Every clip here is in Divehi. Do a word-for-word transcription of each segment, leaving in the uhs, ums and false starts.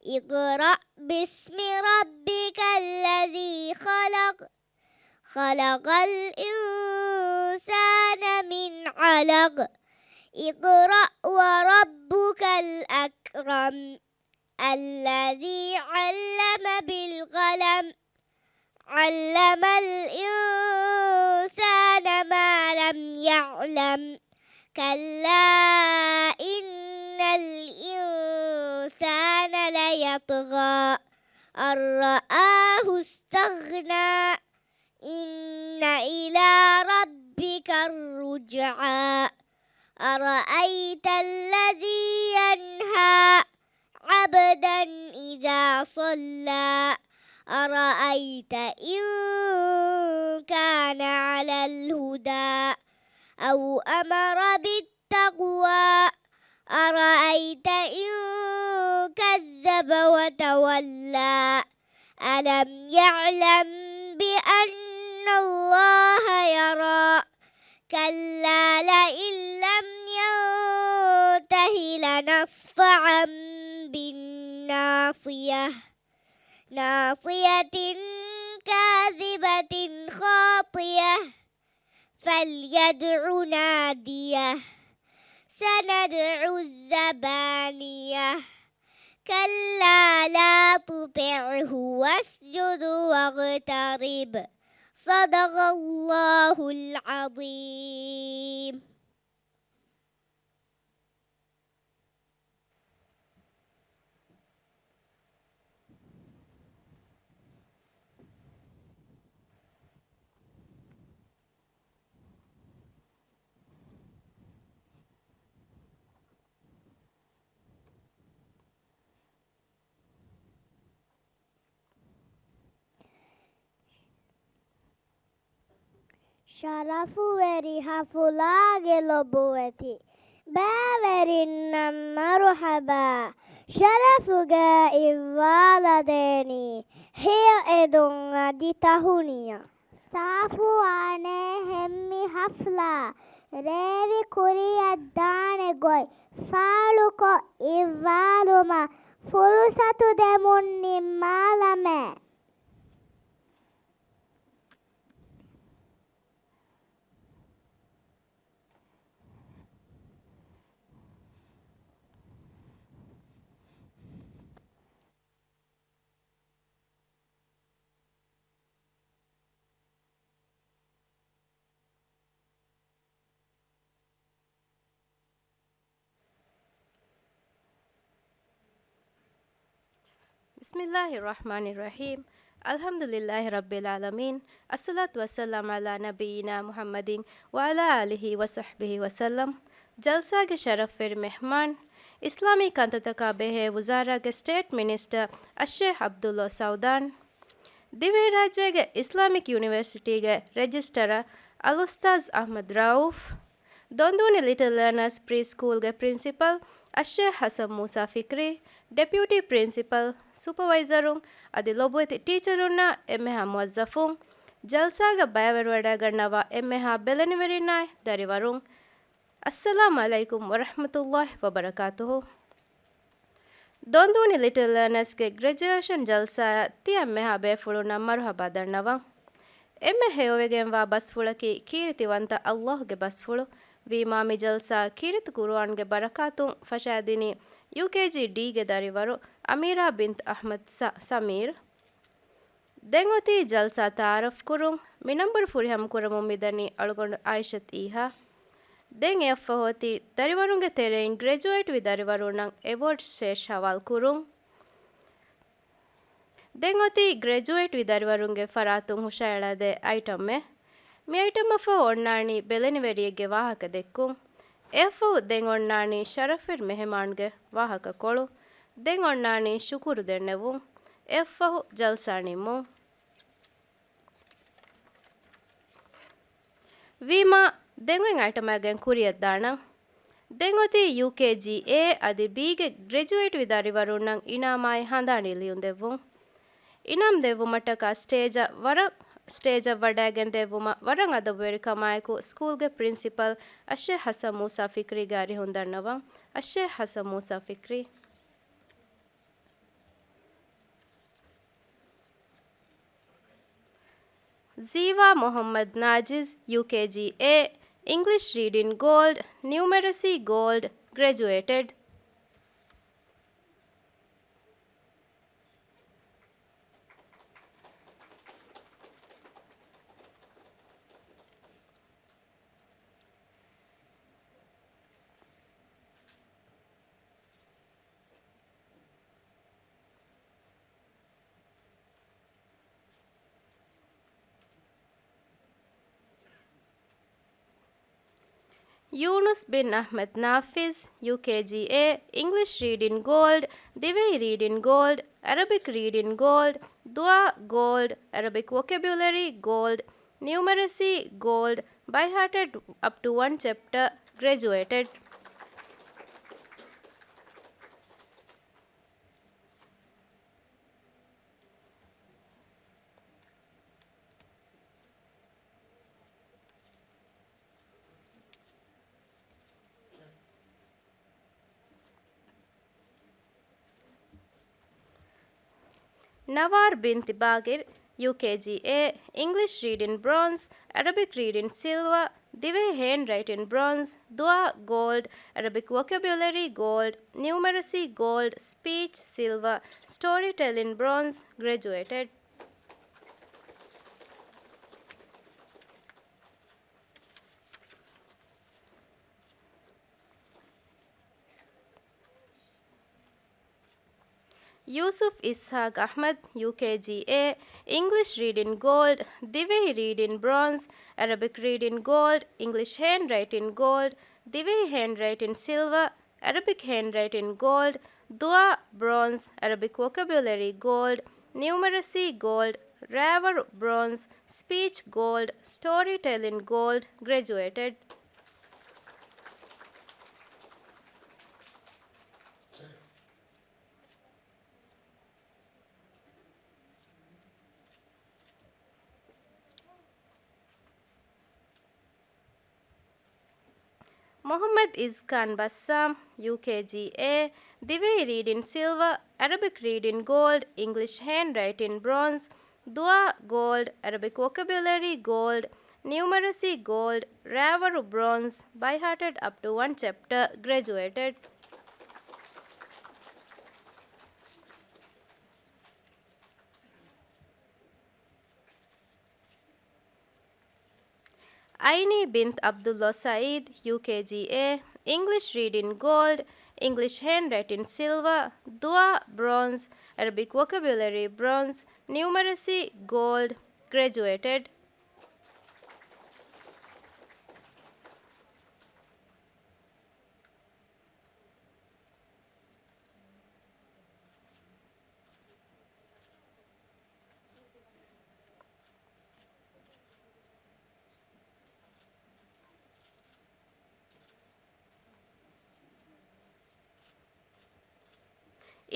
اقْرَأْ بِاسْمِ رَبِّكَ الَّذِي خَلَقَ. خَلَقَ الْإِنسَانَ مِنْ عَلَقٍ. اقْرَأْ وَرَبُّكَ الْأَكْرَمُ. الَّذِي عَلَّمَ بِالْقَلَمِ. عَلَّمَ الْإِنسَانَ مَا لَمْ يَعْلَمْ. كَلَّا إِنَّ الْإِنسَانَ لَيَطْغَىٰ. أَن رَّآهُ اسْتَغْنَىٰ. إِنَّ إِلَىٰ رَبِّكَ الرُّجْعَىٰ. أَرَأَيْتَ الَّذِي يَنْهَىٰ. عَبْدًا إِذَا صَلَّىٰ. أَرَأَيْتَ إِن كَانَ عَلَى الْهُدَىٰ. أَوْ أَمَرَ بِالتَّقْوَىٰ. أَرَأَيْتَ إِن كَذَّبَ وَتَوَلَّىٰ. أَلَمْ يَعْلَمْ بِأَنَّ اللَّهَ يَرَىٰ. كَلَّا لَئِن لَّمْ يَنتَهِ لَنَصْفَعًا بِالنَّاصِيَةِ. نَاصِيَةٍ كَاذِبَةٍ خَاطِئَةٍ. فَلْيَدْعُ نَادِيَهُ. سَنَدْعُ الزَّبَانِيَةَ. كَلَّا لَا تُطِعْهُ وَاسْجُدْ وَاقْتَرِب. صَدَقَ اللَّهُ الْعَظِيمُ. ޝަރަފުވެރި ހަފުލާގެ ލޮބުވެތި ބައިވެރިންނަށް މަރުޙަބާ. ޝަރަފުގައި އިއްވާލަދޭނީ ހެޔޮ އެދުން އަދި ތަހުނިޔާ. ސާފުވާނެ ހެންމި ހަފްލާ ރޭވި ކުރިޔަށްދާނެ ގޮތް ފާޅުކޮށް އިއްވާލުމަށް ފުރުސަތު ދެމުން ނިންމާލަމޭ. بسم الله الرحمن الرحيم. الحمد لله رب العالمين. الصلاة والسلام على نبينا محمد وعلى آله وصحبه وسلم. ޖަލްސާގެ ޝަރަފްވެރި މެހްމާން، އިސްލާމީ ކަންތައްތަކާ ބެހޭ ވުޒާރާގެ ސްޓޭޓް މިނިސްޓަރ އައްޝޭޚް ޢަބްދުﷲ ސަޢުދާން، ދިވެހިރާއްޖޭގެ އިސްލާމިކް ޔުނިވަރސިޓީގެ ރެޖިސްޓަރ އަލްއުސްތާޛް އަޙްމަދު ރައޫފް، ދޮންދޫނި ލިޓަލް ލާނަރސް ޕްރީ ސްކޫލްގެ ޕްރިންސިޕަލް އައްޝޭޚް ޙަސަން މޫސާ ފިކްރީ، ޑެޕިއުޓީ ޕްރިންސިޕަލް، ސުޕަވައިޒަރުން އަދި ލޮބުވެތި ޓީޗަރުންނާ އެންމެހާ މުވައްޒަފުން، ޖަލްސާގަ ބައިވެރިވަޑައިގަންނަވާ އެންމެހާ ބެލެނިވެރިންނާއި ދަރިވަރުން، އައްސަލާމު ޢަލައިކުމް ވަރަޙްމަތުﷲ ވަބަރަކާތުހު. ދޮންދޫނި ލިޓަލް ލާނަރސްގެ ގްރެޖުއޭޝަން ޖަލްސާއަށް ތިޔަ އެންމެހާ ބޭފުޅުންނަށް މަރުޙަބާ ދަންނަވަން. އެންމެ ހެޔޮވެގެންވާ ބަސްފުޅަކީ ކީރިތިވަންތަ ﷲ ގެ ބަސްފުޅު. ވީމާ މި ޖަލްސާ ކީރިތި ޤުރުއާންގެ ބަރަކާތުން ފަށާދިނީ ޔޫކޭޖީ ޑީގެ ދަރިވަރު އަމީރާ ބިންތު އަޙްމަދު ސަ-، ސަމީރު. ދެން އޮތީ ޖަލްސާ ތަޢާރަފް ކުރުން. މި ނަންބަރު ފުރިހަމަ ކުރަމުން މިދަނީ އަޅުގަނޑު އާއިޝަތު އީހާ. ދެން އެއަށްފަހު އޮތީ ދަރިވަރުންގެ ތެރެއިން ގްރެޖުއޭޓްވި ދަރިވަރުންނަށް އެވޯޑްސް ޝޭޝް ހަވާލު ކުރުން. ދެން އޮތީ ގްރެޖުއޭޓްވި ދަރިވަރުންގެ ފަރާތުން ހުށައެޅާދޭ އައިޓަމެއް. މި އައިޓަމަށްފަހު އޮންނާނީ ބެލެނިވެރިއެއްގެ ވާހަކަ ދެއްކުން. އެއަށްފަހު ދެން އޮންނާނީ ޝަރަފްވެރި މެހެމާންގެ ވާހަކަކޮޅު. ދެން އޮންނާނީ ޝުކުރު ދެންނެވުން. އެއަށްފަހު ޖަލްސާ ނިމުން. ވީމާ، ދެން އޮތް އައިޓަމާގެން ކުރިއަށް ދާނަން. ދެން އޮތީ ޔޫކޭޖީ އޭ އަދި ބީގެ ގްރެޖުއޭޓްވި ދަރިވަރުންނަށް އިނާމާއި ހަނދާނީ ލިޔުން ދެއްވުން. އިނާމް ދެއްވުމަށްޓަކާ ސްޓޭޖަށް ވަރަށް، ސްޓޭޖަށް ވަޑައިގެން ދެއްވުމަށް ވަރަށް އަދަބުވެރިކަމާއެކު ސްކޫލްގެ ޕްރިންސިޕަލް އައްޝޭޚް ޙަސަން މޫސާ ފިކްރީގެ އަރިހުން ދަންނަވަން. އައްޝޭޚް ޙަސަން މޫސާ ފިކްރީ. ޒީވާ މުޙައްމަދު ނާޖިޒް، ޔޫކޭޖީ އޭ، އިންގްލިޝް ރީޑިން ގޯލްޑް، ނިއުމެރަސީ ގޯލްޑް، ގްރެޖުއޭޓެޑް. ޔޫނުސް ބިން އަޙްމަދު ނާފިޒް، ޔޫކޭޖީ އޭ، އިންގްލިޝް ރީޑިން ގޯލްޑް، ދިވެހި ރީޑިން ގޯލްޑް، އަރަބިކް ރީޑިން ގޯލްޑް، ދުޢާ ގޯލްޑް، އަރަބިކް ވޮކެބިއުލަރީ ގޯލްޑް، ނިއުމެރަސީ ގޯލްޑް، ބައިހާޓެޑް އަޕް ޓު ވަން ޗެޕްޓަ، ގްރެޖުއޭޓެޑް. ނަވާރް ބިންތި ބާގިރް، ޔޫކޭޖީ އޭ، އިންގްލިޝް ރީޑިން ބްރޯންޒް، އަރަބިކް ރީޑިން ސިލްވަ، ދިވެހި ހޭންޑްރައިޓިން ބްރޯންޒް، ދުޢާ ގޯލްޑް، އަރަބިކް ވޮކެބިއުލަރީ ގޯލްޑް، ނިއުމެރަސީ ގޯލްޑް، ސްޕީޗް ސިލްވަ، ސްޓޯރީ ޓެލިން ބްރޯންޒް، ގްރެޖުއޭޓެޑް. ޔޫސުފް އިސްޙާޤް އަޙްމަދު، ޔޫކޭޖީ އޭ، އިންގްލިޝް ރީޑިން ގޯލްޑް، ދިވެހި ރީޑިން ބްރޯންޒް، އަރަބިކް ރީޑިން ގޯލްޑް، އިންގްލިޝް ހޭންޑްރައިޓިން ގޯލްޑް، ދިވެހި ހޭންޑްރައިޓިން ސިލްވަ، އަރަބިކް ހޭންޑްރައިޓިން ގޯލްޑް، ދުޢާ ބްރޯންޒް، އަރަބިކް ވޮކެބިއުލަރީ ގޯލްޑް، ނިއުމެރަސީ ގޯލްޑް، ރާވަރު ބްރޯންޒް، ސްޕީޗް ގޯލްޑް، ސްޓޯރީ ޓެލިން ގޯލްޑް، ގްރެޖުއޭޓެޑް. މުޙައްމަދު އިޒްކާން ބައްސާމް، ޔޫކޭޖީ އޭ، ދިވެހި ރީޑިން ސިލްވަ، އަރަބިކް ރީޑިން ގޯލްޑް، އިންގްލިޝް ހޭންޑްރައިޓިން ބްރޯންޒް، ދުޢާ ގޯލްޑް، އަރަބިކް ވޮކެބިއުލަރީ ގޯލްޑް، ނިއުމެރަސީ ގޯލްޑް، ރާވަރު ބްރޯންޒް، ބައިހާޓެޑް އަޕް ޓު ވަން ޗެޕްޓަ، ގްރެޖުއޭޓެޑް. އައިނީ ބިންތު ޢަބްދުﷲ ސަޢީދު، ޔޫކޭޖީ އޭ، އިންގްލިޝް ރީޑިން ގޯލްޑް، އިންގްލިޝް ހޭންޑްރައިޓިން ސިލްވަ، ދުޢާ ބްރޯންޒް، އަރަބިކް ވޮކެބިއުލަރީ ބްރޯންޒް، ނިއުމެރަސީ ގޯލްޑް، ގްރެޖުއޭޓެޑް.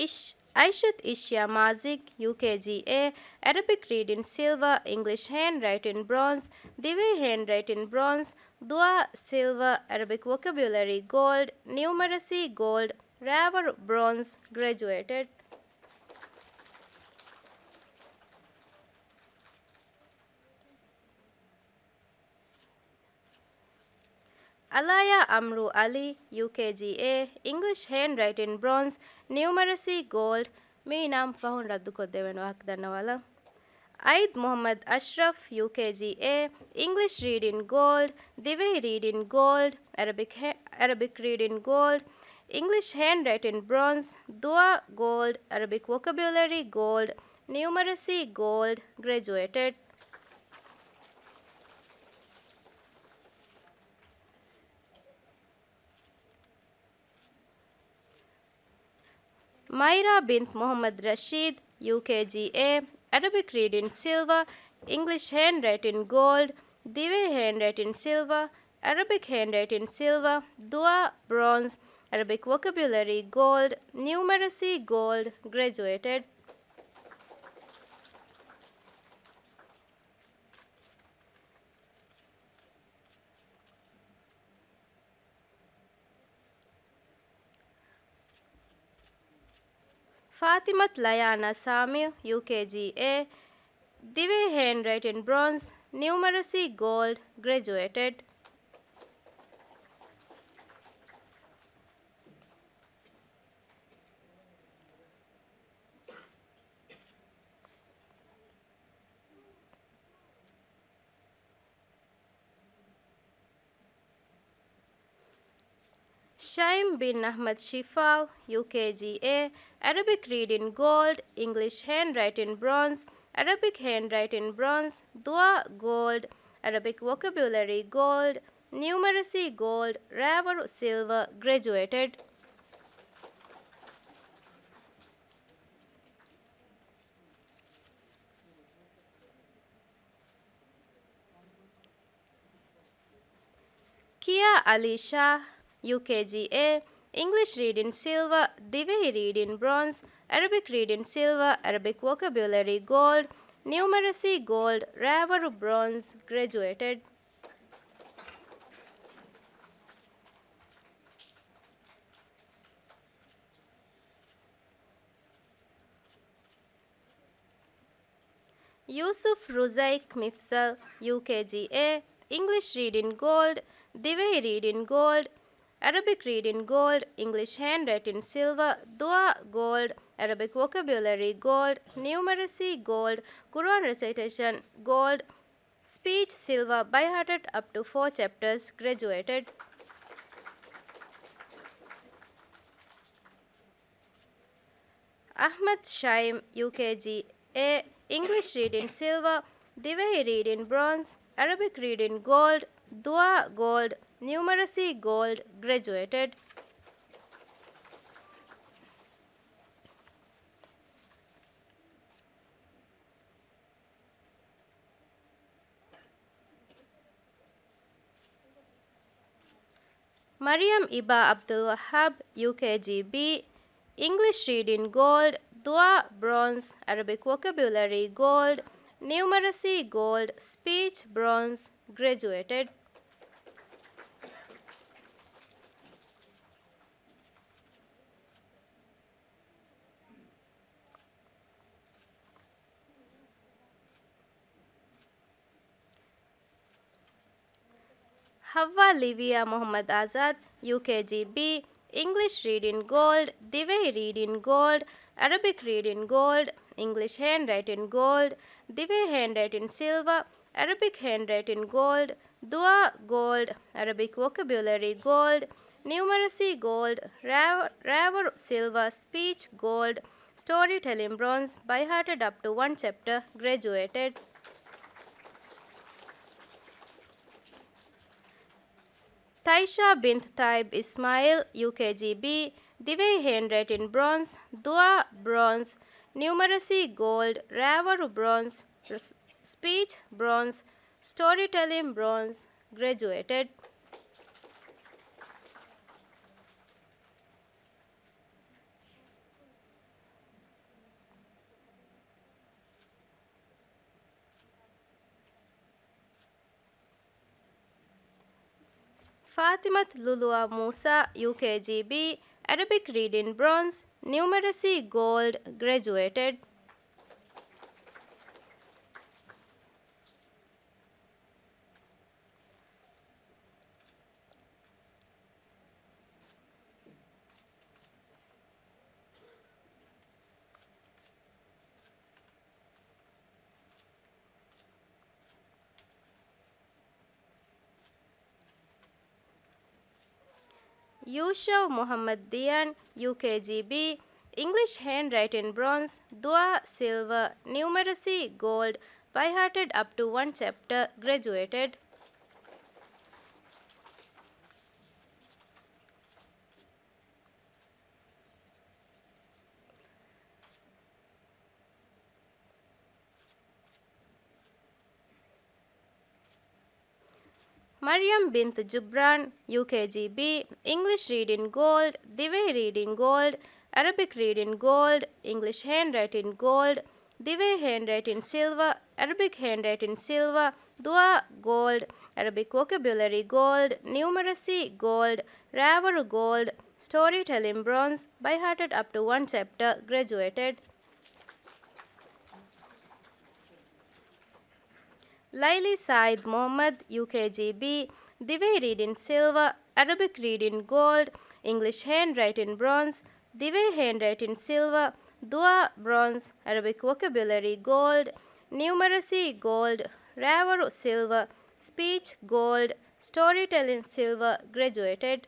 އިޝް، އައިޝަތު އިޝްޔާ މާޒިކް، ޔޫކޭޖީ އޭ، އަރަބިކް ރީޑިން ސިލްވަ، އިންގްލިޝް ހޭންޑްރައިޓިން ބްރޯންޒް، ދިވެހި ހޭންޑްރައިޓިން ބްރޯންޒް، ދުޢާ ސިލްވަ، އަރަބިކް ވޮކެބިއުލަރީ ގޯލްޑް، ނިއުމެރަސީ ގޯލްޑް، ރާވަރު ބްރޯންޒް، ގްރެޖުއޭޓެޑް. އަލާޔާ އަމްރޫ ޢަލީ، ޔޫކޭޖީ އޭ، އިންގްލިޝް ހޭންޑްރައިޓިން ބްރޯންޒް، ނިއުމެރަސީ ގޯލްޑް، މި އިނާމް ފަހުން ރައްދުކޮށްދެވޭނެ ވާހަކަ ދަންނަވާލަން. އައިދު މުޙައްމަދު އަޝްރަފް، ޔޫކޭޖީ އޭ، އިންގްލިޝް ރީޑިން ގޯލްޑް، ދިވެހި ރީޑިން ގޯލްޑް، އަރަބިކް ހޭ-، އަރަބިކް ރީޑިން ގޯލްޑް، އިންގްލިޝް ހޭންޑްރައިޓިން ބްރޯންޒް، ދުޢާ ގޯލްޑް، އަރަބިކް ވޮކެބިއުލަރީ ގޯލްޑް، ނިއުމެރަސީ ގޯލްޑް، ގްރެޖުއޭޓެޑް. މައިރާ ބިންތު މުޙައްމަދު ރަޝީދު، ޔޫކޭޖީ އޭ، އަރަބިކް ރީޑިން ސިލްވަ، އިންގްލިޝް ހޭންޑްރައިޓިން ގޯލްޑް، ދިވެހި ހޭންޑްރައިޓިން ސިލްވަ، އަރަބިކް ހޭންޑްރައިޓިން ސިލްވަ، ދުޢާ ބްރޯންޒް، އަރަބިކް ވޮކެބިއުލަރީ ގޯލްޑް، ނިއުމެރަސީ ގޯލްޑް، ގްރެޖުއޭޓެޑް. ފާތިމަތު ލަޔާނާ ސާމި، ޔޫކޭޖީ އޭ، ދިވެހި ހޭންޑްރައިޓިން ބްރޯންޒް، ނިއުމަރަސީ ގޯލްޑް، ގްރެޖުއޭޓެޑް. ޝައިމް ބިން އަޙްމަދު ޝިފާއު، ޔޫކޭޖީ އޭ، އަރަބިކް ރީޑިން ގޯލްޑް، އިންގްލިޝް ހޭންޑްރައިޓިން ބްރޯންޒް، އަރަބިކް ހޭންޑްރައިޓިން ބްރޯންޒް، ދުޢާ ގޯލްޑް، އަރަބިކް ވޮކެބިއުލަރީ ގޯލްޑް، ނިއުމަރަސީ ގޯލްޑް، ރާވަރު ސިލްވަ، ގްރެޖުއޭޓެޑް. ކިޔާ އަލީ ޝާ، ޔޫކޭޖީ އޭ، އިންގްލިޝް ރީޑިން ސިލްވަ، ދިވެހި ރީޑިން ބްރޯންޒް، އަރަބިކް ރީޑިން ސިލްވަ، އަރަބިކް ވޮކެބިއުލަރީ ގޯލްޑް، ނިއުމަރަސީ ގޯލްޑް، ރާވަރު ބްރޯންޒް، ގްރެޖުއޭޓެޑް. ޔޫސުފް ރުޒައިކް މިފްޞަލް، ޔޫކޭޖީ އޭ، އިންގްލިޝް ރީޑިން ގޯލްޑް، ދިވެހި ރީޑިން ގޯލްޑް، އަރަބިކް ރީޑިން ގޯލްޑް، އިންގްލިޝް ހޭންޑްރައިޓިން ސިލްވަ، ދުޢާ ގޯލްޑް، އަރަބިކް ވޮކެބިއުލަރީ ގޯލްޑް، ނިއުމަރަސީ ގޯލްޑް، ޤުރުއާން ރެސައިޓޭޝަން ގޯލްޑް، ސްޕީޗް ސިލްވަ، ބައިހާޓެޑް އަޕް ޓު ފޯ ޗެޕްޓާސް، ގްރެޖުއޭޓެޑް. އަޙްމަދު ޝައިމް، ޔޫކޭޖީ އޭ، އިންގްލިޝް ރީޑިން ސިލްވަ، ދިވެހި ރީޑިން ބްރޯންޒް، އަރަބިކް ރީޑިން ގޯލްޑް، ދުޢާ ގޯލްޑް، ނިއުމަރަސީ ގޯލްޑް، ގްރެޖުއޭޓެޑް. މަރިޔަމް އިބާ ޢަބްދުލް ވައްހާބް، ޔޫކޭޖީ ބީ، އިންގްލިޝް ރީޑިން ގޯލްޑް، ދުޢާ ބްރޯންޒް، އަރަބިކް ވޮކެބިއުލަރީ ގޯލްޑް، ނިއުމަރަސީ ގޯލްޑް، ސްޕީޗް ބްރޯންޒް، ގްރެޖުއޭޓެޑް. ޙައްވާ ލިވިޔާ މުޙައްމަދު އާޒާދު، ޔޫކޭޖީ ބީ، އިންގްލިޝް ރީޑިން ގޯލްޑް، ދިވެހި ރީޑިން ގޯލްޑް، އަރަބިކް ރީޑިން ގޯލްޑް، އިންގްލިޝް ހޭންޑްރައިޓިން ގޯލްޑް، ދިވެހި ހޭންޑްރައިޓިން ސިލްވަ، އަރަބިކް ހޭންޑްރައިޓިން ގޯލްޑް، ދުޢާ ގޯލްޑް، އަރަބިކް ވޮކެބިއުލަރީ ގޯލްޑް، ނިއުމަރަސީ ގޯލްޑް، ރާވަ-، ރާވަރު ސިލްވަ، ސްޕީޗް ގޯލްޑް، ސްޓޯރީ ޓެލިން ބްރޯންޒް، ބައިހާޓެޑް އަޕް ޓު ވަން ޗެޕްޓާ، ގްރެޖުއޭޓެޑް. ތައިޝާ ބިންތު ތާއިބް އިސްމާއިލް، ޔޫކޭޖީ ބީ، ދިވެހި ހޭންޑްރައިޓިން ބްރޯންޒް، ދުޢާ ބްރޯންޒް، ނިއުމަރަސީ ގޯލްޑް، ރާވަރު ބްރޯންޒް، ސް-، ސްޕީޗް ބްރޯންޒް، ސްޓޯރީ ޓެލިން ބްރޯންޒް، ގްރެޖުއޭޓެޑް. ފާތިމަތު ލުލުއާ މޫސާ، ޔޫކޭޖީ ބީ، އަރަބިކް ރީޑިން ބްރޯންޒް، ނިއުމަރަސީ ގޯލްޑް، ގްރެޖުއޭޓެޑް. ޔޫޝައު މުޙައްމަދު ދިޔާން، ޔޫކޭޖީ ބީ، އިންގްލިޝް ހޭންޑްރައިޓިން ބްރޯންޒް، ދުޢާ ސިލްވަ، ނިއުމަރަސީ ގޯލްޑް، ބައިހާޓެޑް އަޕް ޓު ވަން ޗެޕްޓާ، ގްރެޖުއޭޓެޑް. މަރްޔަމް ބިންތު ޖުބްރާން، ޔޫކޭޖީ ބީ، އިންގްލިޝް ރީޑިން ގޯލްޑް، ދިވެހި ރީޑިން ގޯލްޑް، އަރަބިކް ރީޑިން ގޯލްޑް، އިންގްލިޝް ހޭންޑްރައިޓިން ގޯލްޑް، ދިވެހި ހޭންޑްރައިޓިން ސިލްވަ، އަރަބިކް ހޭންޑްރައިޓިން ސިލްވަ، ދުޢާ ގޯލްޑް، އަރަބިކް ވޮކެބިއުލަރީ ގޯލްޑް، ނިއުމަރަސީ ގޯލްޑް، ރާވަރު ގޯލްޑް، ސްޓޯރީ ޓެލިން ބްރޯންޒް، ބައިހާޓެޑް އަޕް ޓު ވަން ޗެޕްޓާ، ގްރެޖުއޭޓެޑް. ލައިލީ ސާއިދް މުޙައްމަދު، ޔޫކޭޖީ ބީ، ދިވެހި ރީޑިން ސިލްވަ، އަރަބިކް ރީޑިން ގޯލްޑް، އިންގްލިޝް ހޭންޑްރައިޓިން ބްރޯންޒް، ދިވެހި ހޭންޑްރައިޓިން ސިލްވަ، ދުޢާ ބްރޯންޒް، އަރަބިކް ވޮކެބިއުލަރީ ގޯލްޑް، ނިއުމަރަސީ ގޯލްޑް، ރައިވަރު ސިލްވަ، ސްޕީޗް ގޯލްޑް، ސްޓޯރީޓެލިން ސިލްވަ، ގްރެޖުއޭޓެޑް.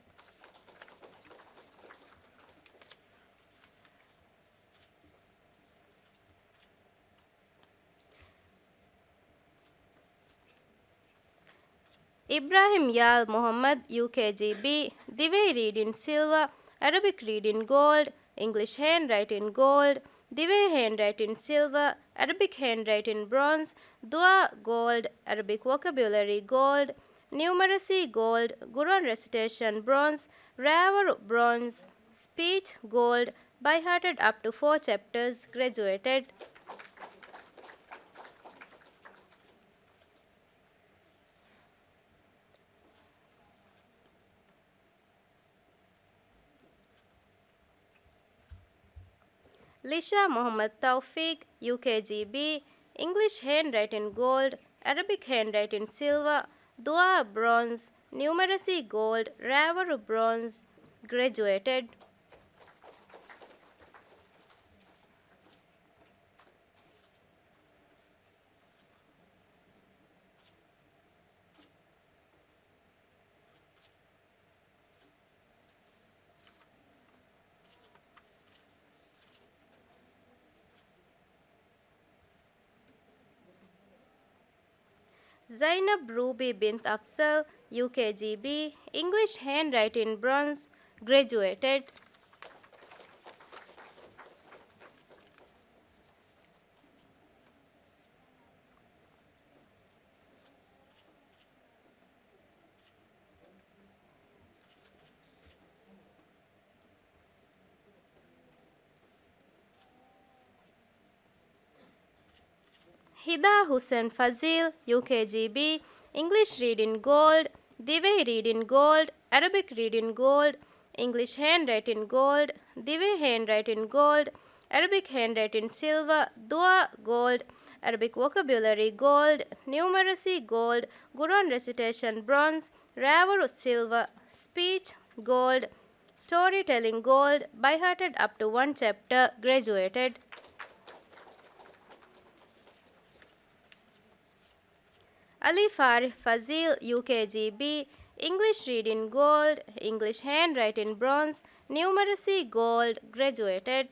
އިބްރާހިމް ޔާލް މުޙައްމަދު، ޔޫކޭޖީ ބީ، ދިވެހި ރީޑިން ސިލްވަ، އަރަބިކް ރީޑިން ގޯލްޑް، އިންގްލިޝް ހޭންޑްރައިޓިން ގޯލްޑް، ދިވެހި ހޭންޑްރައިޓިން ސިލްވަ، އަރަބިކް ހޭންޑްރައިޓިން ބްރޯންޒް، ދުޢާ ގޯލްޑް، އަރަބިކް ވޮކެބިއުލަރީ ގޯލްޑް، ނިއުމަރަސީ ގޯލްޑް، ގުރުއާން ރެސިޓޭޝަން ބްރޯންޒް، ރައިވަރު ބްރޯންޒް، ސްޕީޗް ގޯލްޑް، by hearted up to four chapters, ގްރެޖުއޭޓެޑް. ލިޝާ މުޙައްމަދު ތައުފީޤް، ޔޫކޭޖީ ބީ، އިންގްލިޝް ހޭންޑްރައިޓިން ގޯލްޑް، އަރަބިކް ހޭންޑްރައިޓިން ސިލްވަ، ދުޢާ ބްރޯންޒް، ނިއުމަރަސީ ގޯލްޑް، ރައިވަރު ބްރޯންޒް، ގްރެޖުއޭޓެޑް. ޒައިނަބް ރޫބީ ބިންތު އަފްޒަލް، ޔޫކޭޖީ ބީ، އިންގްލިޝް ހޭންޑްރައިޓިން ބްރޯންޒް، ގްރެޖުއޭޓެޑް. ހިދާ ހުސެން ފަޒީލް، ޔޫކޭޖީ ބީ، އިންގްލިޝް ރީޑިން ގޯލްޑް، ދިވެހި ރީޑިން ގޯލްޑް، އަރަބިކް ރީޑިން ގޯލްޑް، އިންގްލިޝް ހޭންޑްރައިޓިން ގޯލްޑް، ދިވެހި ހޭންޑްރައިޓިން ގޯލްޑް، އަރަބިކް ހޭންޑްރައިޓިން ސިލްވަ، ދުޢާ ގޯލްޑް، އަރަބިކް ވޮކެބިއުލަރީ ގޯލްޑް، ނިއުމަރަސީ ގޯލްޑް، ގުރުއާން ރެސިޓޭޝަން ބްރޯންޒް، ރައިވަރު ސިލްވަ، ސްޕީޗް ގޯލްޑް، ސްޓޯރީޓެލިން ގޯލްޑް، by hearted up to one chapter, ގްރެޖުއޭޓެޑް. އަލީ ފާރިހް ފަޒީލް، ޔޫކޭޖީ ބީ، އިންގްލިޝް ރީޑިން ގޯލްޑް، އިންގްލިޝް ހޭންޑްރައިޓިން ބްރޯންޒް، ނިއުމަރަސީ ގޯލްޑް، ގްރެޖުއޭޓެޑް.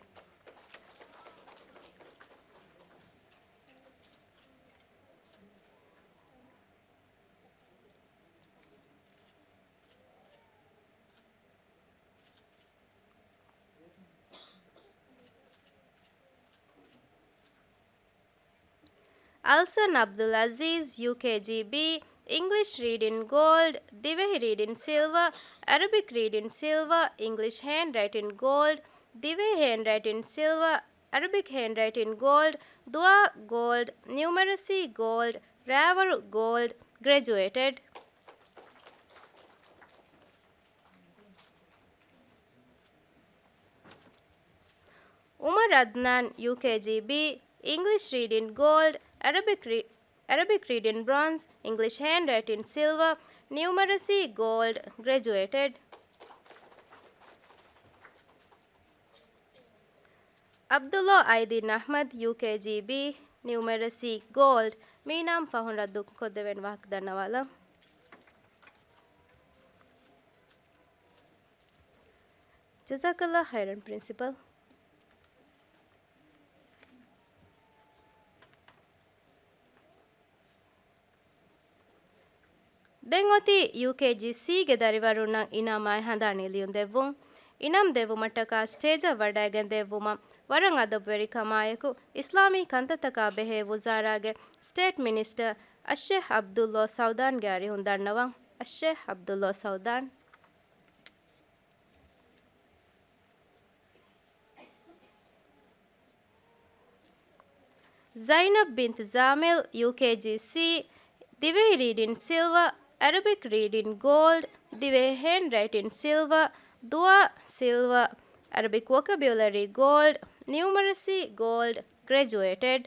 އަލްސަން އަބްދުލް އަޒީޒް، ޔޫކޭޖީ ބީ، އިންގްލިޝް ރީޑިން ގޯލްޑް، ދިވެހި ރީޑިން ސިލްވަ، އަރަބިކް ރީޑިން ސިލްވަ، އިންގްލިޝް ހޭންޑްރައިޓިން ގޯލްޑް، ދިވެހި ހޭންޑްރައިޓިން ސިލްވަ، އަރަބިކް ހޭންޑްރައިޓިން ގޯލްޑް، ދުޢާ ގޯލްޑް، ނިއުމަރަސީ ގޯލްޑް، ރައިވަރު ގޯލްޑް، ގްރެޖުއޭޓެޑް. އުމަރު އަދްނާން، ޔޫކޭޖީ ބީ، އިންގްލިޝް ރީޑިން ގޯލްޑް، އަރަބިކް ރީ-، އަރަބިކް ރީޑިން ބްރޯންޒް، އިންގްލިޝް ހޭންޑްރައިޓިން ސިލްވަ، ނިއުމަރަސީ ގޯލްޑް، ގްރެޖުއޭޓެޑް. އަބްދުﷲ އައިދީން އަޙްމަދު، ޔޫކޭޖީ ބީ، ނިއުމަރަސީ ގޯލްޑް، މީނާމް ފަހުން ރައްދު ކޮށްދެވޭނެ ވާހަކަ ދަންނަވާލަން. ޖަޒާކަﷲ ޚައިރަން، ޕްރިންސިޕަލް. ދެން އޮތީ ޔޫކޭޖީ ސީގެ ދަރިވަރުންނަށް އިނާމާއި ހަނދާނީ ލިޔުން ދެއްވުން. އިނާމް ދެއްވުމަށްޓަކާ ސްޓޭޖަށް ވަޑައިގެން ދެއްވުމަށް ވަރަށް އަދަބުވެރިކަމާއެކު، އިސްލާމީ ކަންތައްތަކާ ބެހޭ ވުޒާރާގެ ސްޓޭޓް މިނިސްޓަރ އައްޝޭޚް އަބްދުﷲ ސަޢުދާންގެ އަރިހުން ދަންނަވަން. އައްޝޭޚް އަބްދުﷲ ސަޢުދާން. ޒައިނަބް ބިންތު ޒާމިލް، ޔޫކޭޖީ ސީ، ދިވެހި ރީޑިން ސިލްވަ، އަރަބިކް ރީޑިން ގޯލްޑް، ދިވެހި ހޭންޑްރައިޓިން ސިލްވަ، ދުޢާ ސިލްވަ، އަރަބިކް ވޮކެބިއުލަރީ ގޯލްޑް، ނިއުމަރަސީ ގޯލްޑް، ގްރެޖުއޭޓެޑް.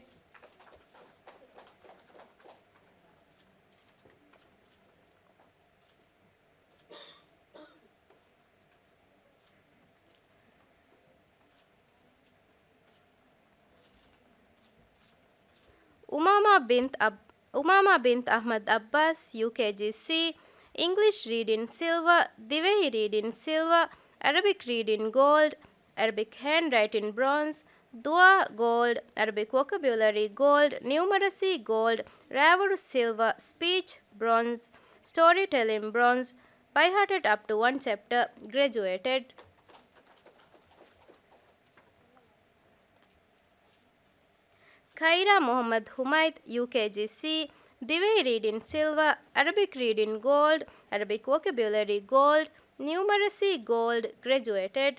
އުމާމާ ބިންތް އަބް-، އުމާމާ ބިންތް އަޙްމަދު އައްބާސް، ޔޫކޭޖީ ސީ، އިންގްލިޝް ރީޑިން ސިލްވާ، ދިވެހި ރީޑިން ސިލްވާ، އަރަބިކް ރީޑިން ގޯލްޑް، އަރަބިކް ހޭންޑްރައިޓިން ބްރޯންޒް، ދުޢާ ގޯލްޑް، އަރަބިކް ވޮކެބިއުލަރީ ގޯލްޑް، ނިއުމަރަސީ ގޯލްޑް، ރާވަރު ސިލްވާ، ސްޕީޗް ބްރޯންޒް، ސްޓޯރީ ޓެލިން ބްރޯންޒް، ބައިހާޓެޑް އަޕް ޓު ވަން ޗެޕްޓަ، ގްރެޖުއޭޓެޑް. ކައިރާ މުޙައްމަދު ހުމައިދު، ޔޫކޭޖީސީ، ދިވެހި ރީޑިން ސިލްވާ، އަރަބިކް ރީޑިން ގޯލްޑް، އަރަބިކް ވޮކެބިއުލަރީ ގޯލްޑް، ނިއުމަރަސީ ގޯލްޑް، ގްރެޖުއޭޓެޑް.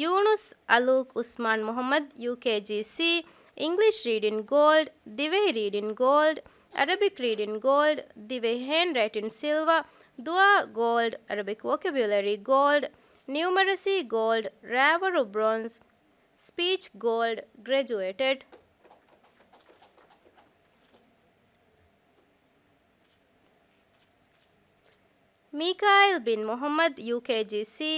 ޔޫނުސް އަލޫކް އުސްމާން މުޙައްމަދު، ޔޫކޭޖީސީ، އިންގްލިޝް ރީޑިން ގޯލްޑް، ދިވެހި ރީޑިން ގޯލްޑް، އަރަބިކް ރީޑިން ގޯލްޑް، ދިވެހި ހޭންޑްރައިޓިން ސިލްވާ، ދުޢާ ގޯލްޑް، އަރަބިކް ވޮކެބިއުލަރީ ގޯލްޑް، ނިއުމަރަސީ ގޯލްޑް، ރާވަރު ބްރޯންޒް، ސްޕީޗް ގޯލްޑް، ގްރެޖުއޭޓެޑް. މީކާއިލް ބިން މުޙައްމަދު، ޔޫކޭޖީސީ،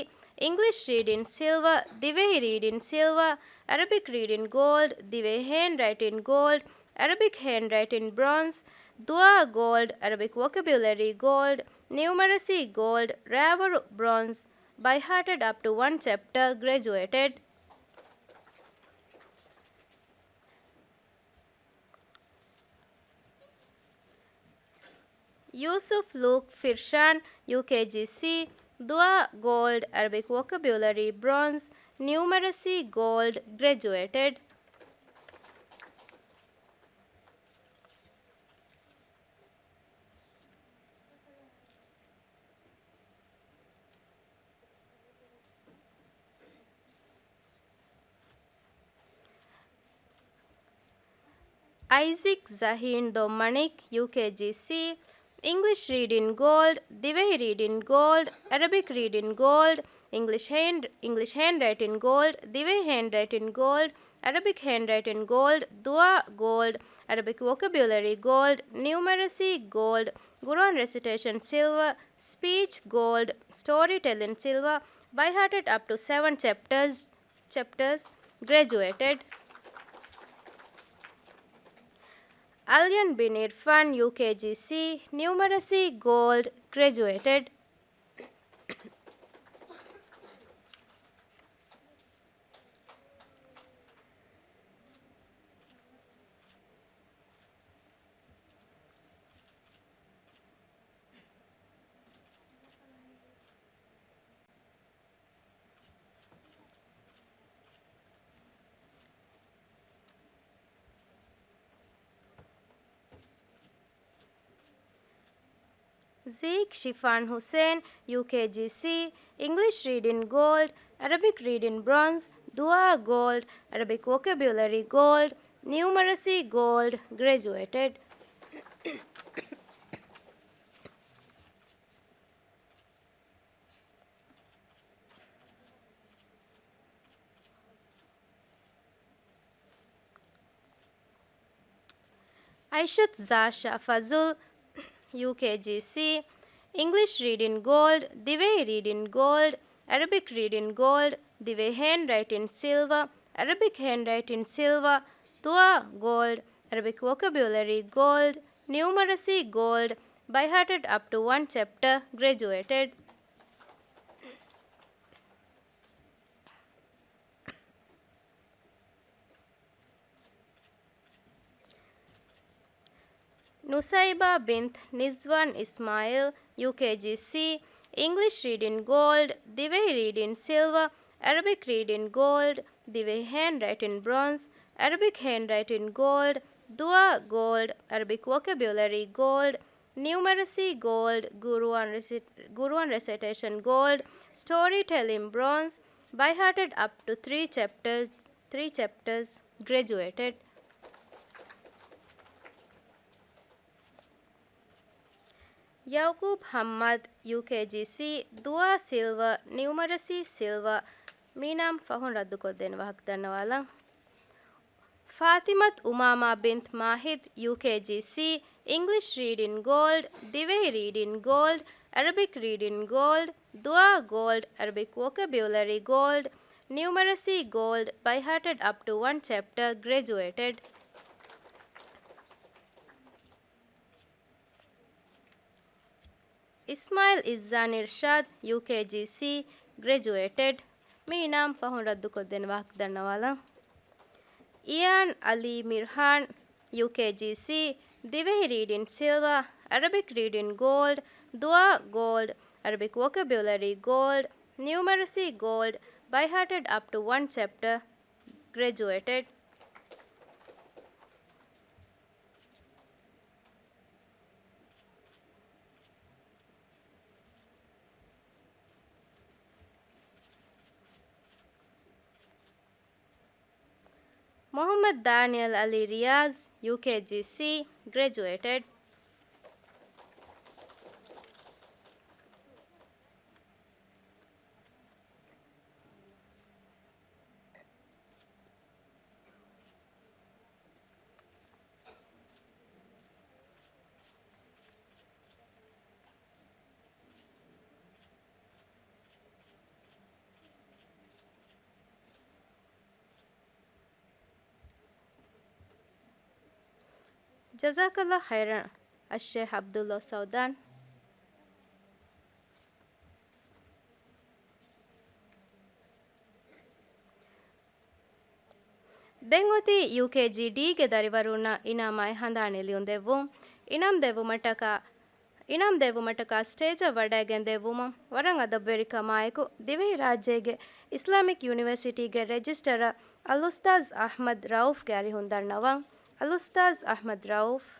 އިންގްލިޝް ރީޑިން ސިލްވާ، ދިވެހި ރީޑިން ސިލްވާ، އަރަބިކް ރީޑިން ގޯލްޑް، ދިވެހި ހޭންޑްރައިޓިން ގޯލްޑް، އަރަބިކް ހޭންޑްރައިޓިން ބްރޯންޒް، ދުޢާ ގޯލްޑް، އަރަބިކް ވޮކެބިއުލަރީ ގޯލްޑް، ނިއުމަރަސީ ގޯލްޑް، ރާވަރު ބްރޯންޒް، ބައިހާޓެޑް އަޕް ޓު ވަން ޗެޕްޓަ، ގްރެޖުއޭޓެޑް. ޔޫސުފް ލޫކް ފިރްޝާން، ޔޫކޭޖީސީ، ދުޢާ ގޯލްޑް، އަރަބިކް ވޮކެބިއުލަރީ ބްރޯންޒް، ނިއުމަރަސީ ގޯލްޑް، ގްރެޖުއޭޓެޑް. އައިޒިކް ޒަހީން ދޮއްމަނިކް، ޔޫކޭޖީސީ، އިންގްލިޝް ރީޑިން ގޯލްޑް، ދިވެހި ރީޑިން ގޯލްޑް، އަރަބިކް ރީޑިން ގޯލްޑް، އިންގްލިޝް ހޭންޑް، އިންގްލިޝް ހޭންޑްރައިޓިން ގޯލްޑް، ދިވެހި ހޭންޑްރައިޓިން ގޯލްޑް، އަރަބިކް ހޭންޑްރައިޓިން ގޯލްޑް، ދުޢާ ގޯލްޑް، އަރަބިކް ވޮކެބިއުލަރީ ގޯލްޑް، ނިއުމަރަސީ ގޯލްޑް، ގުރުއާން ރެސިޓޭޝަން ސިލްވާ، ސްޕީޗް ގޯލްޑް، ސްޓޯރީ ޓެލިން ސިލްވާ، ބައިހާޓެޑް އަޕް ޓު ސެވަން ޗެޕްޓަރސް، ޗެޕްޓަރސް، ގްރެޖުއޭޓެޑް. އަލްޔަން ބިން އިރްފާން، ޔޫކޭޖީސީ، ނިއުމަރަސީ ގޯލްޑް، ގްރެޖުއޭޓެޑް. ޒީކް ޝިފާން ހުސެން، ޔޫކޭޖީސީ، އިންގްލިޝް ރީޑިން ގޯލްޑް، އަރަބިކް ރީޑިން ބްރޯންޒް، ދުޢާ ގޯލްޑް، އަރަބިކް ވޮކެބިއުލަރީ ގޯލްޑް، ނިއުމަރަސީ ގޯލްޑް، ގްރެޖުއޭޓެޑް. އައިޝަތު ޒާޝާ ފަޒުލް، ޔޫކޭޖީސީ، އިންގްލިޝް ރީޑިން ގޯލްޑް، ދިވެހި ރީޑިން ގޯލްޑް، އަރަބިކް ރީޑިން ގޯލްޑް، ދިވެހި ހޭންޑްރައިޓިން ސިލްވާ، އަރަބިކް ހޭންޑްރައިޓިން ސިލްވާ، ދުޢާ ގޯލްޑް، އަރަބިކް ވޮކެބިއުލަރީ ގޯލްޑް، ނިއުމަރަސީ ގޯލްޑް، ބައިހާޓެޑް އަޕް ޓު ވަން ޗެޕްޓަ، ގްރެޖުއޭޓެޑް. ނުސައިބާ ބިންތް ނިޒްވާން އިސްމާއިލް، ޔޫކޭޖީސީ، އިންގްލިޝް ރީޑިން ގޯލްޑް، ދިވެހި ރީޑިން ސިލްވާ، އަރަބިކް ރީޑިން ގޯލްޑް، ދިވެހި ހޭންޑްރައިޓިން ބްރޯންޒް، އަރަބިކް ހޭންޑްރައިޓިން ގޯލްޑް، ދުޢާ ގޯލްޑް، އަރަބިކް ވޮކެބިއުލަރީ ގޯލްޑް، ނިއުމަރަސީ ގޯލްޑް، ގުރުއާން ރެސި-، ގުރުއާން ރެސިޓޭޝަން ގޯލްޑް، ސްޓޯރީ ޓެލިން ބްރޯންޒް، ބައިހާޓެޑް އަޕް ޓު ތްރީ ޗެޕްޓަރސް، ތްރީ ޗެޕްޓަރސް، ގްރެޖުއޭޓެޑް. ޔަޢުޤޫބް ޙައްމަދު، ޔޫކޭޖީސީ، ދުޢާ ސިލްވާ، ނިއުމަރަސީ ސިލްވާ، މީނާ ފަހުން ރައްދުކޮށްދޭނެ ވާހަކަ ދަންނަވާލަން. ފާތިމަތު އުމާމާ ބިންތު މާހިދު، ޔޫކޭޖީސީ، އިންގްލިޝް ރީޑިން ގޯލްޑް، ދިވެހި ރީޑިން ގޯލްޑް، އަރަބިކް ރީޑިން ގޯލްޑް، ދުޢާ ގޯލްޑް، އަރަބިކް ވޮކެބިއުލަރީ ގޯލްޑް، ނިއުމަރަސީ ގޯލްޑް، by hearted up to one chapter, graduated. އިސްމާޢީލް އިއްޒާން އިރްޝާދު، ޔޫކޭޖީސީ، ގްރެޖުއޭޓެޑް. މި އިނާމް ފަހުން ރައްދުކޮށްދޭނެ ވާހަކަ ދަންނަވާލަން. އިޔާން އަލީ މިރްހާން، ޔޫކޭޖީސީ، ދިވެހި ރީޑިން ސިލްވާ، އަރަބިކް ރީޑިން ގޯލްޑް، ދުޢާ ގޯލްޑް، އަރަބިކް ވޮކެބިއުލަރީ ގޯލްޑް، ނިއުމަރަސީ ގޯލްޑް، by hearted up to one chapter, graduated. މުޙައްމަދު ދާނިއަލް އަލީ ރިޔާޒް، ޔޫކޭޖީސީ، ގްރެޖުއޭޓެޑް. ޖަޒާކަﷲ ޚައިރަން، އައްޝޭޚް ޢަބްދުﷲ ސަޢުދާން. ދެން އޮތީ ޔޫކޭޖީ ޑީގެ ދަރިވަރުންނަށް އިނާމާއި ހަނދާނީ ލިޔުން ދެއްވުން. އިނާމް ދެއްވުމަށްޓަކާ، އިނާމް ދެއްވުމަށްޓަކާ ސްޓޭޖަށް ވަޑައިގެން ދެއްވުމަށް ވަރަށް އަދަބުވެރިކަމާއެކު، ދިވެހިރާއްޖޭގެ އިސްލާމިކް ޔުނިވަރސިޓީގެ ރެޖިސްޓަރަރ އަލްއުސްތާޛް އަޙްމަދު ރައޫފްގެ އަރިހުން ދަންނަވަން. އަލްއުސްތާޛް އަޙްމަދު ރައޫފް.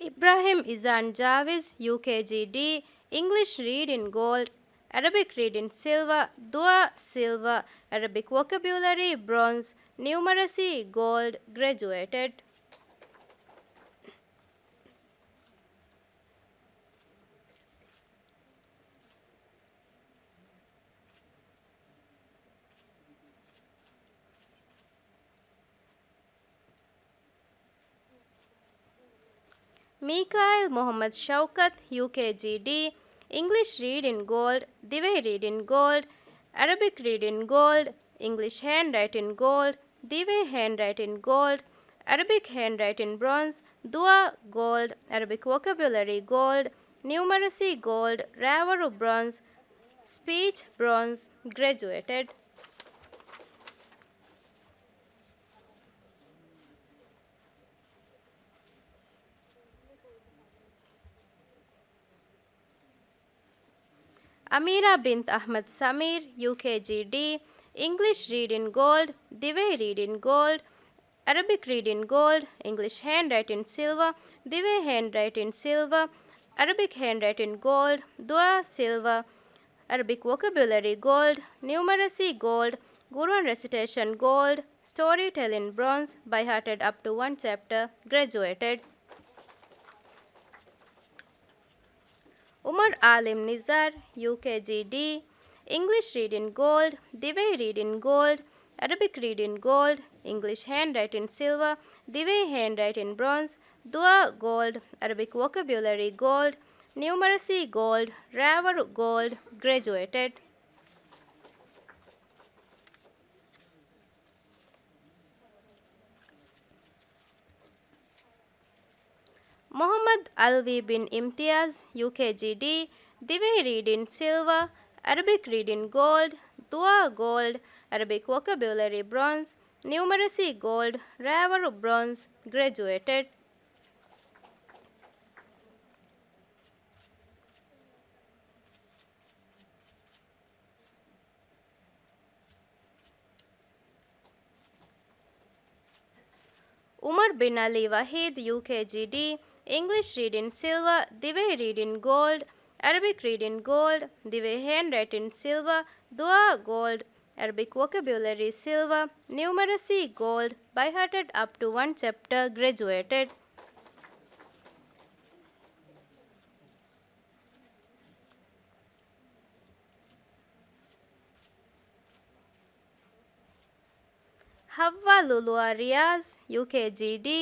އިބްރާހިމް އިޒާން ޖާވިޒް، ޔޫކޭޖީ ޑީ، އިންގްލިޝް ރީޑިން ގޯލްޑް، އަރަބިކް ރީޑިން ސިލްވާ، ދުޢާ ސިލްވާ، އަރަބިކް ވޮކެބިއުލަރީ ބްރޮންޒް، ނިއުމަރަސީ ގޯލްޑް، ގްރެޖުއޭޓެޑް. މީކާއިލް މުޙައްމަދު ޝައުކަތު، ޔޫކޭޖީ ޑީ، އިންގްލިޝް ރީޑިން ގޯލްޑް، ދިވެހި ރީޑިން ގޯލްޑް، އަރަބިކް ރީޑިން ގޯލްޑް، އިންގްލިޝް ހޭންޑްރައިޓިން ގޯލްޑް، ދިވެހި ހޭންޑްރައިޓިން ގޯލްޑް، އަރަބިކް ހޭންޑްރައިޓިން ބްރޮންޒް، ދުޢާ ގޯލްޑް، އަރަބިކް ވޮކެބިއުލަރީ ގޯލްޑް، ނިއުމަރަސީ ގޯލްޑް، ރާވަރު ބްރޮންޒް، ސްޕީޗް ބްރޮންޒް، ގްރެޖުއޭޓެޑް. އަމީރާ ބިންތު އަޙްމަދު ސަމީރު، ޔޫކޭޖީ ޑީ، އިންގްލިޝް ރީޑިން ގޯލްޑް، ދިވެހި ރީޑިން ގޯލްޑް، އަރަބިކް ރީޑިން ގޯލްޑް، އިންގްލިޝް ހޭންޑްރައިޓިން ސިލްވާ، ދިވެހި ހޭންޑްރައިޓިން ސިލްވާ، އަރަބިކް ހޭންޑްރައިޓިން ގޯލްޑް، ދުޢާ ސިލްވާ، އަރަބިކް ވޮކެބިއުލަރީ ގޯލްޑް، ނިއުމަރަސީ ގޯލްޑް، ގުރުއާން ރެސިޓޭޝަން ގޯލްޑް، ސްޓޯރީ ޓެލިން ބްރޮންޒް، by hearted up to one chapter، ގްރެޖުއޭޓެޑް. އުމަރު އާލިމް ނިޒާރު، ޔޫކޭޖީ ޑީ، އިންގްލިޝް ރީޑިން ގޯލްޑް، ދިވެހި ރީޑިން ގޯލްޑް، އަރަބިކް ރީޑިން ގޯލްޑް، އިންގްލިޝް ހޭންޑްރައިޓިން ސިލްވާ، ދިވެހި ހޭންޑްރައިޓިން ބްރޮންޒް، ދުޢާ ގޯލްޑް، އަރަބިކް ވޮކެބިއުލަރީ ގޯލްޑް، ނިއުމަރަސީ ގޯލްޑް، ރާވަރު ގޯލްޑް، ގްރެޖުއޭޓެޑް. މުޙައްމަދު އަލްވީ ބިން އިމްތިޔާޒް، ޔޫކޭޖީ ޑީ، ދިވެހި ރީޑިން ސިލްވާ، އަރަބިކް ރީޑިން ގޯލްޑް، ދުޢާ ގޯލްޑް، އަރަބިކް ވޮކެބިއުލަރީ ބްރޮންޒް، ނިއުމަރަސީ ގޯލްޑް، ރާވަރު ބްރޮންޒް، ގްރެޖުއޭޓެޑް. އުމަރު ބިން އަލީ ވަޙީދު، ޔޫކޭޖީ ޑީ، އިންގްލިޝް ރީޑިން ސިލްވާ، ދިވެހި ރީޑިން ގޯލްޑް، އަރަބިކް ރީޑިން ގޯލްޑް، ދިވެހި ހޭންޑްރައިޓިން ސިލްވާ، ދުޢާ ގޯލްޑް، އަރަބިކް ވޮކެބިއުލަރީ ސިލްވާ، ނިއުމަރަސީ ގޯލްޑް، by hearted up to one chapter، ގްރެޖުއޭޓެޑް. ހައްވާ ލުލުއާ ރިޔާޒް، ޔޫކޭޖީޑީ،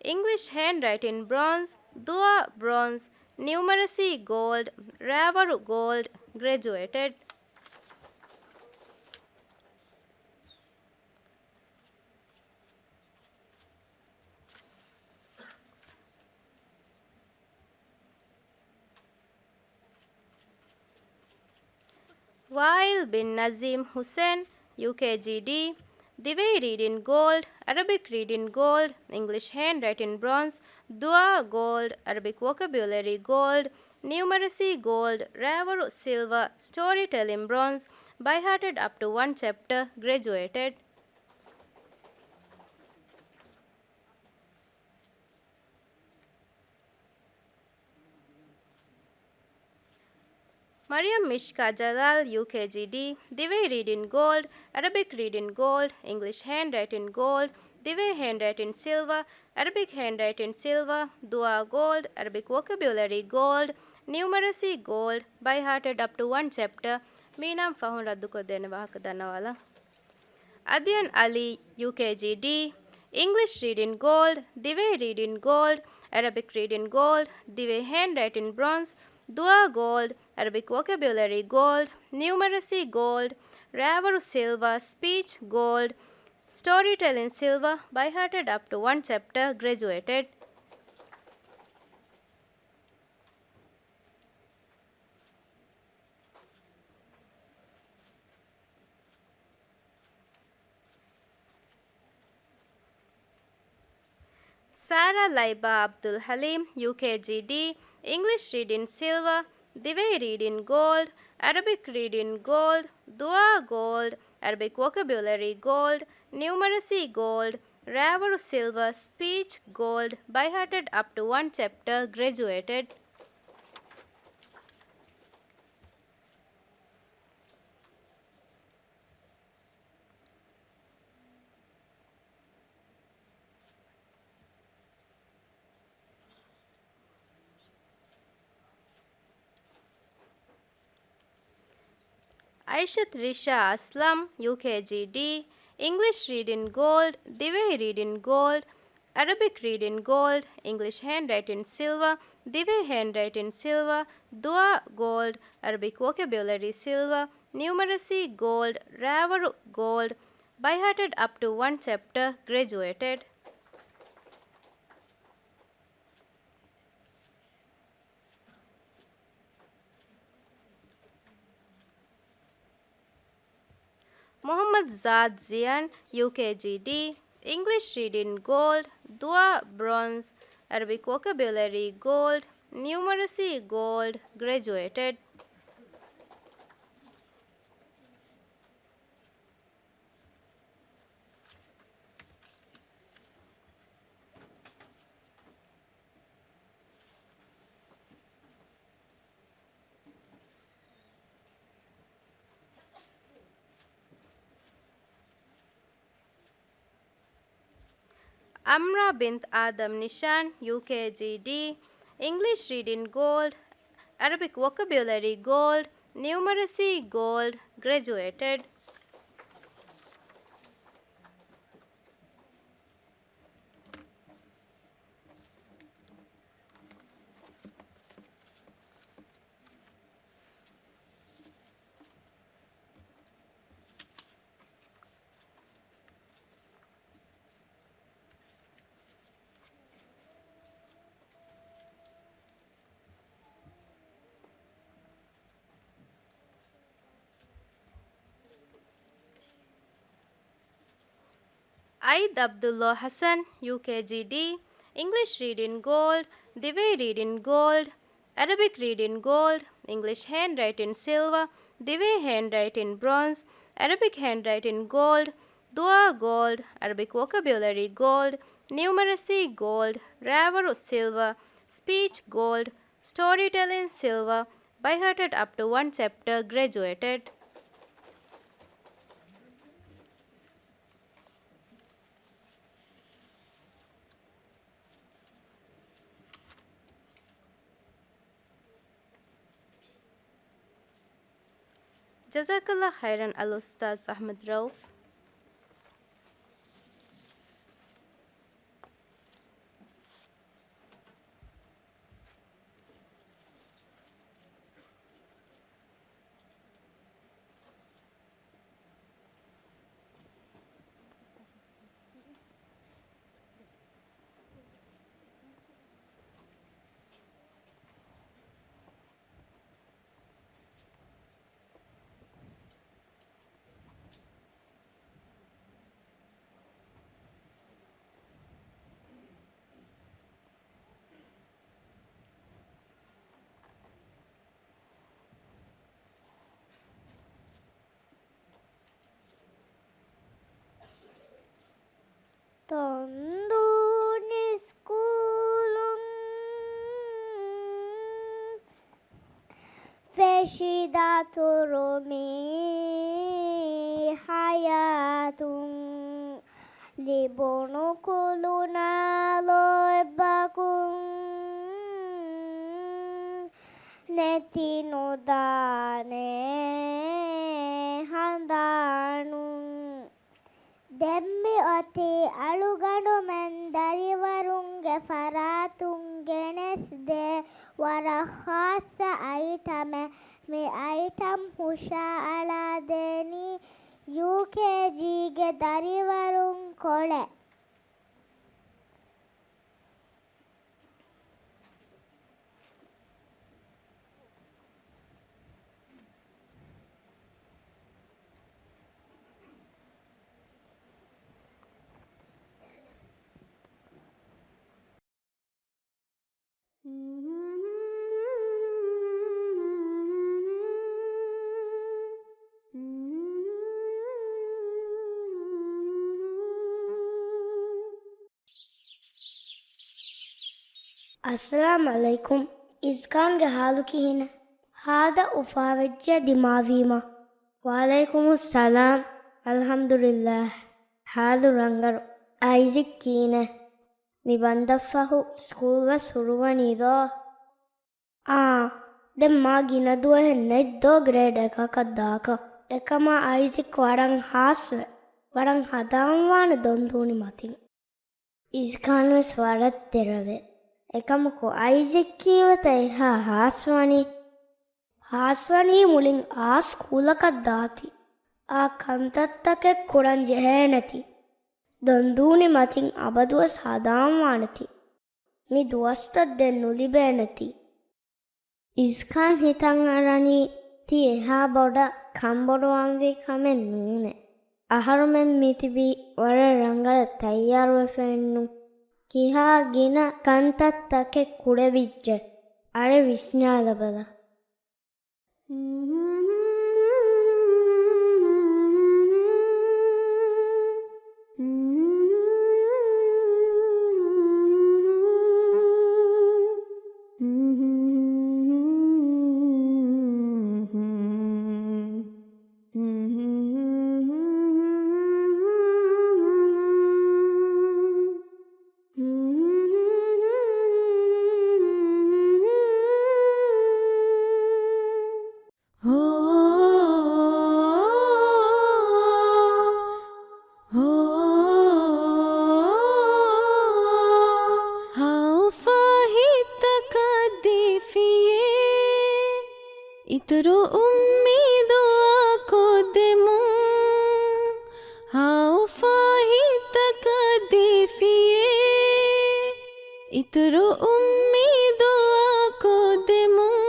އިންގްލިޝް ހޭންޑްރައިޓިން ބްރޮންޒް، ދުއާ ބްރޮންޒް، ނިއުމަރަސީ ގޯލްޑް، ރާވަރު ގޯލްޑް، ގްރެޖުއޭޓެޑް. ވާއިލް ބިން ނަޒީމް ހުސެން، ޔޫކޭޖީޑީ، ދިވެހި ރީޑިން ގޯލްޑް، އަރަބިކް ރީޑިން ގޯލްޑް، އިންގްލިޝް ހޭންޑްރައިޓިން ބްރޮންޒް، ދުއާ ގޯލްޑް، އަރަބިކް ވޮކެބިއުލަރީ ގޯލްޑް، ނިއުމަރަސީ ގޯލްޑް، ރާވަރު ސިލްވަ، ސްޓޯރީ ޓެލިން ބްރޮންޒް، ބައި ހާޓެޑް އަޕް ޓު ވަން ޗެޕްޓަ، ގްރެޖުއޭޓެޑް. މަރިޔަމް މިޝްކާ ޖަލާލް، ޔޫކޭޖީޑީ، ދިވެހި ރީޑިން ގޯލްޑް، އަރަބިކް ރީޑިން ގޯލްޑް، އިންގްލިޝް ހޭންޑްރައިޓިން ގޯލްޑް، ދިވެހި ހޭންޑްރައިޓިން ސިލްވަ، އަރަބިކް ހޭންޑްރައިޓިން ސިލްވަ، ދުއާ ގޯލްޑް، އަރަބިކް ވޮކެބިއުލަރީ ގޯލްޑް، ނިއުމަރަސީ ގޯލްޑް، ބައި ހާޓެޑް އަޕް ޓު ވަން ޗެޕްޓަ. މީނާ ފަހުން ރައްދުކޮށްދޭނެ ވާހަކަ ދަންނަވާލަން. އަދިޔަން އަލީ، ޔޫކޭޖީޑީ، އިންގްލިޝް ރީޑިން ގޯލްޑް، ދިވެހި ރީޑިން ގޯލްޑް، އަރަބިކް ރީޑިން ގޯލްޑް، ދިވެހި ހޭންޑްރައިޓިން ބްރޮންޒް، ދުއާ ގޯލްޑް، އަރަބިކް ވޮކެބިއުލަރީ ގޯލްޑް، ނިއުމަރަސީ ގޯލްޑް، ރާވަރު ސިލްވަ، ސްޕީޗް ގޯލްޑް، ސްޓޯރީ ޓެލިން ސިލްވަ، ބައި ހާޓެޑް އަޕް ޓު ވަން ޗެޕްޓަ، ގްރެޖުއޭޓެޑް. ސާރާ ލައިބާ އަބްދުލް ޙަލީމް، ޔޫކޭޖީޑީ، އިންގްލިޝް ރީޑިން ސިލްވަ، ދިވެހި ރީޑިން ގޯލްޑް، އަރަބިކް ރީޑިން ގޯލްޑް، ދުއާ ގޯލްޑް، އަރަބިކް ވޮކެބިއުލަރީ ގޯލްޑް، ނިއުމަރަސީ ގޯލްޑް، ރާވަރު ސިލްވަ، ސްޕީޗް ގޯލްޑް، ބައި ހާޓެޑް އަޕް ޓު ވަން ޗެޕްޓަ، ގްރެޖުއޭޓެޑް. އައިޝަތު ރިޝާ އަސްލަމް، ޔޫކޭޖީޑީ، އިންގްލިޝް ރީޑިން ގޯލްޑް، ދިވެހި ރީޑިން ގޯލްޑް، އަރަބިކް ރީޑިން ގޯލްޑް، އިންގްލިޝް ހޭންޑްރައިޓިން ސިލްވަ، ދިވެހި ހޭންޑްރައިޓިން ސިލްވަ، ދުއާ ގޯލްޑް، އަރަބިކް ވޮކެބިއުލަރީ ސިލްވަ، ނިއުމަރަސީ ގޯލްޑް، ރާވަރު ގޯލްޑް، ބައި ހާޓެޑް އަޕް ޓު ވަން ޗެޕްޓަ، ގްރެޖުއޭޓެޑް. މުޙައްމަދު ޒާދް ޒިޔަން، ޔޫކޭޖީޑީ، އިންގްލިޝް ރީޑިން ގޯލްޑް، ދުއާ ބްރޮންޒް، އަރަބިކް ވޮކެބިއުލަރީ ގޯލްޑް، ނިއުމަރަސީ ގޯލްޑް، ގްރެޖުއޭޓެޑް. އަމްރާ ބިންތު އާދަމް ނިޝާން، ޔޫކޭޖީޑީ، އިންގްލިޝް ރީޑިން ގޯލްޑް، އަރަބިކް ވޮކެބިއުލަރީ ގޯލްޑް، ނިއުމަރަސީ ގޯލްޑް، ގްރެޖުއޭޓެޑް. އައިދް ޢަބްދުﷲ ޙަސަން، ޔޫކޭޖީޑީ، އިންގްލިޝް ރީޑިން ގޯލްޑް، ދިވެހި ރީޑިން ގޯލްޑް، އަރަބިކް ރީޑިން ގޯލްޑް، އިންގްލިޝް ހޭންޑްރައިޓިން ސިލްވަ، ދިވެހި ހޭންޑްރައިޓިން ބްރޮންޒް، އަރަބިކް ހޭންޑްރައިޓިން ގޯލްޑް، ދުއާ ގޯލްޑް، އަރަބިކް ވޮކެބިއުލަރީ ގޯލްޑް، ނިއުމަރަސީ ގޯލްޑް، ރާވަރު ސިލްވަ، ސްޕީޗް ގޯލްޑް، ސްޓޯރީޓެލިން ސިލްވަ، ބައި ހާޓެޑް އަޕް ޓު ވަން ޗެޕްޓަ، ގްރެޖުއޭޓެޑް. ޖަޒާކަﷲ ޚައިރަން އަލްއުސްތާޛް އަޙްމަދު ރައޫފް. ޝިދާތުރު މި ޙަޔާތުން ލިބުނު ކުލުނާ ލޯތްބަކުން ނެތި ނުދާނެ ހަނދާނުން. ދެން މި އޮތީ އަޅުގަނޑުމެން ދަރިވަރުންގެ ފަރާތުން ގެނެސްދޭ ވަރަށް ޚާއްޞަ އައިޓަމެއް. މި އައިޓަމް ހުށައަޅާދޭނީ ޔޫކޭޖީގެ ދަރިވަރުން ކޮޅެއް. އައްސަލާމް ޢަލައިކުމް. އިޒްކާންގެ ޙާލު ކިހިނެއް؟ ހާދަ އުފާވެއްޖެ ދިމާވީމަ. ވަޢަލައިކުމުއްސަލާމް. އަލްޙަމްދުލިއްލާހް. ޙާލު ރަނގަޅު. އައިޒިކް ކިހިނެއް؟ މި ބަންދަށްފަހު ސްކޫލް ވެސް ހުރުވަނީ ދޯ؟ އާ، ދެން މާ ގިނަ ދުވަހެއް ނެތް ދޯ ގްރޭޑް އެކަކަށް ދާކަށް. އެކަމާ އައިޒިކް ވަރަށް ހާސްވެ، ވަރަށް ހަނދާންވާނެ ދޮންދޫނި މަތިން. އިޒްކާން ވެސް ވަރަށް ދެރަވޭ. އެކަމަކު އައިޒިކް ކީއްވެތަ އެހާ ހާސްވަނީ؟ ހާސްވަނީ މުޅިން އާ ސްކޫލަކަށް ދާތީ. އާ ކަންތައްތަކެއް ކުރަން ޖެހޭނެތީ. ދޮންދޫނި މަތިން އަބަދުވެސް ހަނދާންވާނެތީ. މި ދުވަސްތައް ދެން ނުލިބޭނެތީ. އިޒްކާން ހިތަށް އަރަނީ ތީ އެހާ ބޮޑަށް ކަންބޮޑުވާންވީ ކަމެއް ނޫނޭ. އަހަރުމެން މިތިބީ ވަރަށް ރަނގަޅަށް ތައްޔާރުވެފައެއްނު. ކިހާ ގިނަ ކަންތައްތަކެއް ކުރެވިއްޖެ. އަޅެ ވިސްނާލަބަލަ. ހައުފާ ހިތަކަށް ދީފިޔޭ، އިތުރު އުއްމީދު އާކޮށްދެމުން. ހައުފާ ހިތަކަށް ދީފިޔޭ، އިތުރު އުއްމީދު އާކޮށްދެމުން.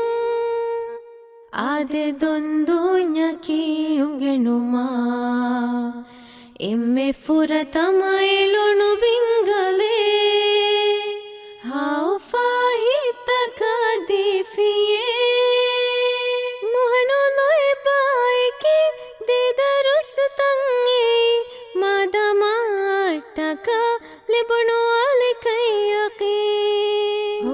އާދެ ދޮންދޫންޏަކީ އުނގެނުމާ، އެންމެ ފުރަތަމަ އެޅުނު ބިންގަލޭ. ހައުފާ ހިތަކަށް ދީފިޔޭ، ނުހަނު ލޯތްބާއެކީ ދެ ދަރުސްތައް އެއީ، މާދަމާ އަށްޓަކާ ލިބުނު އަލިކަން ޔަޤީން.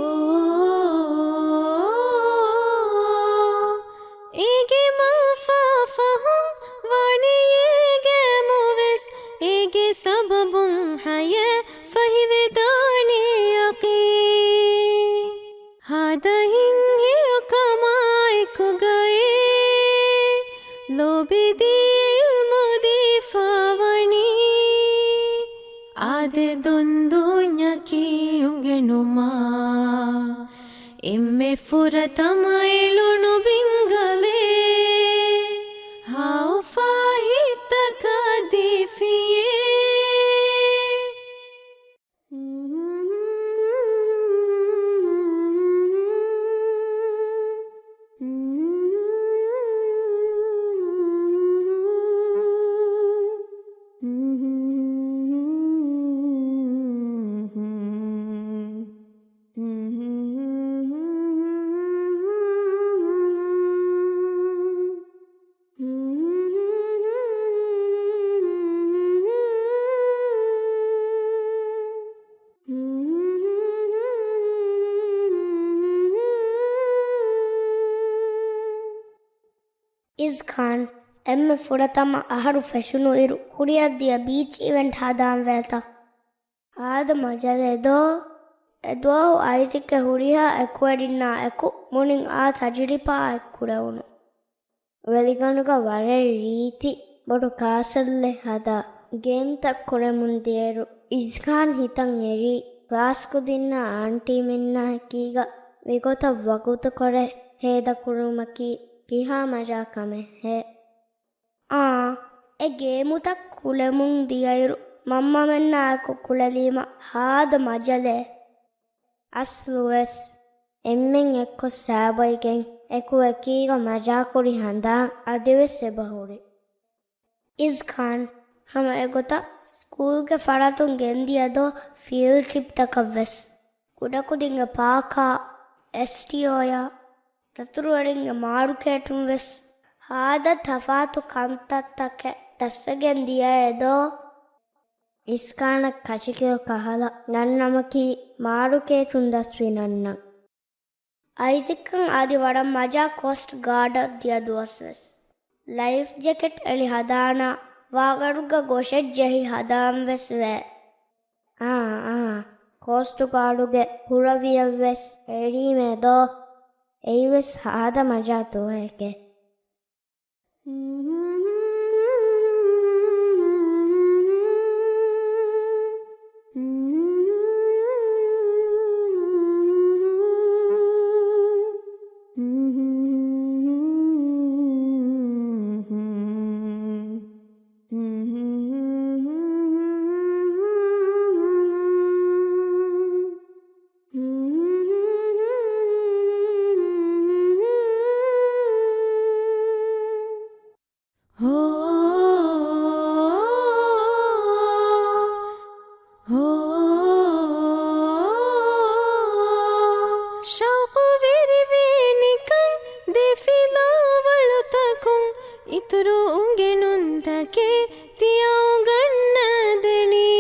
އޭގެ މަންފާ ފަހުން ވަނީ އޭގެ އެމުވެސް، އޭގެ ސަބަބުން ހަޔޭ ފަހިވެދާނެ ޔަޤީން. ހާދަ ހިތްހެޔޮކަމާ އެކުގައި، ލޯބިދީ ޢިލްމު ދީފަވަނީ. އާދެ ދޮންދޫންޏަކީ އުނގެނުމާ، އެންމެ ފުރަތަމަ އެޅުނު ބިންގަލޭ. ހައުފާ ހިތަކަށް ދީފިޔޭ. އިޒްކާން، އެންމެ ފުރަތަމަ އަހަރު ފެށުނުއިރު ކުރިއަށްދިޔަ ބީޗް އިވެންޓް ހަދާން ވޭތަ؟ ހާދަ މަޖަލެއް ދޯ؟ އެދުވަހު އައިޒިކްގެ ހުރިހާ އެކުވެރިންނާ އެކު މުޅިން އާ ތަޖުރިބާއެއް ކުރެވުނު. ވެލިގަނޑުގަ ވަރަށް ރީތި ބޮޑު ކާސަލްއެއް ހަދާ، ގޭމްތައް ކުޅެމުން ދިޔައިރު އިޒްކާން ހިތަށް އެރީ، ކްލާސް ކުދިންނާ އާންޓީމެންނާ އެކީގަ މިގޮތަށް ވަގުތުކޮށް ހޭދަކުރުމަކީ ކިހާ މަޖާ ކަމެއްހޭ؟ އާ، އެ ގޭމުތައް ކުޅެމުން ދިޔައިރު މަންމަމެންނާއެކު ކުޅެލީމަ ހާދަ މަޖަލެއް. އަސްލުވެސް އެންމެން އެއްކޮށް ސާބައިގެން އެކު އެކީގަ މަޖާކުރި ހަނދާން އަދިވެސް އެބަހުރި. އިޒްކާން، ހަމަ އެގޮތަށް ސްކޫލްގެ ފަރާތުން ގެންދިޔަ ދޯ ފީލްޑް ޓްރިޕްތަކަށްވެސް؟ ކުޑަކުދިންގެ ޕާކާ، އެސްޓީއޯއާ، ދަތުރުވެރިންގެ މާރުކޭޓުން ވެސް ހާދަ ތަފާތު ކަންތައްތަކެއް ދަސްވެގެން ދިޔައޭ ދޯ؟ އިޒްކާނަށް ކަށިކޮށް ކަހަލަ ނަންނަމަކީ މާރުކޭޓުން ދަސްވި ނަންނަން. އައިޒިކްއަށް އަދި ވަރަށް މަޖާ ކޯސްޓް ގާޑަށް ދިޔަ ދުވަސްވެސް. ލައިފް ޖެކެޓް އެޅި ހަދާނާ ވާގަނޑުގަ ގޮށެއް ޖެހި ހަދާން ވެސް ވޭ. އާ، އާ، ކޯސްޓް ގާޑުގެ ހުރަވިއެއްވެސް އެޅީމޭ ދޯ؟ އެއީވެސް ހާދަ މަޖާ ދުވަހެކޭ. ޝައުޤުވެރިވޭނިކަން ދެފިލާވަޅުތަކުން އިތުރު އުނގެނުންތަކެއް ތިޔަ އުނގަންނަދެނީ.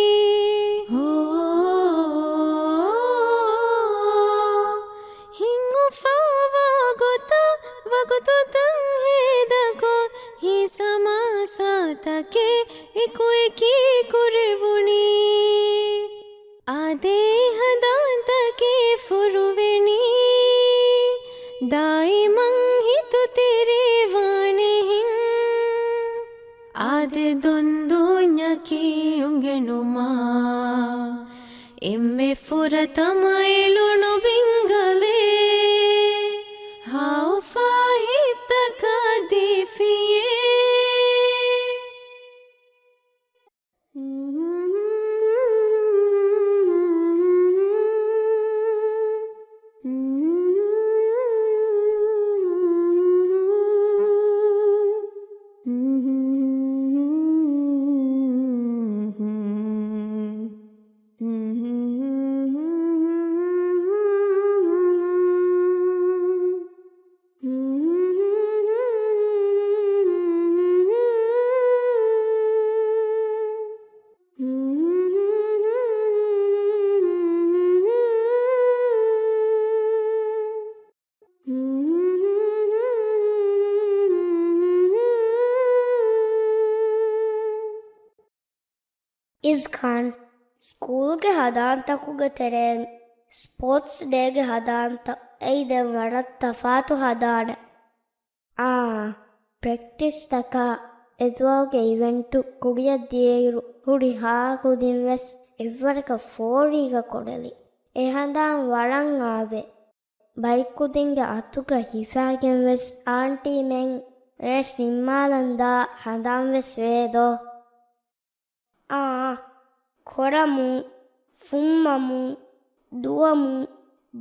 ހިތް އުފާވާ ގޮތަށް ވަގުތުތައް ހޭދަކޮށް، ހިތްސަމާސާތަކެއް އެކުއެކީ ކުރެވުނީ. އާދެ، ހަނދާންތަކެއް ފުރުވެނީ، ދާއިމަށް ހިތުތެރޭ ވާނެހެން. އާދެ، ދޮންދޫންޏަކީ އުނގެނުމާ، އެންމެ ފުރަތަމަ އެޅުނު ބިންގަލެއް، ހައުފާ ހިތްތަކާ ދީފިޔޭ. އިޒްކާން، ސްކޫލްގެ ހަނދާންތަކުގެ ތެރެއިން ސްޕޯޓްސް ޑޭގެ ހަނދާންތައް އެއީ ދެން ވަރަށް ތަފާތު ހަނދާނެއް. އާ، ޕްރެކްޓިސްތަކާ އެދުވަހުގެ އިވެންޓު ކުރިއަށް ދިޔައިރު ހުރިހާ ކުދިން ވެސް އެއްވަރަކަށް ފޯރީގަ ކޮށްލި. އެ ހަނދާން ވަރަށް އާވޭ. ބައިކުދިންގެ އަތުގަ ހިފާގެން ވެސް އާންޓީމެން ރޭސް ނިންމާލަން ދާ ހަނދާން ވެސް ވޭ ދޯ؟ އާ، ކޮޅަމުން، ފުއްމަމުން، ދުވަމުން،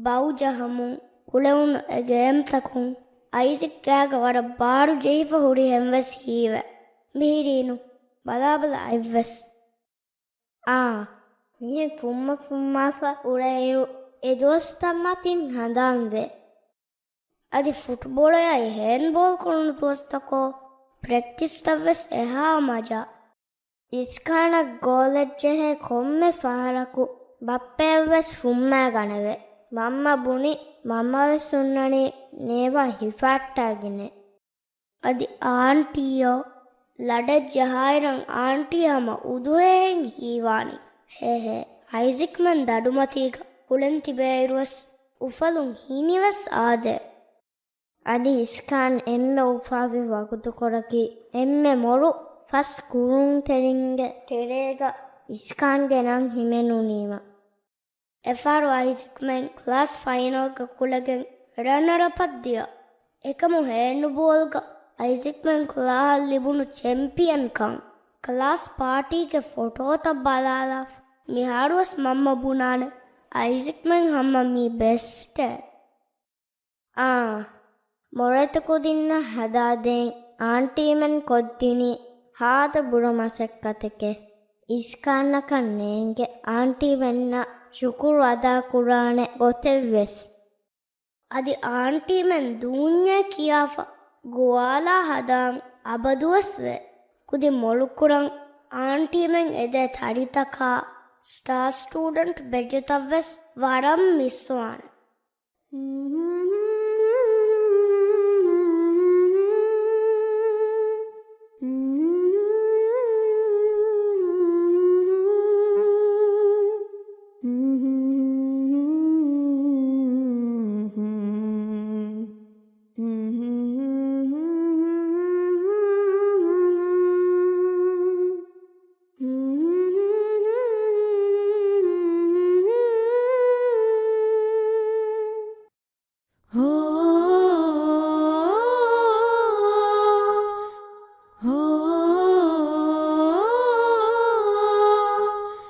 ބައުޖަހަމުން ކުޅެވުނު އެ ގޭމްތަކުން އައިޒިކް ގާގަ ވަރަށް ބާރު ޖެހިފަ ހުރިހެން ވެސް ހީވޭ. މިހިރީނު ބަލާބަލަ އަތްވެސް. އާ، މިހެން ފުއްމަ ފުއްމާފަ އުޅޭއިރު އެ ދުވަސްތައް މަތިން ހަނދާން ވޭ. އަދި ފުޓްބޯޅަޔާއި ހޭންޑްބޯޅަ ކުޅުނު ދުވަސްތަކު ޕްރެކްޓިސްތައް ވެސް އެހާ މަޖާ. އިޒްކާނަށް ގޯލެއްޖެހޭ ކޮންމެ ފަހަރަކު ބައްޕަޔަށް ވެސް ފުއްމާގަނެވޭ. މަންމަ ބުނި، މަންމަ ވެސް ހުންނަނީ ނޭވާ ހިފާއްޓާގިނޭ. އަދި އާންޓީއޯ ލަޑެއް ޖަހާއިރަށް އާންޓީ ހަމަ އުދުހޭހެން ހީވާނީ. ހޭހޭ، އައިޒެކްމެން ދަޑުމަތީގަ ކުޅެން ތިބޭއިރުވެސް އުފަލުން ހީނިވެސް އާދޭ. އަދި އިސްކާން އެންމެ އުފާވި ވަގުތުކޮޅަކީ އެންމެ މޮޅު ފަސް ކުރުންތެރިންގެ ތެރޭގަ އިސްކާންގެ ނަން ހިމެނުނީމަ. އެފަހަރު އައިޒެކްމެން ކްލާސް ފައިނަލްގަ ކުޅެގެން ރަނަރަޕަށް ދިޔަ. އެކަމު ހޭނުބޯލްގަ އައިޒެކްމެން ކްލާހަށް ލިބުނު ޗެމްޕިއަންކަން. ކްލާސް ޕާޓީގެ ފޮޓޯތައް ބަލާލާފަ މިހާރުވެސް މަންމަ ބުނާނެ އައިޒެކްމެން ހަމަ މީ ބެސްޓޭ. އާ، މޮޅެތި ކުދިންނަށް ހަދާދޭން އާންޓީމެން ކޮށްދިނީ ހާދަ ބުރަ މަސައްކަތެކޭ. އިސްކާންއަކަށް ނޭނގެ އާންޓީމެންނަށް ޝުކުރު އަދާކުރާނެ ގޮތެއްވެސް. އަދި އާންޓީމެން ދޫންޏޭ ކިޔާފަ ގޮވާލާ ހަދާން އަބަދުވެސް ވޭ. ކުދިން މޮޅުކުރަން އާންޓީމެން އެދޭ ތަރިތަކާ ސްޓާ ސްޓޫޑެންޓް ބެޖުތައްވެސް ވަރަށް މިސްވާނެ.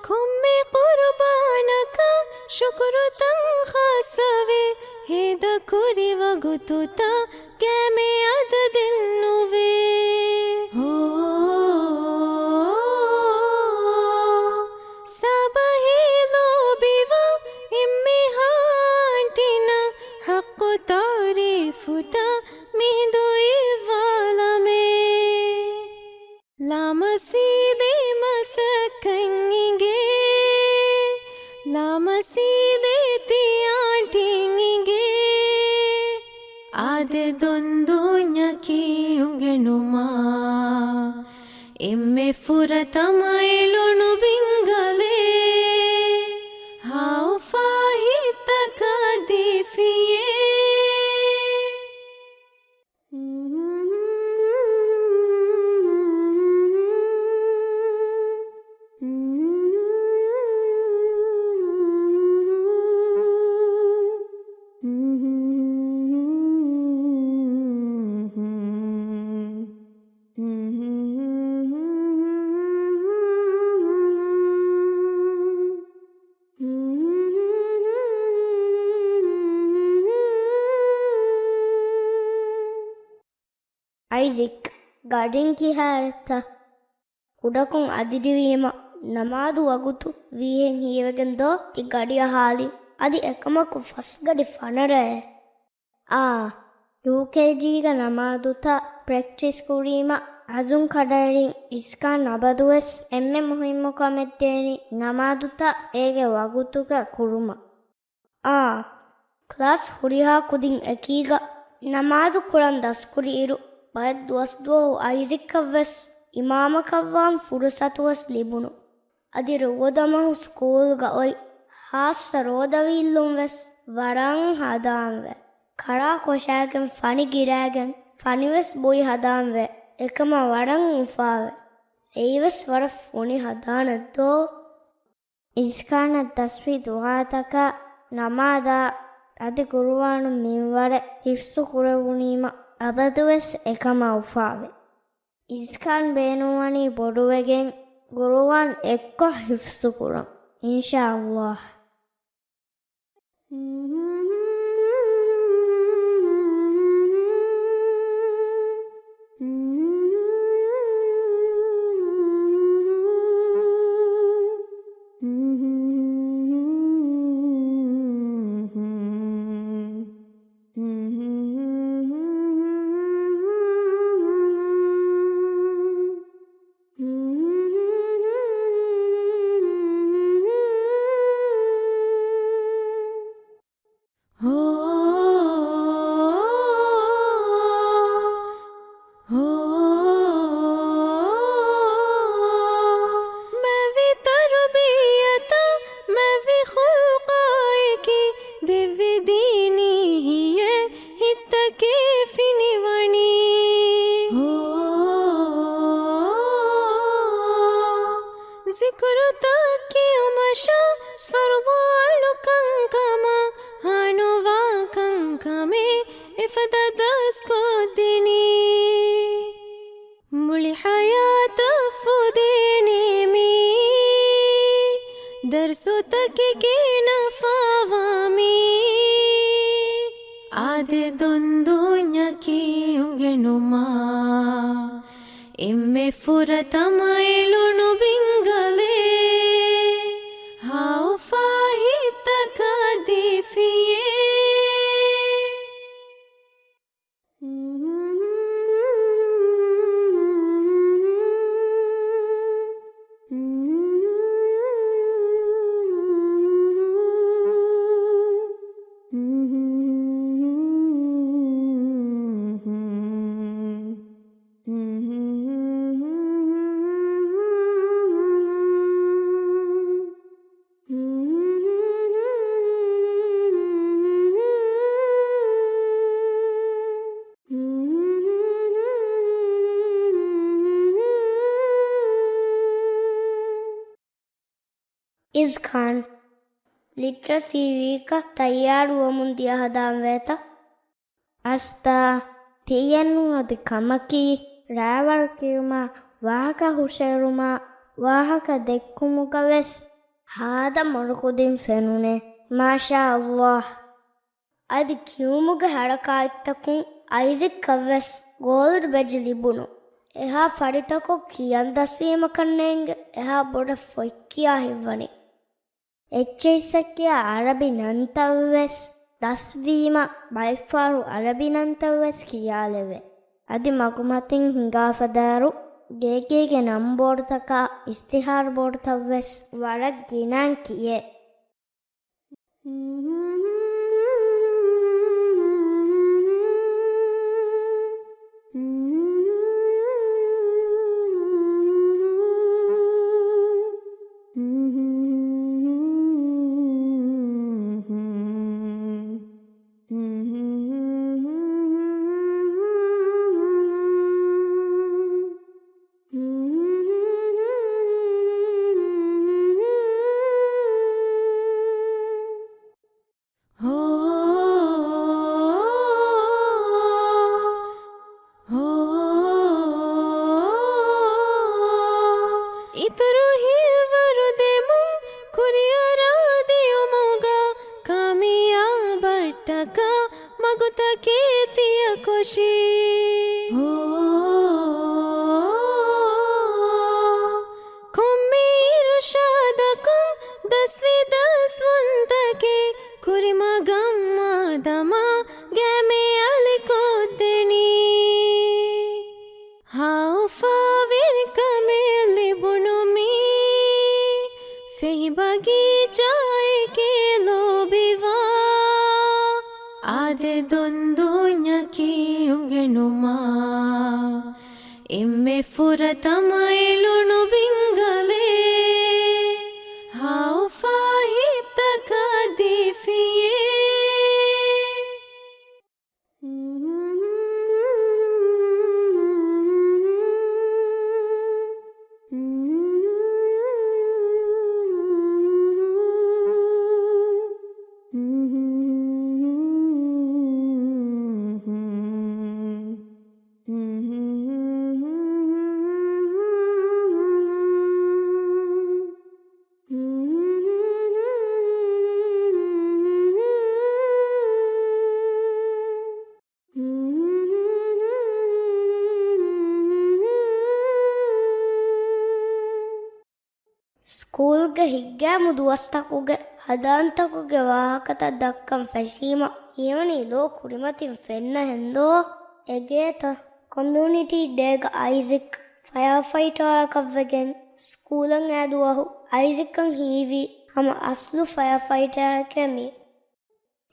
ކޮންމެ ޤުރުބާނަކަށް ޝުކުރުތައް ޚާއްޞަވޭ، ހޭދަކުރި ވަގުތުތައް ގައިމު އަދަދެއް ނުވޭ. ހޯ، ސަބަހީ ލޯބިވާ އެންމެހާ އާންޓީނަށް ޙައްޤު ތަޢުރީފުތައް މިހިނދު އިއްވާލަމޭ. ލަމަސީދޭ މަސައްކަތް އިނގޭ، ލަމަސީދޭ ތި އާންޓީން އިނގޭ. އާދެ ދޮން ދޫންޏަކީ އުނގެނުމާ، އެންމެ ފުރަތަމަ އެޅުނު ބިންގަލޭ، ހައުފާ ހިތްތަކަށް ދީފިޔޭ. އައިޒެކް، ގަޑިން ކިހާއިރަށްތަ؟ ކުޑަކޮށް އަދިރިވީމަ ނަމާދު ވަގުތު ވީހެން ހީވެގެން ދޯ ތި ގަޑިއަށް ހާލީ؟ އަދި އެކަމަކު ފަސް ގަޑި ފަނަރައޭ. އާ، ޔޫކޭޖީގެ ނަމާދުތައް ޕްރެކްޓިސް ކުރީމަ އަޒުން ކަޑައެޅިން އިސްކާން އަބަދުވެސް އެންމެ މުހިއްމު ކަމެއް ދޭނީ ނަމާދުތައް އޭގެ ވަގުތުގަ ކުރުމަށް. އާ، ކްލާސް ހުރިހާ ކުދިން އެކީގަ ނަމާދު ކުރަން ދަސްކުރިއިރު، ބައެއް ދުވަސްދުވަހު އައިޒެކްއަށްވެސް އިމާމަކަށްވާން ފުރުސަތުވެސް ލިބުނު. އަދި ރޯދަމަހު ސްކޫލްގަ އޮތް ހާއްސަ ރޯދަވީއްލުންވެސް ވަރަށް ހަނދާންވޭ. ކަރާ ކޮށާގެން ފަނި ގިރާގެން ފަނިވެސް ބުއި ހަނދާންވޭ. އެކަމާ ވަރަށް އުފާވޭ. އެއީވެސް ވަރަށް ފޮނި ހަނދާނެއް ދޯ؟ އިސްކާނަށް ދަސްވި ދުޢާތަކާ ނަމާދާ އަދި ޤުރުއާނު މިންވަރެއް ޙިފްޡު ކުރެވުނީމަ އަބަދުވެސް އެކަމާ އުފާވޭ. އިސްކާން ބޭނުންވަނީ ބޮޑުވެގެން ޤުރުއާން އެއްކޮށް ޙިފްޡު ކުރަން، އިންޝާﷲ. ސުތަކެކޭ ނަފާވާ މީ އާދެ ދޮންދޫންޏަކީ އުނގެނުމާ. އެންމެ ފުރަތަމަ އެޅުނު ބިންގަލޭ ހައުފާ ހިތްތަކާ ދީފިޔޭ. އިޒްކާން، ލިޓްރަސީ ވީކަށް ތައްޔާރުވަމުން ދިޔަ ހަނދާން ވޭތަ؟ އަސްތާ، ތިޔަން އަދި ކަމަކީ، ރާވަޅު ކިޔުމާ، ވާހަކަ ހުށައެޅުމާ، ވާހަކަ ދެއްކުމުގަ ވެސް ހާދަ މޮޅުކުދިން ފެނުނޭ. މާޝާ ﷲ. އަދި ކިޔުމުގެ ހަރަކާތްތަކުން އައިޒެކްއަށް ވެސް ގޯލްޑް ބެޖް ލިބުނު. އެހާ ފަރިތަކޮށް ކިޔަން ދަސްވީމަކަށް ނޭނގެ އެހާ ބޮޑަށް ފޮތް ކިޔާ ހިތްވަނީ. އެޗްއެސްއަށް ކިޔާ އަރަބި ނަންތައް ވެސް ދަސްވީމަ، ބައެއްފަހަރު އަރަބި ނަންތައް ވެސް ކިޔާލެވޭ. އަދި މަގުމަތިން ހިނގާފަދައިރު، ގޭގޭގެ ނަން ބޯޑުތަކާ، އިސްތިހާރު ބޯޑުތައް ވެސް ވަރަށް ގިނައިން ކިޔޭ. އިތުރު ހިތްވަރު ދެމުން ކުރިއަރާ ދިޔުމުގަ ކާމިޔާބަށްޓަކާ މަގުތަކެއް ތިޔަ ކޮށީ. ކޮންމެ އިރުޝާދަކުން ދަސްވި ދަސްވަންތަކެއް ކުރިމަގަށް މާދަމާ ގައިމެ އަލިކޮށްދެނީ. ހައުފާވެރިކަމެއް ލިބުނު މީ ފެހި ބަގީޗާއެކޭ ލޯބިވާ. އާދެ ދޮންދޫންޏަކީ އުނގެނުމާ. އެންމެ ފުރަތަމަ އެޅުނު ބިންގަލޭ ހައުފާ ހިތްތަކާ ދީފިޔޭ. ސްކޫލްގެ ހިތްގައިމު ދުވަސްތަކުގެ ހަނދާންތަކުގެ ވާހަކަތައް ދައްކަން ފެށީމަ، ހީވަނީ ލޯ ކުރިމަތިން ފެންނަހެންދޯ؟ އެގޭތަ؟ ކޮމިއުނިޓީ ޑޭގަ އައިޒެކް ފަޔާފައިޓާއަކަށްވެގެން ސްކޫލަށް އައިދުވަހު އައިޒެކަށް ހީވީ ހަމަ އަސްލު ފަޔާފައިޓާއެކޭ މީ.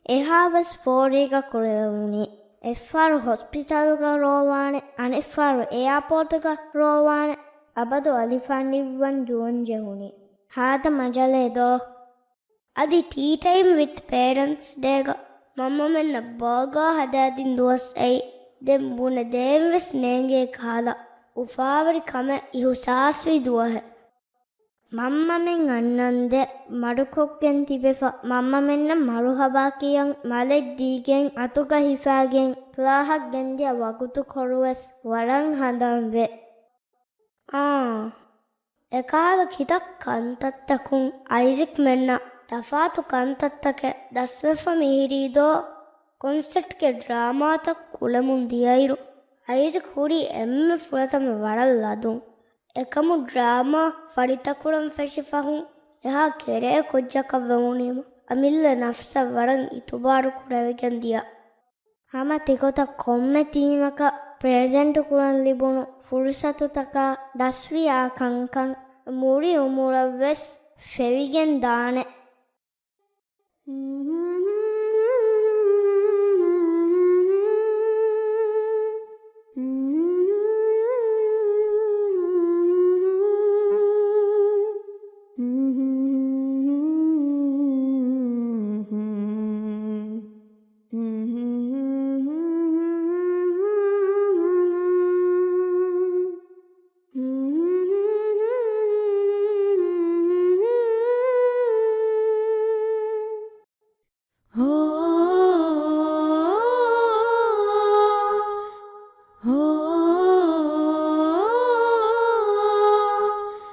އެހާވެސް ފޯރީގަ ކުރެވުނީ. އެއްފަހަރު ހޮސްޕިޓަލުގަ ރޯވާނެ، އަނެއްފަހަރު އެއާޕޯޓުގަ ރޯވާނެ، އަބަދު އަލިފާން ނިއްވަން ދުވަން ޖެހުނީ. ހާދަ މަޖަލެއް ދޯ؟ އަދި ޓީ ޓައިމް ވިތް ޕޭރެންޓްސް ޑޭގަ މަންމަމެންނަށް ބާގާ ހަދާދިން ދުވަސް އެއީ ދެން ބުނެދޭން ވެސް ނޭނގޭ ކަހަލަ އުފާވެރި ކަމެއް އިހުސާސްވި ދުވަހެއް. މަންމަމެން އަންނަންދެން މަޑުކޮށްގެން ތިބެފަ، މަންމަމެންނަށް މަރުހަބާ ކިޔަން، މަލެއް ދީގެން، އަތުގަ ހިފާގެން، ކްލާހަށް ގެންދިޔަ ވަގުތުކޮޅުވެސް ވަރަށް ހަނދާންވޭ. އާ، އެކަހަލަ ކިތައް ކަންތައްތަކުން އައިޒެކްމެންނަށް ތަފާތު ކަންތައްތަކެއް ދަސްވެފަ މިހިރީ ދޯ؟ ކޮންސެޕްޓްގެ ޑްރާމާތައް ކުޅެމުން ދިޔައިރު، އައިޒެކް ހުރީ އެންމެ ފުރަތަމަ ވަރަށް ލަދުން. އެކަމު ޑްރާމާ ފަރިތަކުރަން ފެށި ފަހުން އެހާ ކެރޭ ކުއްޖަކަށް ވެވުނީމަ، އަމިއްލަ ނަފްސަށް ވަރަށް އިތުބާރު ކުރެވިގެން ދިޔަ. ހަމަ ތިގޮތަށް ކޮންމެ ތީމަކަށް ޕްރެޒެންޓު ކުރަން ލިބުނު ފުރުސަތުތަކާ ދަސްވިޔާ ކަންކަން މުޅި އުމުރަށްވެސް ފެވިގެން ދާނެ.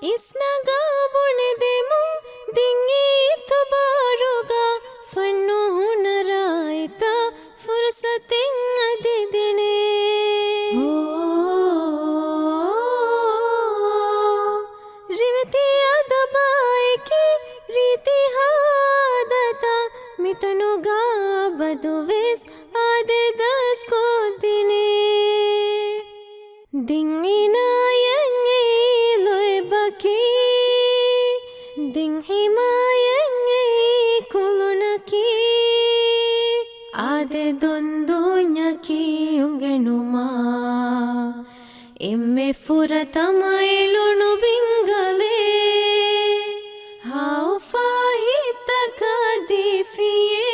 އިސްނަގާ ބުނެދެމުން ދިން އިތުބާރުގަ ފަންނު ހުނަރާއިތަށް ފުރުސަތެއް އަދި ދިނޭ. ރިވެތި އަދަބާއެކީ ރީތި ހާދަތައް މިތަނުގަ އަބަދުވެސް އާދެ ދަސްކޮށްދިނޭ. ދިން އިނާޔަތް އެއީ ލޯތްބަކީ، ދިން ހިމާޔަތް އެއީ ކުލުނަކީ، އާދެ ދޮންދުންޏަކީ އުނގެނުމާ، އެންމެ ފުރަތަމަ އެޅުނު ބިންގަލޭ، ހައުފާ ހިތްތަކަށް ދީފިޔޭ.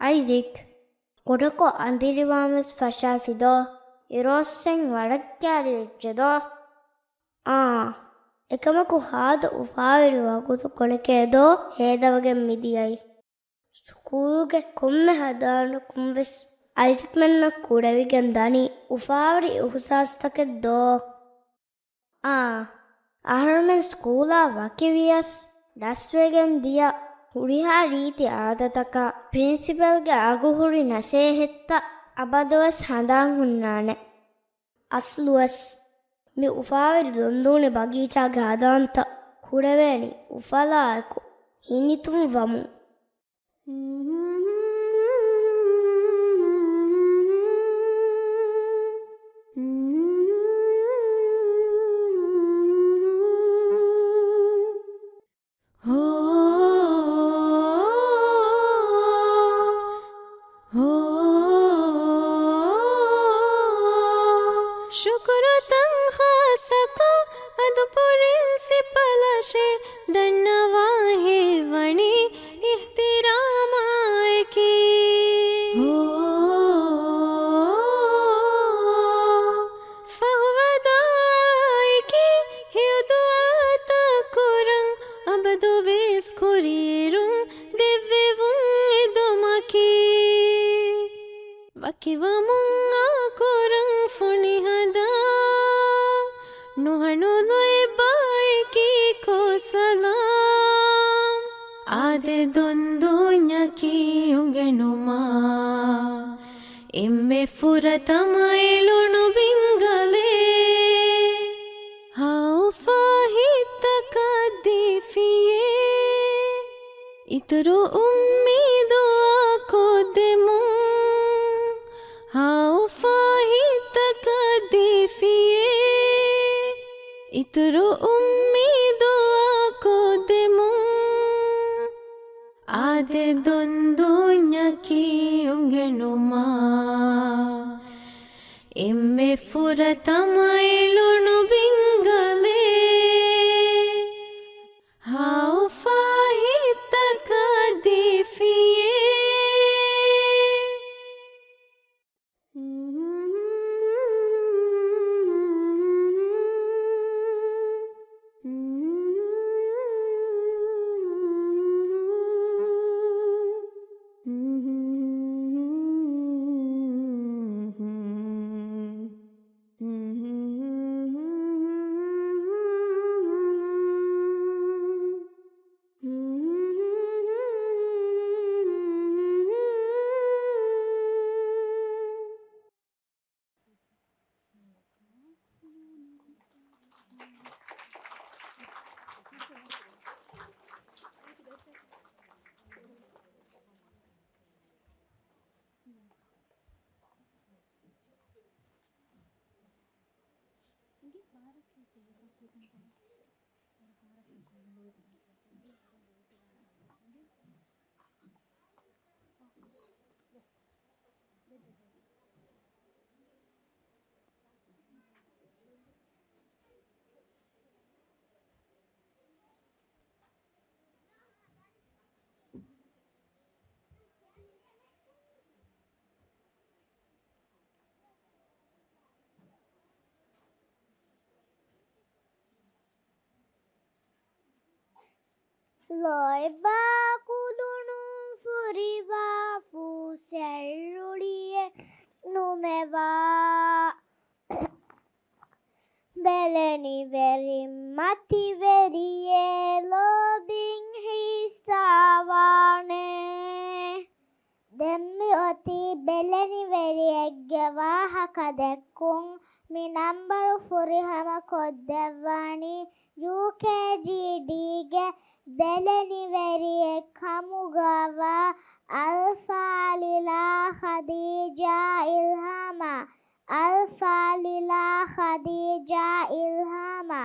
އައިޒެކް، ކުޑަކޮށް އަނދިރިވާން ވެސް ފަށާފި ދޯ؟ އިރުއޮއްސެން ވަރަށް ކައިރިވެއްޖެ ދޯ؟ އާނ، އެކަމަކު ހާދަ އުފާވެރި ވަގުތުކޮޅެކޭ ދޯ ހޭދަވެގެން މިދިޔައީ. ސްކޫލްގެ ކޮންމެ ހަދާނަކުން ވެސް އައިޒެކްމެންނަށް ކުރެވިގެން ދަނީ އުފާވެރި އިހުސާސްތަކެއް ދޯ؟ އާނ، އަހަރުމެން ސްކޫލާ ވަކިވިޔަސް ދަސްވެގެން ދިޔަ ހުރިހާ ރީތި އާދަތަކާ ޕްރިންސިޕަލްގެ އަގުހުރި ނަސޭހަތްތައް އަބަދުވެސް ހަނދާން ހުންނާނެ. އަސްލުވެސް މި އުފާވެރި ދޮންދޫނި ބަގީޗާގެ ހަދާންތައް ކުރެވޭނީ އުފަލާއެކު ހިނިތުން ވަމުން. ޝުކުރު ތަން ޚާއްޞަކޮށް އަދު ޕްރިންސިޕަލަށޭ ދަންނަވާ ހެޔޮވަނީ އިޙްތިރާމާއެކީ. ފަހުވަދާއެކީ ހެޔޮ ދުޢާތައް ކުރަން އަބަދުވެސް ކުރިއެރުން ދެއްވެވުން އެދުމަކީ. ވަކިވަމުން އާކުރަން ފޮނިހަދާ ނުހަނު ލޯތްބާއެކީ ކޯ ސަލާމް. އާދެ ދޮންދޫންޏަކީ އުނގެނުމާ އެންމެ ފުރަތަމަ އެޅުނު ބިންގަލޭ. ހައުފާ ހިތްތަކަށް ދީފިޔޭ. އިތުރު އުއްމީދު އާކޮށްދެމުން. ހައުފާ ހިތްތަކަށް ދީފިޔޭ. އިތުރު އުއްމީދު އާކޮށްދެމުން. އާދެ ދޮންދޫންޏަކީ އުނގެނުމާ އެންމެ ފުރަތަމަ އެޅުނު ބިންގަލޭ. ހައުފާ ހިތްތަކަށް ލޯތްބާ ކުލުނުން ފުރިވާ ފޫސެއް ރުޅިއެއް ނުމެވާ. ބެލެނިވެރިން މަތިވެރިއެއް ލޯބިން ހިއްސާވާނެ. ދެން މި އޮތީ ބެލެނިވެރިއެއްގެ ވާހަކަ ދެއްކުން. މި ނަންބަރު ފުރިހަމަ ކޮށްދެއްވާނީ ޔޫކޭޖީޑީގެ ބެލެނިވެރިއެއް ކަމުގަވާ އަލްފާޟިލާ ޚަދީޖާ އިލްހާމާ. އަލްފާޟިލާ ޚަދީޖާ އިލްހާމާ.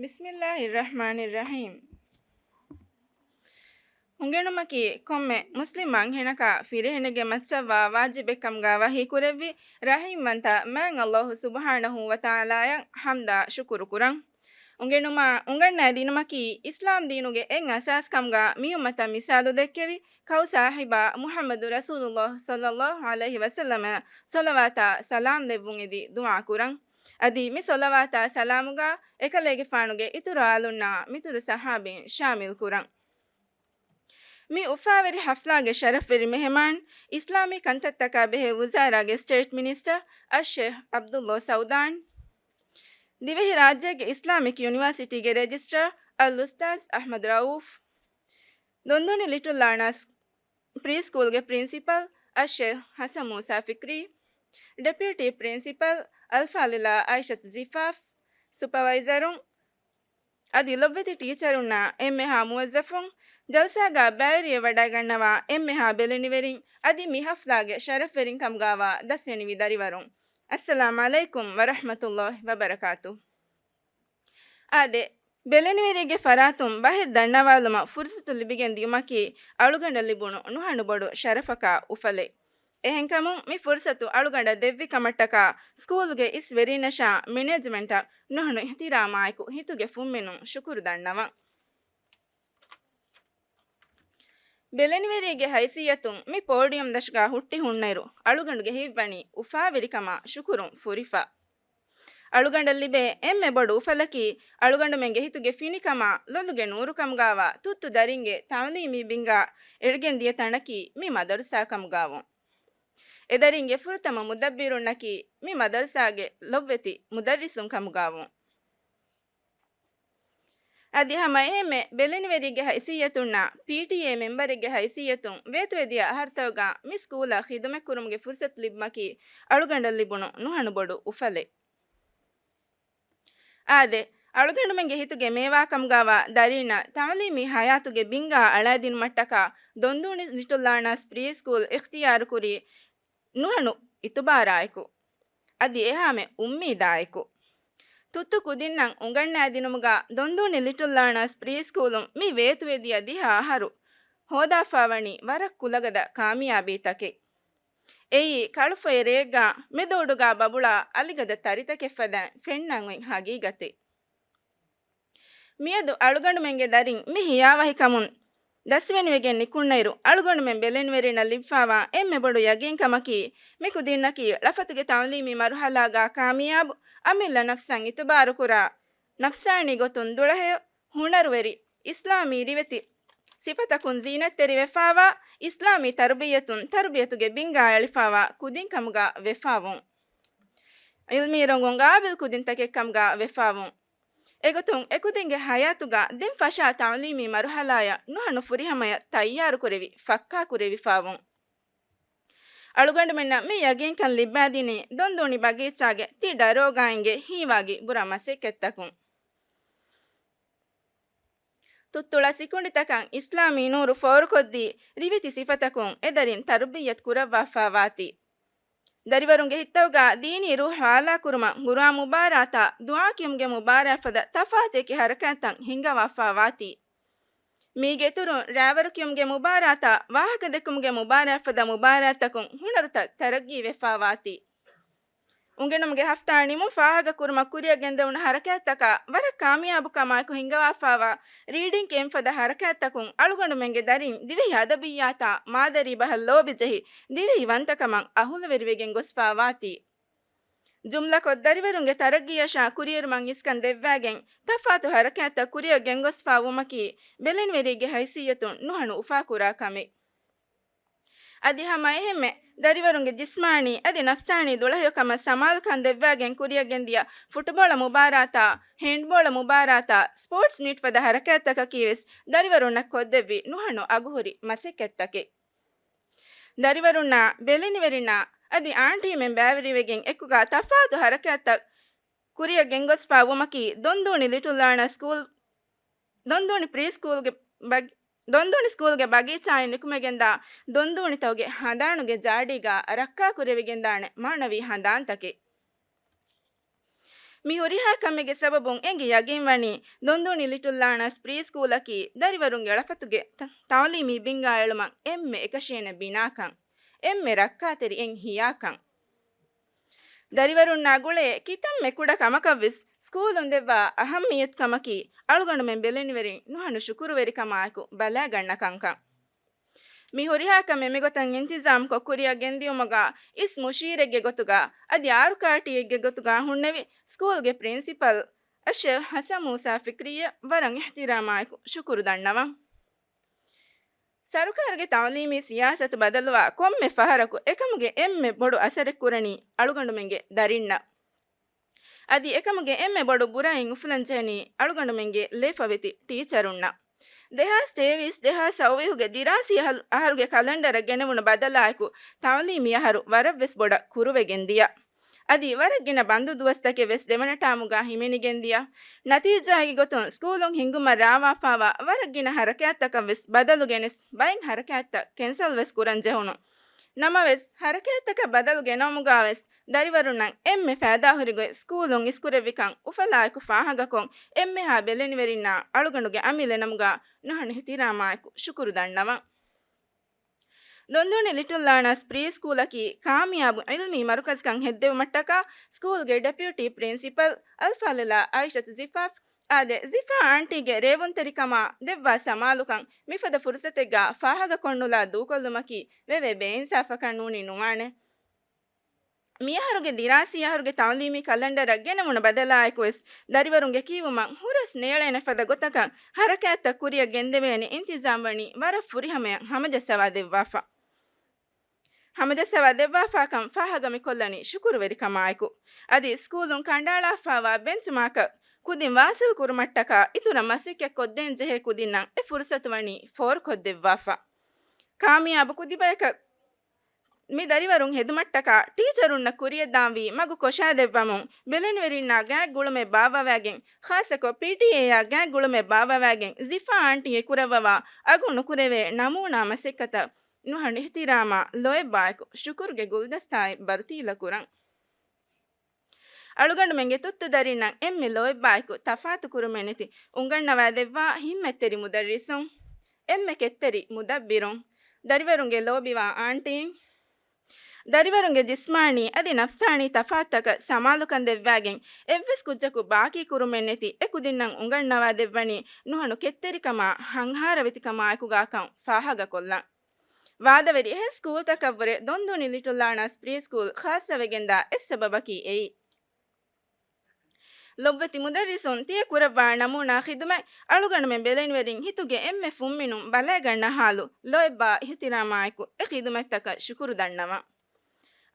ބިސްމިއްލާހިއްރަޙްމާނިއްރަޙީމް. އުނގެނުމަކީ ކޮންމެ މުސްލިމް އަންހެނަކާ ފިރިހެނެއްގެ މައްޗަށްވާ ވާޖިބެއްކަމުގަ ވަޙީކުރެއްވި ރަޙީމްވަންތަ މާތް ﷲ ސުބްޙާނަހޫ ވަތަޢާލާއަށް ޙަމްދާ ޝުކުރު ކުރަން. އުނގެނުމާ، އުނގަންނައިދިނުމަކީ އިސްލާމް ދީނުގެ އެއް އަސާސްކަމުގަ މިއުއްމަތަށް މިސާލު ދެއްކެވި ކައު ސާހިބާ މުޙައްމަދު ރަސޫލުﷲ ޞައްލަﷲ ޢަލައިހި ވަސައްލަމަށް ޞަލަވާތާ ސަލާމް ލެއްވުން އެދި ދުޢާ ކުރަން. އަދި މި ޞަލަވާތާ ސަލާމުގަ އެކަލޭގެފާނުގެ އިތުރު އާލުންނާ މިތުރު ޞަޙާބީން ޝާމިލް ކުރަން. މި އުފާވެރި ޙަފްލާގެ ޝަރަފްވެރި މެހެމާން، އިސްލާމީ ކަންތައްތަކާ ބެހޭ ވުޒާރާގެ ސްޓޭޓް މިނިސްޓަރ އައްޝޭޚް ޢަބްދުﷲ ސަޢުދާން، ދިވެހިރާއްޖޭގެ އިސްލާމިކް ޔުނިވާސިޓީގެ ރެޖިސްޓްރާރ އަލްއުސްތާޛް އަޙްމަދު ރައޫފް، ދޮންދޫނި ލިޓުލް ލާނާސް ޕްރީ ސްކޫލްގެ ޕްރިންސިޕަލް އައްޝޭޚް ޙަސަން މޫސާ ފިކްރީ، ޑެޕިއުޓީ ޕްރިންސިޕަލް އަލްފާޟިލާ އައިޝަތު ޒިފާފް، ސުޕަވައިޒަރުން، އަދި ލޮބުވެތި ޓީޗަރުންނާ އެންމެހާ މުވައްޒަފުން، ޖަލްސާގާ ބައިވެރިވެވަޑައިގަންނަވާ އެންމެހާ ބެލެނިވެރިން، އަދި މި ޙަފްލާގެ ޝަރަފްވެރިންކަމުގާވާ ދަސްވެނިވި ދަރިވަރުން، އައްސަލާމް ޢަލައިކުމް ވަރަޙްމަތުﷲ ވަބަރަކާތު. އާދެ، ބެލެނިވެރިއެއްގެ ފަރާތުން ބަހެއް ދަންނަވާލުމަށް ފުރުޞަތު ލިބިގެން ދިޔުމަކީ އަޅުގަނޑަށް ލިބުނު ނުހަނު ބޮޑު ޝަރަފަކާ އުފަލެއް. އެހެންކަމުން މި ފުރުޞަތު އަޅުގަނޑަށް ދެއްވި ކަމަށްޓަކާ ސްކޫލްގެ އިސް ވެރިންނަށާ މެނޭޖްމަންޓަށް ނުހަނު އިޙްތިރާމާއެކު ހިތުގެ ފުންމިނުން ޝުކުރު ދަންނަވަން. ބެލެނިވެރިއެއްގެ ހައިސިއްޔަތުން މި ޕޯޑިއަމް ދަށުގާ ހުއްޓި ހުންނައިރު އަޅުގަނޑުގެ ހިތްވަނީ އުފާވެރިކަމާ ޝުކުރުން ފުރިފަ. އަޅުގަނޑަށް ލިބޭ އެންމެ ބޮޑު އުފަލަކީ، އަޅުގަނޑުމެންގެ ހިތުގެ ފިނިކަމާ ލޮލުގެ ނޫރުކަމުގާވާ ތުއްތު ދަރިންގެ ތަޢުލީމީ ބިންގާ އެޅިގެން ދިޔަ ތަނަކީ މި މަދަރުސާ ކަމުގާވުން. އެދަރިންގެ ފުރަތަމަ މުދައްބިރުންނަކީ މި މަދަރުސާގެ ލޮބުވެތި މުދައްރިސުން ކަމުގާވުން. އަދި ހަމަ އެހެންމެ ބެލެނިވެރިއެއްގެ ހައިސިއްޔަތުންނާ ޕީޓީއޭ މެމްބަރެއްގެ ހައިސިއްޔަތުން ވޭތުވެދިޔަ އަހަރުތަކުގަ މި ސްކޫލަށް ޚިދުމަތްކުރުމުގެ ފުރުޞަތު ލިބުމަކީ އަޅުގަނޑަށް ލިބުނު ނުހަނު ބޮޑު އުފަލެއް. އާދެ، އަޅުގަނޑުމެންގެ ހިތުގެ މޭވާކަމުގާވާ ދަރީންނަށް ތަޢުލީމީ ހަޔާތުގެ ބިންގާ އަޅައިދިނުމަށްޓަކާ ދޮންދޫނި ލިޓުލް ލާނާސް ޕްރީ ސްކޫލް އިޚްތިޔާރުކުރީ ނުހަނު އިތުބާރާއެކު، އަދި އެހާމެ އުއްމީދާއެކު. ތުއްތު ކުދިންނަށް އުނގަންނައިދިނުމުގަ ދޮންދޫނި ލިޓުލް ލާނާސް ޕްރީ ސްކޫލުން މި ވޭތުވެދިޔަ ދިހަ އަހަރު ހޯދާފާވަނީ ވަރަށް ކުލަގަދަ ކާމިޔާބީތަކެއް. އެއީ ކަޅުފޮއެ ރެއެއްގަ މެދުއުޑުގަ ބަބުޅާ އަލިގަދަ ތަރިތަކެއްފަދައިން ފެންނަން އޮތް ހަގީގަތެއް. މިއަދު އަޅުގަނޑުމެންގެ ދަރިން މި ހިޔާވަހިކަމުން ދަސްވެނިވެގެން ނިކުންނައިރު، އަޅުގަނޑުމެން ބެލެނިވެރިންނަށް ލިބިފާވާ އެންމެ ބޮޑު ޔަގީންކަމަކީ، މި ކުދިންނަކީ ޅަފަތުގެ ތަޢުލީމީ މަރުހަލާގާ ކާމިޔާބު، އަމިއްލަ ނަފްސަށް އިތުބާރުކުރާ، ނަފްސާނީ ގޮތުން ދުޅަހެޔޮ، ހުނަރުވެރި، އިސްލާމީ ރިވެތި ސިފަތަކުން ޒީނަތްތެރިވެފާވާ، އިސްލާމީ ތަރުބިއްޔަތުން ތަރުބިޔަތުގެ ބިންގާ އެޅިފާވާ ކުދިންކަމުގާ ވެފާވުން. ޢިލްމީ ރޮނގުން ގާބިލް ކުދިންތަކެއްކަމުގާ ވެފާވުން. އެގޮތުން އެކުދިންގެ ހަޔާތުގަ ދެން ފަށާ ތަޢުލީމީ މަރުހަލާޔަށް ނުހަނު ފުރިހަމަޔަށް ތައްޔާރުކުރެވި، ފައްކާކުރެވިފާވުން. އަޅުގަނޑުމެންނަށް މި ޔަގީންކަން ލިއްބާދިނީ ދޮންދޫނި ބަގީޗާގެ ތި ޑަރޯގާއިންގެ ހީވާގި ބުރަ މަސައްކަތްތަކުން. ތުއްތުޅަ ސިކުނޑިތަކަށް އިސްލާމީ ނޫރު ފޯރުކޮށްދީ، ރިވެތި ސިފަތަކުން އެދަރިން ތަރުބިއްޔަތު ކުރައްވާފާވާތީ. ދަރިވަރުންގެ ހިތްތަކުގަ ދީނީ ރޫޙު އާލާކުރުމަށް ގުރާ މުބާރާތާ، ދުޢާ ކިޔުމުގެ މުބާރާތް ފަދަ ތަފާތު އެކި ޙަރަކާތްތައް ހިންގަވާފާވާތީ. މީގެ އިތުރުން، ރާވަރު ކިޔުމުގެ މުބާރާތާ، ވާހަކަ ދެއްކުމުގެ މުބާރާތް ފަދަ މުބާރާތްތަކުން ހުނަރުތައް ތަރައްގީވެފާވާތީ. އުނގެނުމުގެ ހަފްތާ ނިމުން ފާހަގަކުރުމަށް ކުރިއަށް ގެންދެވުނު ޙަރަކާތްތަކާ ވަރަށް ކާމިޔާބުކަމާއެކު ހިންގަވާފާވާ ރީޑިން ކެމްޕް ފަދަ ޙަރަކާތްތަކުން އަޅުގަނޑުމެންގެ ދަރިން ދިވެހި އަދަބިއްޔާތާ މާދަރީ ބަހަށް ލޯބި ޖެހި، ދިވެހި ވަންތަކަމަށް އަހުލުވެރިވެގެން ގޮސްފާވާތީ. ޖުމްލަކޮށް، ދަރިވަރުންގެ ތަރައްގީއަށާ ކުރިއެރުމަށް އިސްކަން ދެއްވާގެން، ތަފާތު ޙަރަކާތްތައް ކުރިއަށް ގެންގޮސްފާވުމަކީ، ބެލެނިވެރީގެ ހައިސިއްޔަތުން ނުހަނު އުފާކުރާ ކަމެއް. އަދި ހަމަ އެހެންމެ، ދަރިވަރުންގެ ޖިސްމާނީ އަދި ނަފްސާނީ ދުޅަހެޔޮކަމަށް ސަމާލުކަން ދެއްވާގެން ކުރިއަށް ގެންދިޔަ ފުޓުބޯޅަ މުބާރާތާ، ހޭންޑްބޯޅަ މުބާރާތާ، ސްޕޯޓްސް މީޓް ފަދަ ޙަރަކާތްތަކަކީ ވެސް ދަރިވަރުންނަށް ކޮށްދެއްވި ނުހަނު އަގުހުރި މަސައްކަތްތަކެއް. ދަރިވަރުންނާ، ބެލެނިވެރިންނާ އަދި އާންޓީމެން ބައިވެރިވެގެން އެކުގަ ތަފާތު ޙަރަކާތްތައް ކުރިއަށް ގެންގޮސްފާ ވުމަކީ، ދޮންދޫނި ލިޓުލް ލާނާ ސްކޫލް، ދޮންދޫނި ޕްރީ ސްކޫލްގެ ބަގް-، ދޮންދޫނި ސްކޫލްގެ ބަގީޗާއިން ނިކުމެގެންދާ ދޮންދޫނިތަކުގެ ހަނދާނުގެ ޖާޑީގަ ރައްކާކުރެވިގެންދާނެ މާނަވީ ހަނދާންތަކެއް. މި ހުރިހާ ކަމެއްގެ ސަބަބުން އެނގި ޔަގީންވަނީ، ދޮންދޫނި ލިޓުލް ލާނާސް ޕްރީ ސްކޫލަކީ ދަރިވަރުންގެ ޅަފަތުގެ ތަ-، ތަޢުލީމީ ބިންގާ އެޅުމަށް އެންމެ އެކަށޭނެ ބިނާކަން، އެންމެ ރައްކާތެރި އެއް ހިޔާކަން. ދަރިވަރުންނާ ގުޅޭ ކިތަންމެ ކުޑަ ކަމަކަށްވެސް ސްކޫލުން ދެއްވާ އަހައްމިއްޔަތުކަމަކީ، އަޅުގަނޑުމެން ބެލެނިވެރިން ނުހަނު ޝުކުރުވެރިކަމާއެކު ބަލާގަންނަ ކަންކަން. މި ހުރިހާ ކަމެއް މިގޮތަށް އިންތިޒާމްކޮށް ކުރިއަށް ގެންދިޔުމުގަ އިސް މުޝީރެއްގެ ގޮތުގަ އަދި އާރު ކާޓީއެއްގެ ގޮތުގަ ހުންނެވި ސްކޫލްގެ ޕްރިންސިޕަލް އައްޝޭޚް ޙަސަން މޫސާ ފިކްރީއަށް ވަރަށް އިޙްތިރާމާއެކު ޝުކުރު ދަންނަވަން. ސަރުކާރުގެ ތަޢުލީމީ ސިޔާސަތު ބަދަލުވާ ކޮންމެ ފަހަރަކު އެކަމުގެ އެންމެ ބޮޑު އަސަރެއް ކުރަނީ އަޅުގަނޑުމެންގެ ދަރިންނަށް. އަދި އެކަމުގެ އެންމެ ބޮޑު ބުރައިން އުފުލަންޖެހެނީ އަޅުގަނޑުމެންގެ ލޭފަވެތި ޓީޗަރުންނަށް. ދެހާސް ތޭވީސް، ދެހާސް ސައުވީހުގެ ދިރާސީ އަހަރު-، އަހަރުގެ ކަލަންޑަރަށް ގެނެވުނު ބަދަލާއެކު، ތަޢުލީމީ އަހަރު ވަރަށްވެސް ބޮޑަށް ކުރުވެގެން ދިޔަ. އަދި ވަރަށް ގިނަ ބަންދު ދުވަސްތަކެއް ވެސް ދެވަނަ ޓާމުގަ ހިމެނިގެން ދިޔަ. ނަތީޖާއެއްގެ ގޮތުން ސްކޫލުން ހިންގުމަށް ރާވާފާވާ ވަރަށް ގިނަ ހަރަކާތްތަކަށް ވެސް ބަދަލު ގެނެސް، ބައެއް ހަރަކާތްތައް ކެންސަލް ވެސް ކުރަން ޖެހުނު. ނަމަވެސް، ހަރަކާތްތަކަށް ބަދަލު ގެނައުމުގަ ވެސް ދަރިވަރުންނަށް އެންމެ ފައިދާހުރި ގޮތް ސްކޫލުން އިސްކުރެއްވިކަން އުފަލާއެކު ފާހަގަކޮށް، އެންމެހާ ބެލެނިވެރިންނާ އަޅުގަނޑުގެ އަމިއްލަ ނަމުގަ ނުހަނު އިޙްތިރާމާއެކު ޝުކުރު ދަންނަވަން. ދޮންދޫނި ލިޓުލް ލާނާސް ޕްރީ ސްކޫލަކީ ކާމިޔާބު ޢިލްމީ މަރުކަޒަކަށް ހެއްދެވުމަށްޓަކާ ސްކޫލްގެ ޑެޕިއުޓީ ޕްރިންސިޕަލް އަލްފާޟިލާ އައިޝަތު ޒިފާފް އާދެ، ޒިފާ އާންޓީގެ ރޭވުންތެރިކަމާ ދެއްވާ ސަމާލުކަން މިފަދަ ފުރުސަތެއްގަ ފާހަގަކޮށްނުލާ ދޫކޮށްލުމަކީ ވެވޭ ބޭއިންސާފަކަށް ނޫނީ ނުވާނެ. މިއަހަރުގެ ދިރާސީ އަހަރުގެ ތަޢުލީމީ ކަލަންޑަރަށް ގެނެވުނު ބަދަލާއެކުވެސް، ދަރިވަރުންގެ ކިޔެވުމަށް ހުރަސް ނޭޅޭނެ ފަދަ ގޮތަކަށް ހަރަކާތްތައް ކުރިއަށް ގެންދެވޭނެ އިންތިޒާމް ވަނީ ވަރަށް ފުރިހަމަޔަށް ހަމަޖައްސަވާ ދެއްވާފަ. ހަމަޖައްސަވާ ދެއްވާފާކަން ފާހަގަ މިކޮށްލަނީ ޝުކުރުވެރިކަމާއެކު. އަދި ސްކޫލުން ކަނޑައަޅާފާވާ ބެންޗް މާކަށް ކުދިން ވާސިލް ކުރުމަށްޓަކާ އިތުރަށް މަސައްކަތް ކޮށްދޭން ޖެހޭ ކުދިންނަށް އެ ފުރުސަތު ވަނީ ފޯރުކޮށްދެއްވާފަ. ކާމިޔާބު ކުދިބަޔަކަށް މި ދަރިވަރުން ހެދުމަށްޓަކާ ޓީޗަރުންނަށް ކުރިއަށްދާންވީ މަގު ކޮށާދެއްވަމުން، ބެލެނިވެރިންނާ ގާތް ގުޅުމެއް ބާއްވަވައިގެން، ޚާއްޞަކޮށް ޕީޓީއޭއާ ގާތް ގުޅުމެއް ބާއްވަވައިގެން، ޒިފާ އާންޓީއެއް ކުރައްވަވާ އަގު ނުކުރެވޭ ނަމޫނާ މަސައްކަތަށް ނުހަނު އިޙްތިރާމާ ލޯތްބާއެކު ޝުކުރުގެ ގުލްދަސްތާއެއް ބަރުތީލަކުރަން. އަޅުގަނޑުމެންގެ ތުއްތު ދަރިންނަށް އެންމެ ލޯތްބާއެކު ތަފާތުކުރުމެއްނެތި އުނގަންނަވާދެއްވާ ހިތްމަތްތެރި މުދައްރިސުން، އެންމެ ކެތްތެރި މުދައްބިރުން، ދަރިވަރުންގެ ލޯބިވާ އާންޓީން، ދަރިވަރުންގެ ޖިސްމާނީ އަދި ނަފްސާނީ ތަފާތުތަކަށް ސަމާލުކަން ދެއްވާގެން، އެއްވެސް ކުއްޖަކު ބާކީ ކުރުމެއްނެތި އެ ކުދިންނަށް އުނގަންނަވާ ދެއްވަނީ ނުހަނު ކެތްތެރިކަމާ ހަންހާރަވެތިކަމާއެކުގާކަން ފާހަގަކޮށްލަން. ވާދަވެރި އެހެން ސްކޫލްތަކަށްވުރެ ދޮންދޫނި ލިޓުލް ލާނާސް ޕްރީ ސްކޫލް ޚާއްޞަވެގެންދާ އެއް ސަބަބަކީ އެއީ. ލޮބްވެތި މުދައްރިސުން ތިޔަ ކުރައްވާ ނަމޫނާ ޚިދުމަތް އަޅުގަނޑުމެން ބެލެނިވެރިން ހިތުގެ އެންމެ ފުންމިނުން ބަލައިގަންނަ ހާލު ލޯތްބާ އިޙްތިރާމާއެކު އެ ޚިދުމަތްތަކަށް ޝުކުރު ދަންނަވަން.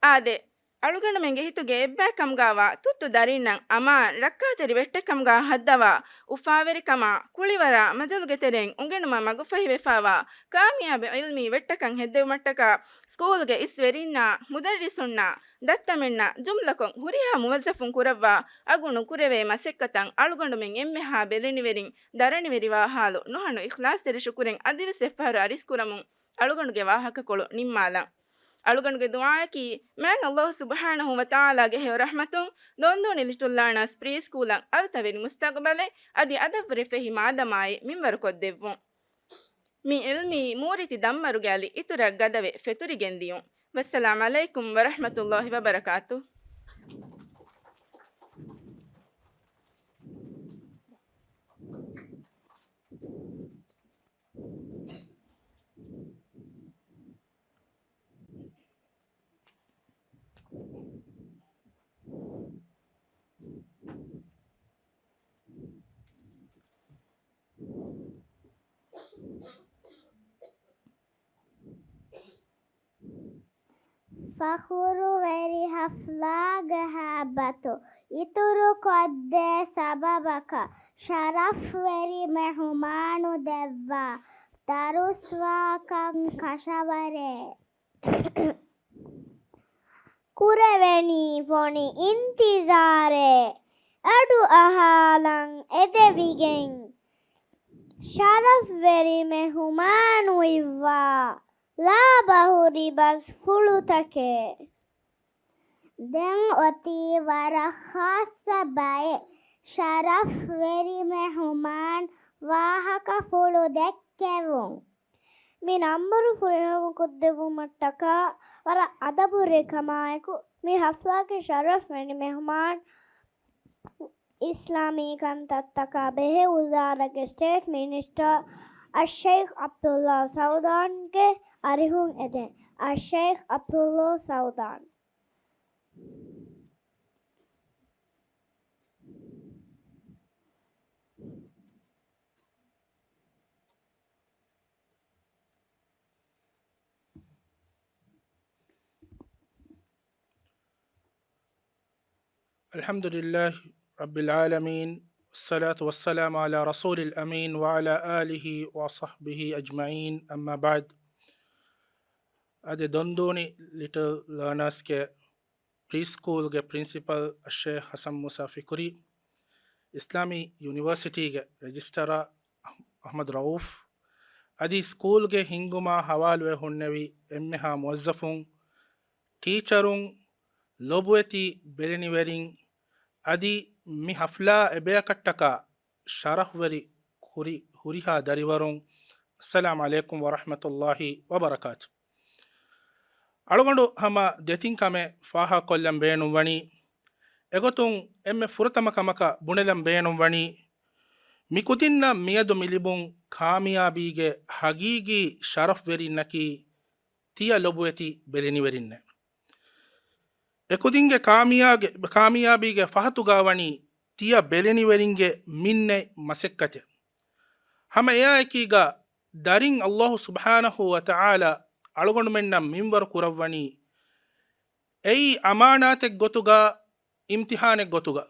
އާދެ، އަޅުގަނޑުމެންގެ ހިތުގެ އެއްބައިކަމުގާވާ ތުއްތު ދަރިންނަށް އަމާން ރައްކާތެރި ވެއްޓެއްކަމުގާ ހައްދަވާ، އުފާވެރިކަމާ، ކުޅިވަރާ، މަޖަލުގެ ތެރެއިން އުނގެނުމަށް މަގުފަހިވެފާވާ، ކާމިޔާބު ޢިލްމީ ވެއްޓަކަށް ހެއްދެވުމަށްޓަކާ، ސްކޫލްގެ އިސް ވެރިންނާ، މުދައްރިސުންނާ، ދައްތަމެންނާ، ޖުމްލަކޮށް ހުރިހާ މުވައްޒަފުން ކުރައްވާ އަގުނު ކުރެވޭ މަސައްކަތަށް އަޅުގަނޑުމެން އެންމެހާ ބެލެނިވެރިން، ދަރަނިވެރިވާ ހާލު ނުހަނު އިޚްލާޞްތެރި ޝުކުރެއް އަދިވެސް އެއްފަހަރު އަރިސްކުރަމުން އަޅުގަނޑުގެ ވާހަކަކޮޅު ނިންމާލަން. އަޅުގަނޑުގެ ދުޢާއަކީ، މާތް ﷲ ސުބްޙާނަހޫ ވަތަޢާލާގެ ހެޔޮ ރަޙްމަތުން، ދޮންދޫނި ލިޓުލް ލާނާސް ޕްރީ ސްކޫލަށް އަރުތަވެރި މުސްތަގުބަލެއް އަދި އަދަބުވެރި ފެހި މާދަމާއެއް މިންވަރުކޮށްދެއްވުން. މި ޢިލްމީ މޫރިތި ދަންމަރުގެ އަލި އިތުރަށް ގަދަވެ ފެތުރިގެން ދިޔުން. ވައްސަލާމް ޢަލައިކުމް ވަރަޙްމަތުﷲ ވަބަރަކާތު. ފަޚުރުވެރި ޙަފްލާގެ ހައިބަތު އިތުރުކޮށްދޭ ސަބަބަކަށް ޝަރަފްވެރި މެހުމާނު ދެއްވާ ދަރުސްވާކަން ކަށަވަރޭ. ކުރެވެނީ ފޮނި އިންތިޒާރެއް. އަޑު އަހާލަން އެދެވިގެން، ޝަރަފްވެރި މެހުމާނު އިއްވާ ލާބަހުރި ބަސްފުޅުތަކެއް. ދެން އޮތީ ވަރަށް ޚާއްޞަ ބައެއް، ޝަރަފްވެރި މެހުމާން ވާހަކަފުޅު ދެއްކެވުން. މި ނަންބަރު ފުރިހަމަކޮށްދެއްވުމަށްޓަކާ ވަރަށް އަދަބުވެރިކަމާއެކު، މި ޙަފްލާގެ ޝަރަފްވެރި މެހުމާން، އިސްލާމީ ކަންތައްތަކާ ބެހޭ ވުޒާރާގެ ސްޓޭޓް މިނިސްޓަރ އައްޝައިޚް ޢަބްދުﷲ ސަޢުދާންގެ އަރިހުން އެދެން. އައްޝައިޚް ޢަބްދުﷲ ސަޢުދާން. الحمد لله رب العالمين، والصلاة والسلام على رسول الأمين وعلى آله وصحبه أجمعين، أما بعد. އަދި ދޮންދޫނި ލިޓަލް ލާނާސްގެ ޕްރީ ސްކޫލްގެ ޕްރިންސިޕަލް އައްޝައިޚް ޙަސަން މޫސާ ފިކުރީ، އިސްލާމީ ޔުނިވަރސިޓީގެ ރެޖިސްޓަރ އަޙްމަދު ރައޫފް، އަދި ސްކޫލްގެ ހިންގުމާ ހަވާލުވެ ހުންނެވި އެންމެހާ މުވައްޒަފުން، ޓީޗަރުން، ލޮބުވެތި ބެލެނިވެރިން، އަދި މި ޙަފްލާ އެބަޔަކަށްޓަކާ ޝަރަފްވެރި ކުރި ހުރިހާ ދަރިވަރުން، އައްސަލާމް ޢަލައިކުމް ވަރަޙްމަތުﷲ ވަބަރަކާތު. އަޅުގަނޑު ހަމަ ދެތިން ކަމެއް ފާހަގަކޮށްލަން ބޭނުންވަނީ. އެގޮތުން އެންމެ ފުރަތަމަ ކަމަކަށް ބުނެލަން ބޭނުންވަނީ، މި ކުދިންނަށް މިއަދު މި ލިބުން ކާމިޔާބީގެ ހަގީގީ ޝަރަފްވެރިންނަކީ ތިޔަ ލޮބުވެތި ބެލެނިވެރިންނޭ. އެކުދިންގެ ކާމިޔާގެ، ކާމިޔާބީގެ ފަހަތުގާ ވަނީ ތިޔަ ބެލެނިވެރިންގެ މިންނެތް މަސައްކަތެއް. ހަމަ އެއާއެކީގަ ދަރިން ﷲ ސުބްޙާނަހޫ ވަތަޢާލާ އަޅުގަނޑުމެންނަށް މިންވަރު ކުރައްވަނީ، އެއީ އަމާނާތެއް ގޮތުގަ، އިމްތިޙާނެއް ގޮތުގަ.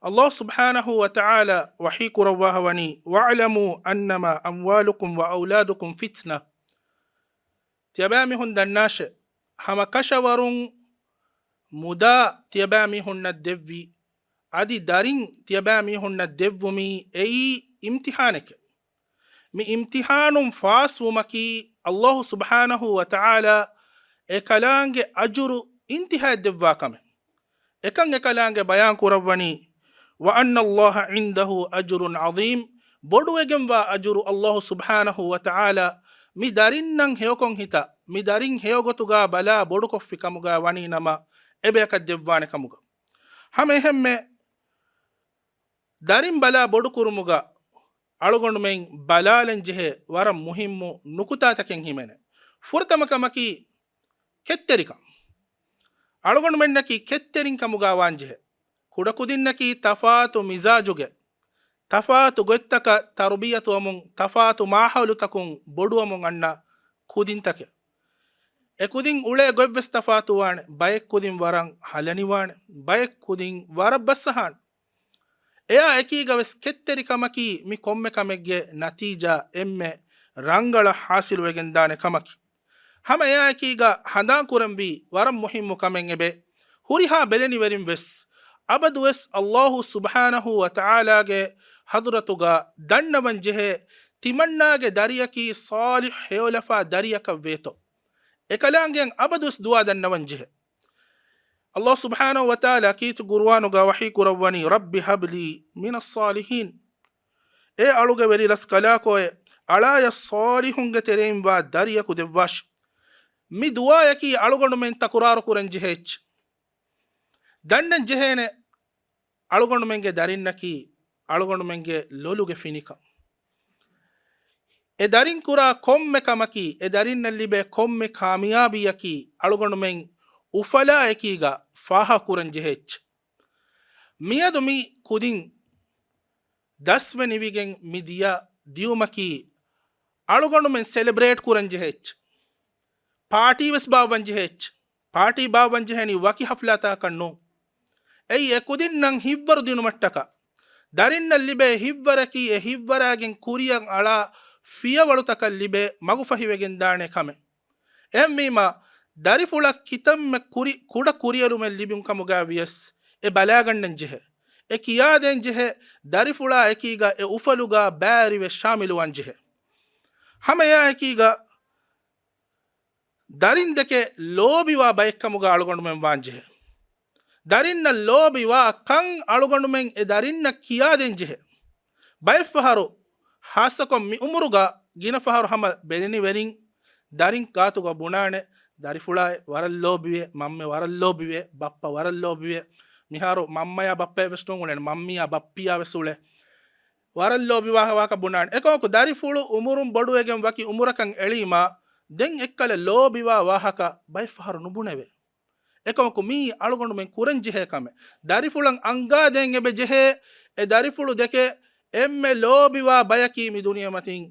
ﷲ ސުބްޙާނަހޫ ވަތަޢާލާ ވަޙީ ކުރައްވާ ވަނީ، "وَاعْلَمُوا أَنَّمَا أَمْوَالُكُمْ وَأَوْلَادُكُمْ فِتْنَةٌ." ތިޔަބައިމީހުން ދަންނާށޭ، ހަމަ ކަށަވަރުން މުދާ ތިޔަބައިމީހުންނަށް ދެއްވި، އަދި ދަރިން ތިޔަބައިމީހުންނަށް ދެއްވުމީ އެއީ އިމްތިޙާނެކެވެ. މި އިމްތިޙާނުން ފާސްވުމަކީ ﷲ ސުބްޙާނަހޫ ވަތަޢާލާ އެކަލާނގެ އަޖުރު އިންތިހާއަށް ދެއްވާ ކަމެއް. އެކަން އެކަލާނގެ ބަޔާން ކުރައްވަނީ، "وَأَنَّ اللَّهَ عِندَهُ أَجْرٌ عَظِيمٌ." ބޮޑުވެގެންވާ އަޖުރު ﷲ ސުބްޙާނަހޫ ވަތަޢާލާ މި ދަރިންނަށް ހެޔޮކޮށް ހިތާ، މި ދަރިން ހެޔޮގޮތުގާ ބަލާ ބޮޑުކޮށްފި ކަމުގާ ވަނީ ނަމަ، އެބަޔަކަށް ދެއްވާނެ ކަމުގަ. ހަމަ އެހެންމެ ދަރިން ބަލާ ބޮޑުކުރުމުގަ އަޅުގަނޑުމެން ބަލާލަން ޖެހޭ ވަރަށް މުހިއްމު ނުކުތާތަކެއް ހިމެނޭ. ފުރަތަމަ ކަމަކީ ކެތްތެރިކަން. އަޅުގަނޑުމެންނަކީ ކެތްތެރިން ކަމުގާ ވާންޖެހޭ. ކުޑަކުދިންނަކީ ތަފާތު މިޒާޖުގެ، ތަފާތު ގޮތްތަކަށް ތަރުބިޔަތުވަމުން، ތަފާތު މާހައުލުތަކުން ބޮޑުވަމުން އަންނަ ކުދިންތަކެއް. އެ ކުދިން އުޅޭ ގޮތްވެސް ތަފާތުވާނެ. ބައެއް ކުދިން ވަރަށް ހަލަނިވާނެ. ބައެއް ކުދިން ވަރަށް ބަސްއަހާނެ. އެއާ އެކީގަވެސް ކެތްތެރިކަމަކީ މި ކޮންމެ ކަމެއްގެ ނަތީޖާ އެންމެ ރަނގަޅަށް ހާސިލުވެގެންދާނެ ކަމަކީ. ހަމަ އެއާއެކީގަ ހަނދާންކުރަންވީ ވަރަށް މުހިއްމު ކަމެއް އެބެ. ހުރިހާ ބެލެނިވެރިން ވެސް އަބަދުވެސް އައްލާހު ސުބްޙާނަހު ވަތަޢާލާގެ ޙަޟްރަތުގަ ދަންނަވަން ޖެހޭ ތިމަންނާގެ ދަރިޔަކީ ޞާލިޙް ހެޔޮލަފާ ދަރިޔަކަށް ވޭތޯ. އެކަލާނގެއަށް އަބަދުވެސް ދުޢާ ދަންނަވަން ޖެހޭ. އައްލާހު ސުބްޙާނަހު ވަތަޢާލާ ކީރިތި ޤުރުއާނުގަ ވަޙީ ކުރައްވަނީ، "رب هب لي من الصالحين." އޭ އަޅުގެ ވެރިރަސްކަލާކޯއެ، އަޅާޔަށް ޞާލިޙުންގެ ތެރެއިން ވާ ދަރިޔަކު ދެއްވާށި. މި ދުޢާޔަކީ އަޅުގަނޑުމެން ތަކުރާރު ކުރަން ޖެހޭ އެއްޗެއް. ދަންނަން ޖެހޭނެ އަޅުގަނޑުމެންގެ ދަރިންނަކީ އަޅުގަނޑުމެންގެ ލޮލުގެ ފިނިކަން. އެ ދަރިން ކުރާ ކޮންމެ ކަމަކީ، އެ ދަރިންނަށް ލިބޭ ކޮންމެ ކާމިޔާބީއަކީ އަޅުގަނޑުމެން އުފަލާ އެކީގަ ފާހަގަކުރަން ޖެހޭ އެއްޗެއް. މިއަދު މި ކުދިން ދަސްވެ ނިވިގެން މި ދިޔަ ދިޔުމަކީ އަޅުގަނޑުމެން ސެލެބްރޭޓް ކުރަން ޖެހޭ އެއްޗެއް. ޕާޓީ ވެސް ބާއްވަން ޖެހޭ އެއްޗެއް. ޕާޓީ ބާއްވަން ޖެހެނީ ވަކި ހަފްލާތަކަށް ނޫން. އެއީ އެ ކުދިންނަށް ހިތްވަރު ދިނުމަށްޓަކާ. ދަރިންނަށް ލިބޭ ހިތްވަރަކީ އެ ހިތްވަރާގެން ކުރިއަށް އަޅާ ފިޔަވަޅުތަކަށް ލިބޭ މަގުފަހިވެގެންދާނެ ކަމެއް. އެހެންވީމާ، ދަރިފުޅަށް ކިތަންމެ ކުރި، ކުޑަ ކުރިއެރުމެއް ލިބުން ކަމުގައި ވިޔަސް، އެ ބަލާގަންނަން ޖެހޭ. އެ ކިޔާދޭން ޖެހޭ، ދަރިފުޅާ އެކީގަ އެ އުފަލުގަ ބައިވެރިވެ ޝާމިލުވާން ޖެހޭ. ހަމަ އެއާ އެކީގަ ދަރިން ދެކެ ލޯބިވާ ބައެއްކަމުގަ އަޅުގަނޑުމެން ވާން ޖެހޭ. ދަރިންނަށް ލޯބިވާ ކަން އަޅުގަނޑުމެން އެ ދަރިންނަށް ކިޔާދޭން ޖެހޭ. ބައެއްފަހަރު، ހާއްސަކޮށް މި އުމުރުގަ ގިނަ ފަހަރު ހަމަ ބެލެނިވެރިން ދަރިން ގާތުގަ ބުނާނެ، ދަރިފުޅާއި ވަރަށް ލޯބިވޭ، މަންމެ ވަރަށް ލޯބިވޭ، ބައްޕަ ވަރަށް ލޯބިވޭ. މިހާރު މަންމަޔާ ބައްޕަޔަށް ވެސް ނޫން އުޅެން، މަންމިޔާ ބައްޕިޔާ ވެސް އުޅޭ. ވަރަށް ލޯބިވާ ވާހަކަ ބުނާނެ. އެކަމަކު ދަރިފުޅު އުމުރުން ބޮޑުވެގެން ވަކި އުމުރަކަށް އެޅީމާ، ދެން އެއްކަލަ ލޯބިވާ ވާހަކަ ބައެއްފަހަރު ނުބުނެވޭ. އެކަމަކު މީ އަޅުގަނޑުމެން ކުރަން ޖެހޭ ކަމެއް. ދަރިފުޅަށް އަންގާދޭން އެބަ ޖެހޭ، އެ ދަރިފުޅު ދެކެ އެންމެ ލޯބިވާ ބަޔަކީ މި ދުނިޔެމަތިން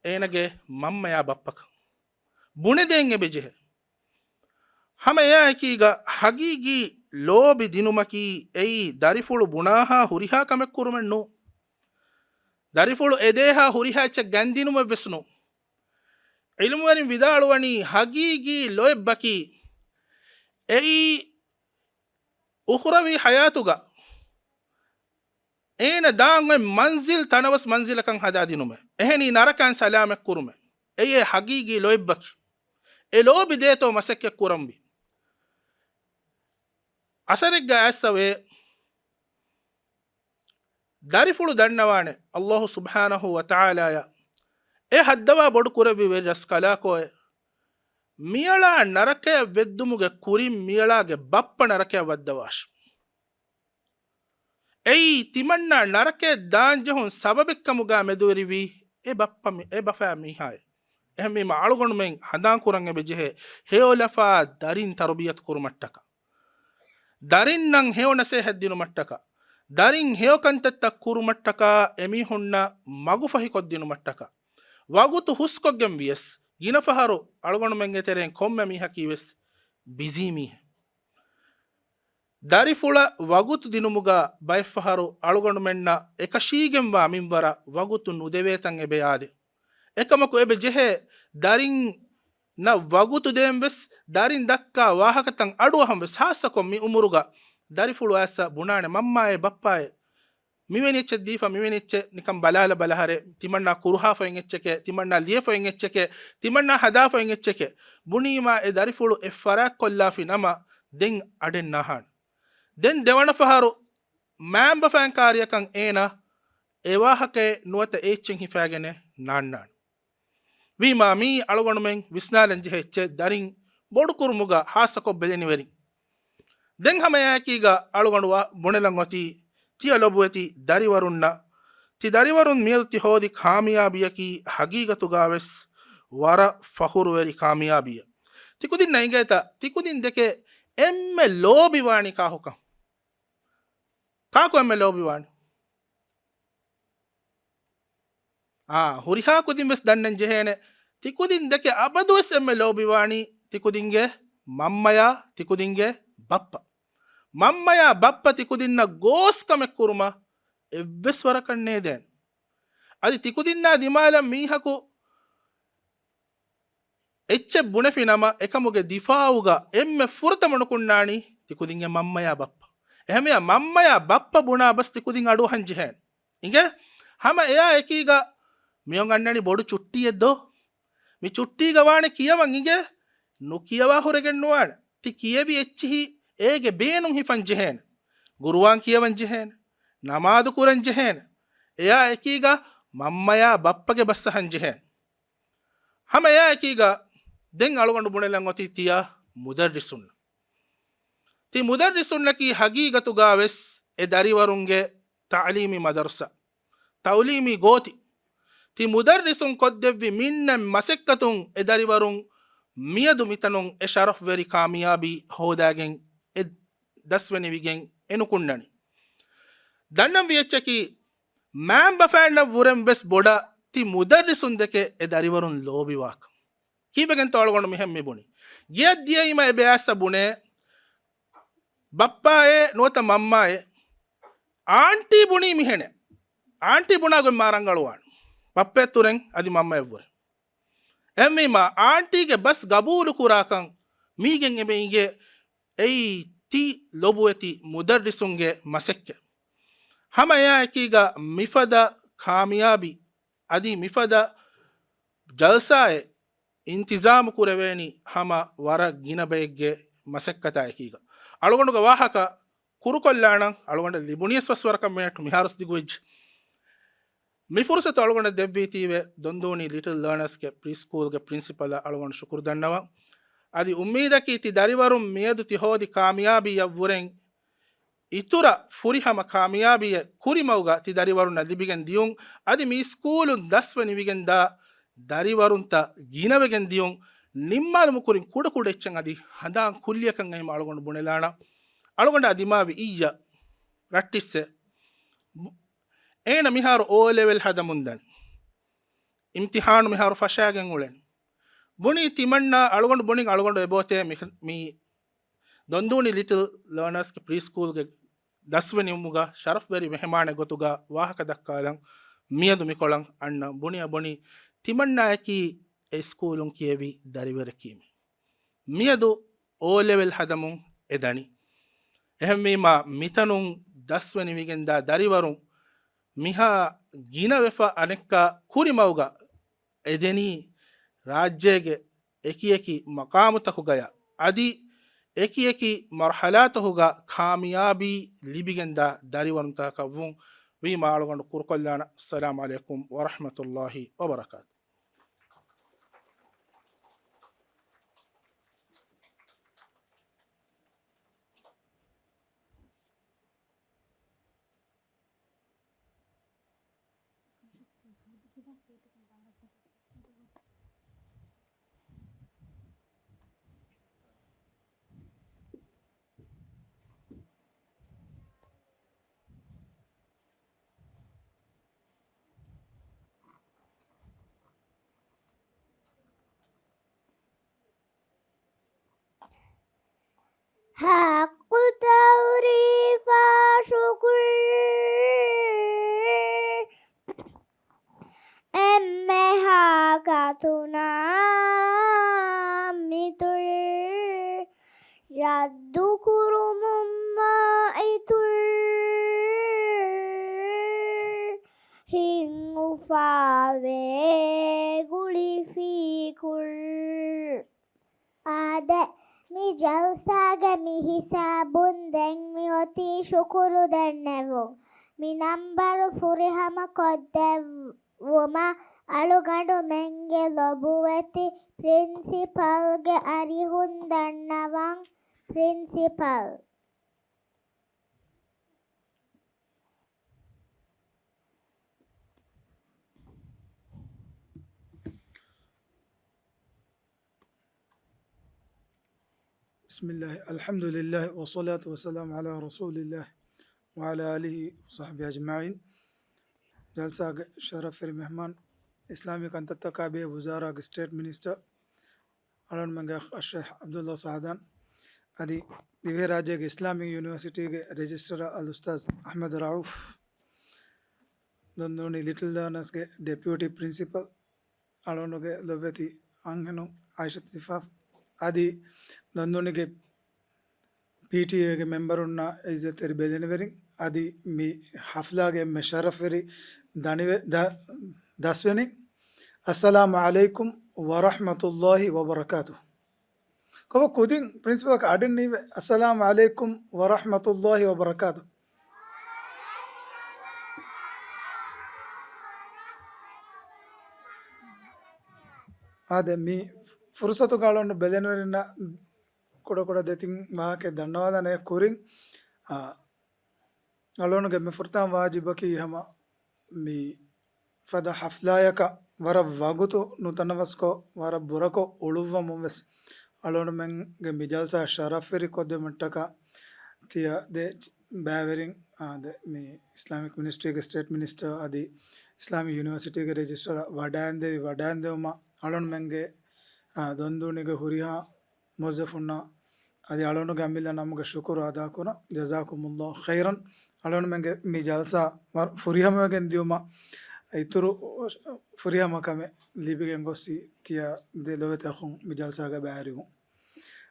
އޭނަގެ މަންމަޔާ ބައްޕަކަން ބުނެދޭން އެބަ ޖެހޭ. ހަމަ އެއާއެކީގަ ހަގީގީ ލޯބި ދިނުމަކީ އެއީ ދަރިފުޅު ބުނާހާ ހުރިހާ ކަމެއް ކުރުމެއް ނޫން. ދަރިފުޅު އެދޭހާ ހުރިހާ އެއްޗެއް ގަންދިނުމެއް ވެސް ނޫން. ޢިލްމުވެރިން ވިދާޅުވަނީ ހަގީގީ ލޯތްބަކީ އެއީ އުޚްރަވީ ޙަޔާތުގަ އޭނަ ދާން އޮތް މަންޒިލް ތަނަވަސް މަންޒިލަކަށް ހަދާދިނުމެއް. އެހެނީ ނަރަކައިން ސަލާމަތް ކުރުމެއް. އެއީ އެ ހަގީގީ ލޯތްބަކީ. އެ ލޯބި ދޭތޯ މަސައްކަތް ކުރަންވީ. އަސަރެއްގަ އައިސްސަވޭ، ދަރިފުޅު ދަންނަވާނެ އައްލާހު ސުބްޙާނަހު ވަތަޢާލާޔަށް އެ ހައްދަވާ ބޮޑު ކުރެއްވި ވެރި ރަސްކަލާކޯއެ، މިއަޅާ ނަރަކަޔަށް ވެއްދުމުގެ ކުރިން މިއަޅާގެ ބައްޕަ ނަރަކަޔަށް ވައްދަވާށި. އެއީ ތިމަންނާ ނަރަކަޔަށް ދާންޖެހުން ސަބަބެއްކަމުގަ މެދުވެރިވީ އެ ބައްޕަ މި-، އެ ބަފާ މީހާއެއް. އެހެންވީމަ އަޅުގަނޑުމެން ހަނދާންކުރަން އެބަ ޖެހޭ ހެޔޮލަފާ ދަރިން ތަރުބިޔަތު ކުރުމަށްޓަކާ. ދަރިންނަށް ހެޔޮ ނަސޭހަތް ދިނުމަށްޓަކާ، ދަރިން ހެޔޮ ކަންތައްތައް ކުރުމަށްޓަކާ އެމީހުންނަށް މަގުފަހިކޮށްދިނުމަށްޓަކާ. ވަގުތު ހުސްކޮށްގެން ވިޔަސް، ގިނަ ފަހަރު އަޅުގަނޑުމެންގެ ތެރެއިން ކޮންމެ މީހަކީ ވެސް ބިޒީ މީހެއް. ދަރިފުޅަށް ވަގުތު ދިނުމުގަ ބައެއްފަހަރު އަޅުގަނޑުމެންނަށް އެކަށީގެންވާ މިންވަރަށް ވަގުތު ނުދެވޭތަން އެބަ އާދޭ. އެކަމަކު އެބަ ޖެހޭ ދަރިންނަށް ވަގުތު ދޭން ވެސް، ދަރިން ދައްކާ ވާހަކަތައް އަޑުއަހަން ވެސް، ހާއްސަކޮށް މި އުމުރުގަ ދަރިފުޅު އައިސް ބުނާނެ މަންމާއޭ ބައްޕާއޭ، މިވެނި އެއްޗެއް ދީފަ، މިވެނި އެއްޗެއް ނިކަން ބަލާލަ ބަލަހަރެ، ތިމަންނާ ކުރުހާފައިން އެއްޗެކޭ، ތިމަންނާ ލިޔެފައިން އެއްޗެކޭ، ތިމަންނާ ހަދާފައިން އެއްޗެކޭ ބުނީމާ އެ ދަރިފުޅު އެއް ފަރާތްކޮށްލާފި ނަމަ ދެން އަޑެއް ނާހާނެ. ދެން ދެވަނަ ފަހަރު މާންބަފައިން ކާރިއަކަށް އޭނަ އެ ވާހަކައެއް ނުވަތަ އެ އެއްޗެއް ހިފައިގެނެއް ނާންނާނެ. ވީމާ މީ އަޅުގަނޑުމެން ވިސްނާލަން ޖެހޭ އެއްޗެއް ދަރިން ބޮޑުކުރުމުގަ ހާއްސަކޮށް ބެލެނިވެރިން. ދެން ހަމައެއާއެކީގަ އަޅުގަނޑު ވާ-، ބުނެލަން އޮތީ ތިޔަ ލޮބުވެތި ދަރިވަރުންނަށް، ތި ދަރިވަރުން މިއަދު ތި ހޯދި ކާމިޔާބީއަކީ ހަގީގަތުގަ ވެސް ވަރަށް ފަޚުރުވެރި ކާމިޔާބީއެއް. ތިކުދިންނަށް އިނގޭތަ؟ ތިކުދިން ދެކެ އެންމެ ލޯބިވާނީ ކާކުކަން؟ ކާކު އެންމެ ލޯބިވާނީ؟ އާ، ހުރިހާ ކުދިން ވެސް ދަންނަން ޖެހޭނެ. ތިކުދިން ދެކެ އަބަދުވެސް އެންމެ ލޯބިވާނީ ތިކުދިންގެ މަންމަޔާ ތިކުދިންގެ ބައްޕަ. މަންމަޔާ ބައްޕަ ތިކުދިންނަށް ގޯސް ކަމެއް ކުރުމަށް އެއްވެސް ވަރަކަށް ނޭދޭނެ. އަދި ތިކުދިންނާ ދިމާލަށް މީހަކު އެއްޗެއް ބުނެފި ނަމަ، އެކަމުގެ ދިފާއުގަ އެންމެ ފުރަތަމަ ނުކުންނާނީ ތިކުދިންގެ މަންމަޔާ ބައްޕަ. އެހެންވެ، މަންމަޔާ ބައްޕަ ބުނާ ބަސް ތިކުދިން އަޑުއަހަން ޖެހޭނެ. އިނގޭ؟ ހަމަ އެއާ އެކީގަ މިއޮން އަންނަނީ ބޮޑު ޗުއްޓީއެއް ދޯ؟ މި ޗުއްޓީގަ ވާނެ ކިޔަވަން އިނގޭ؟ ނުކިޔަވާ ހުރެގެން ނުވާނެ. ތި ކިޔެވި އެއްޗިހި އޭގެ ބޭނުން ހިފަން ޖެހޭނެ. ގުރުއާން ކިޔަވަން ޖެހޭނެ. ނަމާދު ކުރަން ޖެހޭނެ. އެއާ އެކީގަ މަންމަޔާ ބައްޕަގެ ބަސް އަހަން ޖެހޭނެ. ހަމަ އެއާ އެކީގަ ދެން އަޅުގަނޑު ބުނެލަން އޮތީ ތިޔަ މުދައްރިސުންނަށް. ތި މުދައްރިސުންނަކީ ހަގީގަތުގަ ވެސް އެ ދަރިވަރުންގެ ތަޢުލީމީ މަދަރުސާ، ތަޢުލީމީ ގޯތި. ތި މުދައްރިސުން ކޮށްދެއްވި މިންނަތް މަސައްކަތުން އެ ދަރިވަރުން މިއަދު މިތަނުން އެ ޝަރަފްވެރި ކާމިޔާބީ ހޯދާގެން އެ ދަސްވެ ނިވިގެން އެ ނުކުންނަނީ. ދަންނަންވި އެއްޗަކީ، މައިންބަފައިންނަށް ވުރެން ވެސް ބޮޑަށް ތި މުދައްރިސުން ދެކެ އެ ދަރިވަރުން ލޯބިވާކަން. ކީއްވެގެންތޯ އަޅުގަނޑު މިހެން މި ބުނީ؟ ގެއަށް ދިޔައީމަ އެބައިސް ބުނޭ، ބައްޕާއޭ ނުވަތަ މަންމާއޭ. އާންޓީ ބުނީ މިހެނެއް. އާންޓީ ބުނާ ގޮތް މާ ރަނގަޅުވާނެ. ބައްޕައަށް ތުރެން އަދި މަންމައަށްވުރެ. އެހެންވީމަ، އާންޓީގެ ބަސް ގަބޫލު ކުރާކަން މީގެން އެބަ އިނގޭ. އެއީ ތި ލޮބުވެތި މުދައްރިސުންގެ މަސައްކަތް. ހަމަ އެއާ އެކީގަ މިފަދަ ކާމިޔާބީ އަދި މިފަދަ ޖަލްސާއެއް އިންތިޒާމު ކުރެވޭނީ ހަމަ ވަރަށް ގިނަ ބައެއްގެ މަސައްކަތާ އެކީގަ. އަޅުގަނޑުގެ ވާހަކަ ކުރުކޮށްލާނަން، އަޅުގަނޑަށް ލިބުނީސް ފަސް ވަރަކަށް މިނެޓް މިހާރުސް ދިގުވެއްޖެ. މި ފުރުސަތު އަޅުގަނޑަށް ދެއްވީތީވެ ދޮންދޫނި ލިޓްލް ލާނަރސްގެ ޕްރީ ސްކޫލްގެ ޕްރިންސިޕަލަށް އަޅުގަނޑު ޝުކުރު ދަންނަވަން. އަދި އުއްމީދަކީ ތި ދަރިވަރުން މިއަދު ތި ހޯދި ކާމިޔާބީއަށްވުރެން އިތުރަށް ފުރިހަމަ ކާމިޔާބީއެއް ކުރިމަގުގަ ތި ދަރިވަރުންނަށް ލިބިގެން ދިޔުން. އަދި މި ސްކޫލުން ދަސްވެ ނިވިގެންދާ ދަރިވަރުންތައް ގިނަވެގެން ދިޔުން. ނިންމާލުމު ކުރިން ކުޑަކުޑަ އެއްޗެއް އަދި ހަނދާން ކުއްލިއަކަށް އައިމަ އަޅުގަނޑު ބުނެލާނަން. އަޅުގަނޑާ ދިމާވި އިއްޔަ ރައްޓިއްސެ. އޭނަ މިހާރު އޯ ލެވެލް ހަދަމުން ދަނީ. އިމްތިހާނު މިހާރު ފަށާގެން އުޅެން. ބުނީ ތިމަންނާ، އަޅުގަނޑު ބުނިން އަޅުގަނޑު އެބައޮތޭ މި، މި ދޮންދޫނި ލިޓްލް ލާނަރސްގެ ޕްރީ ސްކޫލްގެ ދަސްވެ ނިމުމުގަ ޝަރަފްވެރި މެހެމާނެއް ގޮތުގަ ވާހަކަ ދައްކާލަން މިއަދު މިކޮޅަށް އަންނަ. ބުނިއަ ބުނި ތިމަންނާއަކީ އެ ސްކޫލުން ކިޔެވި ދަރިވަރަކީމެ. މިއަދު އޯ ލެވެލް ހަދަމުން އެ ދަނީ. އެހެންވީމާ، މިތަނުން ދަސްވެ ނިމިގެންދާ ދަރިވަރުން މިހާ ގިނަވެފަ އަނެއްކާ ކުރިމަގުގަ އެދެނީ ރާއްޖޭގެ އެކިއެކި މަޤާމުތަކުގަޔަށް އަދި އެކިއެކި މަރުޙަލާތަކުގަ ކާމިޔާބީ ލިބިގެންދާ ދަރިވަރުންތަކަކަށްވުން. ވީމާ އަޅުގަނޑު ކުރުކޮށްލާނަ. އައްސަލާމު ޢަލައިކުމް ވަރަޙްމަތުﷲި ވަބަރަކާތު. ޙައްޤު ތަޢުރީފާ ޝުކުރު، އެންމެހާ ކަތުނާ މިތުރު، ރައްދު ކުރުމުން މާ އިތުރު، ހިތް އުފާވޭ ގުޅި ފިކުރު. އާދެ، މި ޖަލްސާގެ މި ހިސާބުން ދެން މިއޮތީ ޝުކުރު ދެންނެވުން. މި ނަންބަރު ފުރިހަމަ ކޮށްދެއްވުމަށް އަޅުގަނޑުމެންގެ ލޮބުވެތި ޕްރިންސިޕަލްގެ އަރިހުން ދަންނަވަން. ޕްރިންސިޕަލް. بسم الله، الحمد لله، والصلاة والسلام على رسول الله، وعلى آله وصحبه أجمعين. ޖަލްސާގެ ޝަރަފްވެރި މެހްމާން، އިސްލާމީ ކަންތައްތަކާ ބެހޭ ވުޒާރާގެ ސްޓޭޓް މިނިސްޓަރ އަޅުންމެންގެ އަޚް އައްޝޭޚް ޢަބްދުﷲ ސަޢަދާން، އަދި ދިވެހިރާއްޖޭގެ އިސްލާމީ ޔުނިވަރސިޓީގެ ރެޖިސްޓަރ އަލްއުސްތާޛް އަޙްމަދު ރައޫފް، ދޮންދޫނި ލިޓްލް ލާނަސްގެ ޑެޕިއުޓީ ޕްރިންސިޕަލް، އަޅުންގެ ލޮބުވެތި އަންހެނުން އާއިޝަތު ޒިފާފް، އަދި ދޮންދޫނިގެ ޕީޓީއޭގެ މެމްބަރުންނާ އިއްޒަތްތެރި ބެލެނިވެރިން، އަދި މި ޙަފްލާގެ އެންމެ ޝަރަފްވެރި ދަނިވެ-، ދަ-، ދަސްވެނިން، އައްސަލާމު ޢަލައިކުމް ވަރަޙްމަތުﷲ ވަބަރަކާތު. ކޮބާ ކުދިން ޕްރިންސިޕަލަކަށް އަޑެއް ނީވެ، އައްސަލާމު ޢަލައިކުމް ވަރަޙްމަތުﷲ ވަބަރަކާތު. އާދެ، މި ފުރުސަތުގަ އަޅުން ބެލެނިވެރިންނަށް ކުޑަކުޑަ ދެތިން ވާހަކަ ދަންނަވާލަން. އެ ކުރިން، އާ، އަޅުންގެ މި ފުރަތަމަ ވާޖިބަކީ ހަމަ މި ފަދަ ޙަފްލާއަކަށް ވަރަށް ވަގުތު ނުތަނަވަސްކޮށް، ވަރަށް ބުރަކޮށް އުޅުއްވަމުން ވެސް، އަޅުންމެންގެ މި ޖަލްސާ ޝަރަފްވެރި ކޮށްދެމަށްޓަކާ ތިޔަ ދެ ބައިވެރިން، އާ، ދެ މި އިސްލާމިކް މިނިސްޓްރީގެ ސްޓޭޓް މިނިސްޓަރ އަދި އިސްލާމިކް ޔުނިވަރސިޓީގެ ރެޖިސްޓަރ ވަޑައިންދެވި ވަޑައިންދެވުމަށް އަޅުންމެންގެ، އާ، ދޮންދޫނީގެ ހުރިހާ މުވައްޒަފުންނަށް އަދި އަޅުންގެ އަމިއްލަ ނަމުގެ ޝުކުރު އަދާކުރަން. ޖަޒާކުމުﷲ ޚައިރަން. އަޅުންމެންގެ މި ޖަލްސާ ވަރަށް ފުރިހަމަވެގެން ދިޔުމަށް އިތުރު ފުރިހަމަ ކަމެއް ލިބިގެން ގޮއްސި ތިޔަ ދެ ލޮބުވެތި އަޚުން މި ޖަލްސާގަ ބައިވެރިވުން.